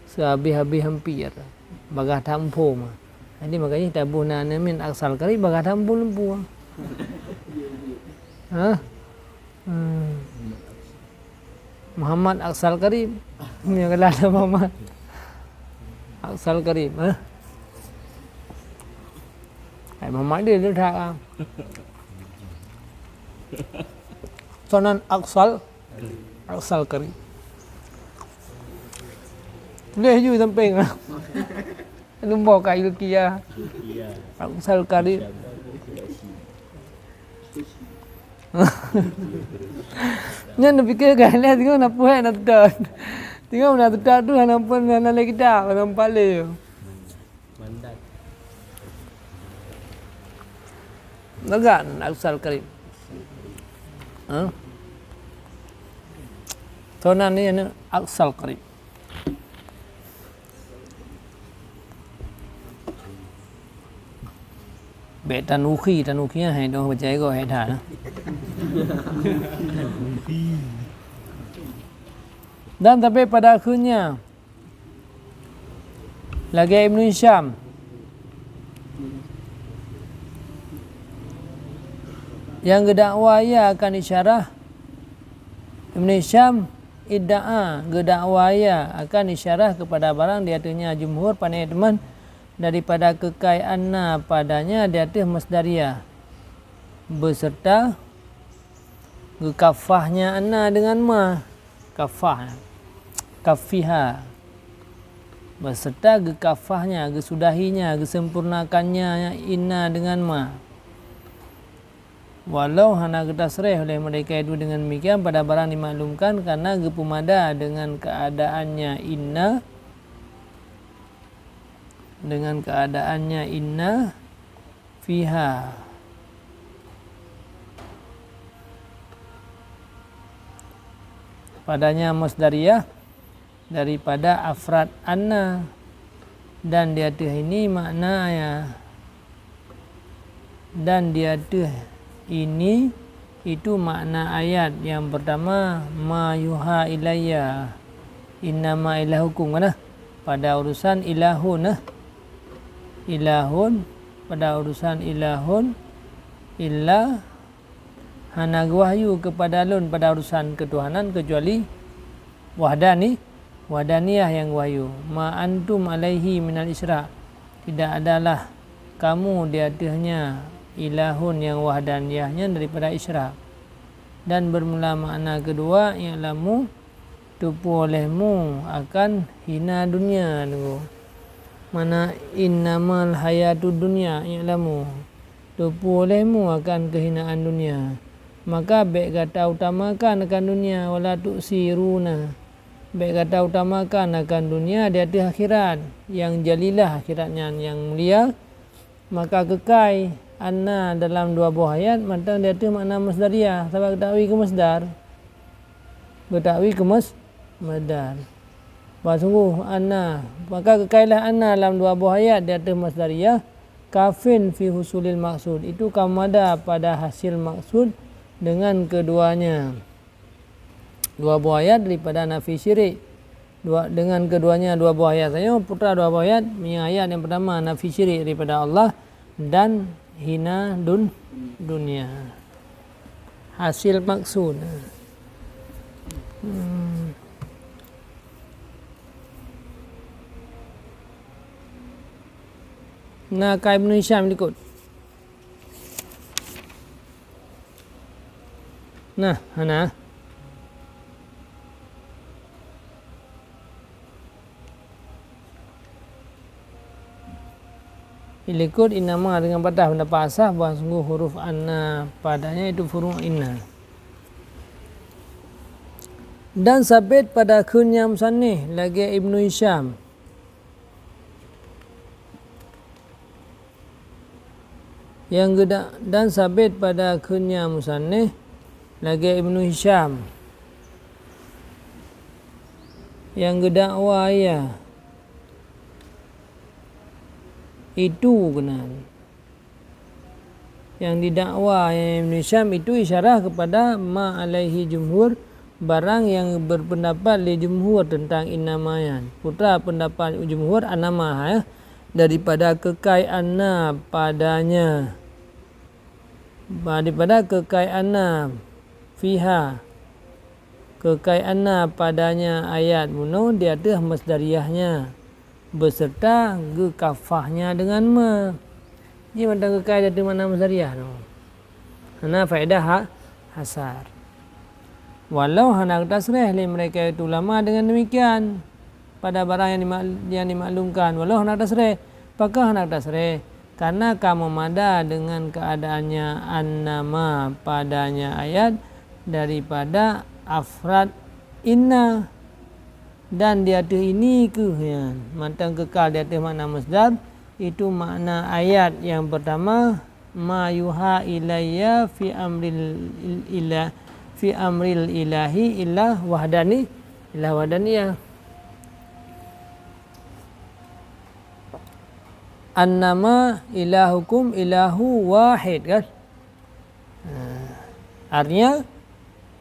Sehabis-habis hampir bagah tamphom. Jadi makanya tabuh na min Aksal Karim bagah tamphom lempu. Ha? Hmm. Muhammad Aksal Karim. Yang kena ada Muhammad Aksal Karim, ha? Hai Muhammad dia tu tak ah. Sonan Aksal Aksal Karim. Tuléh ju sampéng. Lumbok ka Ilkia. Aksal Karim. Nyan neupike ka lheueh tengok na puhek na teudon. Tengok na teudon tu hana pun hana lé kitab, hana pale. Mandat. Lagak Aksal Karim. Ha? Sonan ni na Aksal Karim. Bèk tanukhi, tanukhi hai dong percaya kau hai dah. Dan tapi pada akhirnya lagèe Ibnu Hisham nyang geudakwa ia akan isyarah. Ibnu Hisham idda'a geudakwa ia akan isyarah kepada barang di atasnya jumhur pandai teman daripada keukai anna padanya di ateueh masdariyah, beserta geukafahnya anna dengan ma, kafah, kafiha, beserta geukafahnya, geusudahinya, geusempurnakannya inna dengan ma. Walau hana geutasréh oleh mereka itu dengan demikian pada barang dimaklumkan karena geupeumada dengan keadaannya inna, dengan keadaannya inna fiha, padanya masdariyah daripada afrad anna, dan di ateueh ini makna ya, dan di ateueh ini itu makna ayat yang pertama ma yuha ilayya innama ilahukum kana pada urusan ilahun nah ilahun pada urusan ilahun illa hana geuwahyu kepada lôn pada urusan ketuhanan kecuali wahdani, wahdaniyah nyang geuwahyu. Ma antum alaihi minal isyrak, tidak adalah kamu di ateuehnya ilahun nyang wahdaniyah nyan daripada isyrak. Dan bermula makna kedua, i'lamu, teupeu olehmu akan hina dunia nunggu. Mana innamal hayatud dunya, i'lamu, teupeu olehmu akan keuhinaan dunia. Maka bèk gata utamakan akan dunia, wala tu'siruna. Bèk gata utamakan akan dunia di ateueh akhirat, nyang jalilah akhirat nyan nyang mulia. Maka keukai anna dalam dua boh ayat mantong di ateueh makna masdariyah, sabab geutawi keu masdar. Geutawi keu mas-, masdar. Bah sungguh anna, maka keukailah anna lam dua boh ayat di ateueh masdariyah, kafin fi husulil maksud. Itu ka mada pada hasil maksud dengan keduanya. Dua boh ayat daripada nafi syirik. Dua, dengan keduanya dua boh ayat saja, putra dua boh ayat, meunyoe ayat yang pertama nafi syirik daripada Allah dan hina dun-, dunia. Hasil maksud. Na ka Ibnu Hisham likot. Nah, hana. Ilikot innama dengan patah pendapat asah bahwa sungguh huruf anna padanya itu furu' inna. Dan sabit pada kheun nyang musannif lagée Ibnu Hisham. Nyang geuda-, dan sabit pada kheun nyang musannif lagée Ibnu Hisham nyang geudakwa ya itu keunan. Nyang didakwa Ibnu Hisham itu isyarah kepada ma alaihi jumhur, barang yang berpendapat lé jumhur tentang innama nyan. Putra pendapat jumhur annama, ya, daripada keukai anna padanya. Daripada keukai anna fiha. Keukai anna padanya ayat bunoe di ateueh masdariyahnya, beserta geukafahnya dengan ma. Jih mantong keukai di ateueh makna masdariyah nyoe. Hana faedah ha-, hasar. Walau hana geutasreh lé mereka itu ulama dengan demikian pada barang yang dimak-, yang dimaklumkan. Walau hana geutasreh, pakon hana geutasreh? Karena ka meumada dengan keadaannya annama padanya ayat daripada afrad inna. Dan di ateueh ini kheueh nyan, mantong kekal di ateueh makna masdar, itu makna ayat nyang pertama, ma yuha ilayya fi amril ila-, fi amril ilahi illa wahdani, illa wahdaniyah. Annama ilahukum ilahu wahid, kan? Nah, artinya,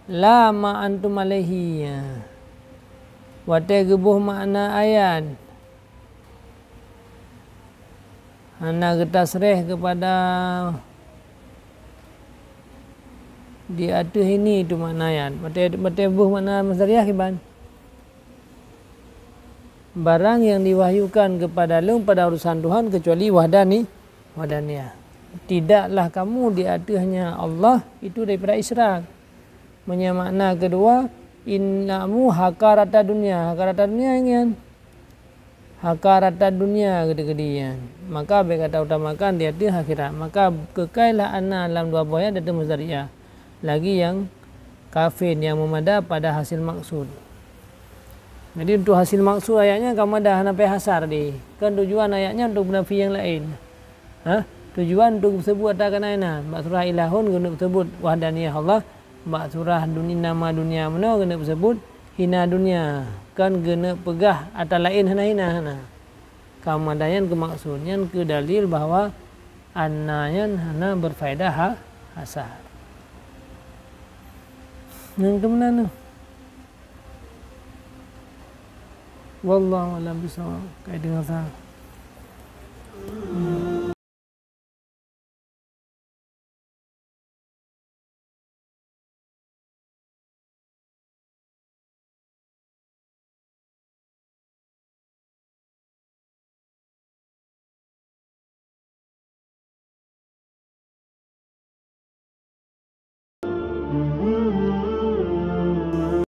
la ma antum alaihi. Ya. Watée geuboh makna ayat, hana geutasreh kepada di ateueh ini itu makna ayat. Watée, watée boh makna masdariyah kiban. Barang yang diwahyukan kepada lôn pada urusan Tuhan kecuali wahdani, wahdaniyah. Tidaklah kamu di ateuehnya Allah itu daripada isyrak. Meunyoe makna keudua, innamu hakarata dunya. Hakarata dunya nyan. Hakarata dunya geude-geude nyan. Maka bék gata utamakan di ateueh akhirat. Maka keukailah anna lam dua boh ayat di ateueh masdariyah. Lagi nyang kafi nyang meumada pada hasil maksud. Jadi, untuk hasil maksud ayat nyan ka meumada hana payah hasar di. Kan tujuan ayat nyan untuk nafi nyang laén. Ha? Tujuan untuk geuseubut ata keunan na. Bak surah Ilahun geuneuk seubut wahdaniyah Allah. Bak surah dun-, Innama dunya meunoe geuneuk seubut hina dunya. Kan geuneuk peugah ata laén hana hina, hana. Ka meumada nyan keu maksud, nyan keu dalil bahwa anna nyan hana berfaedah ha-, hasar. Nyan keu meunan. Wallahu a'lam bishawab. Kai deungoe sa.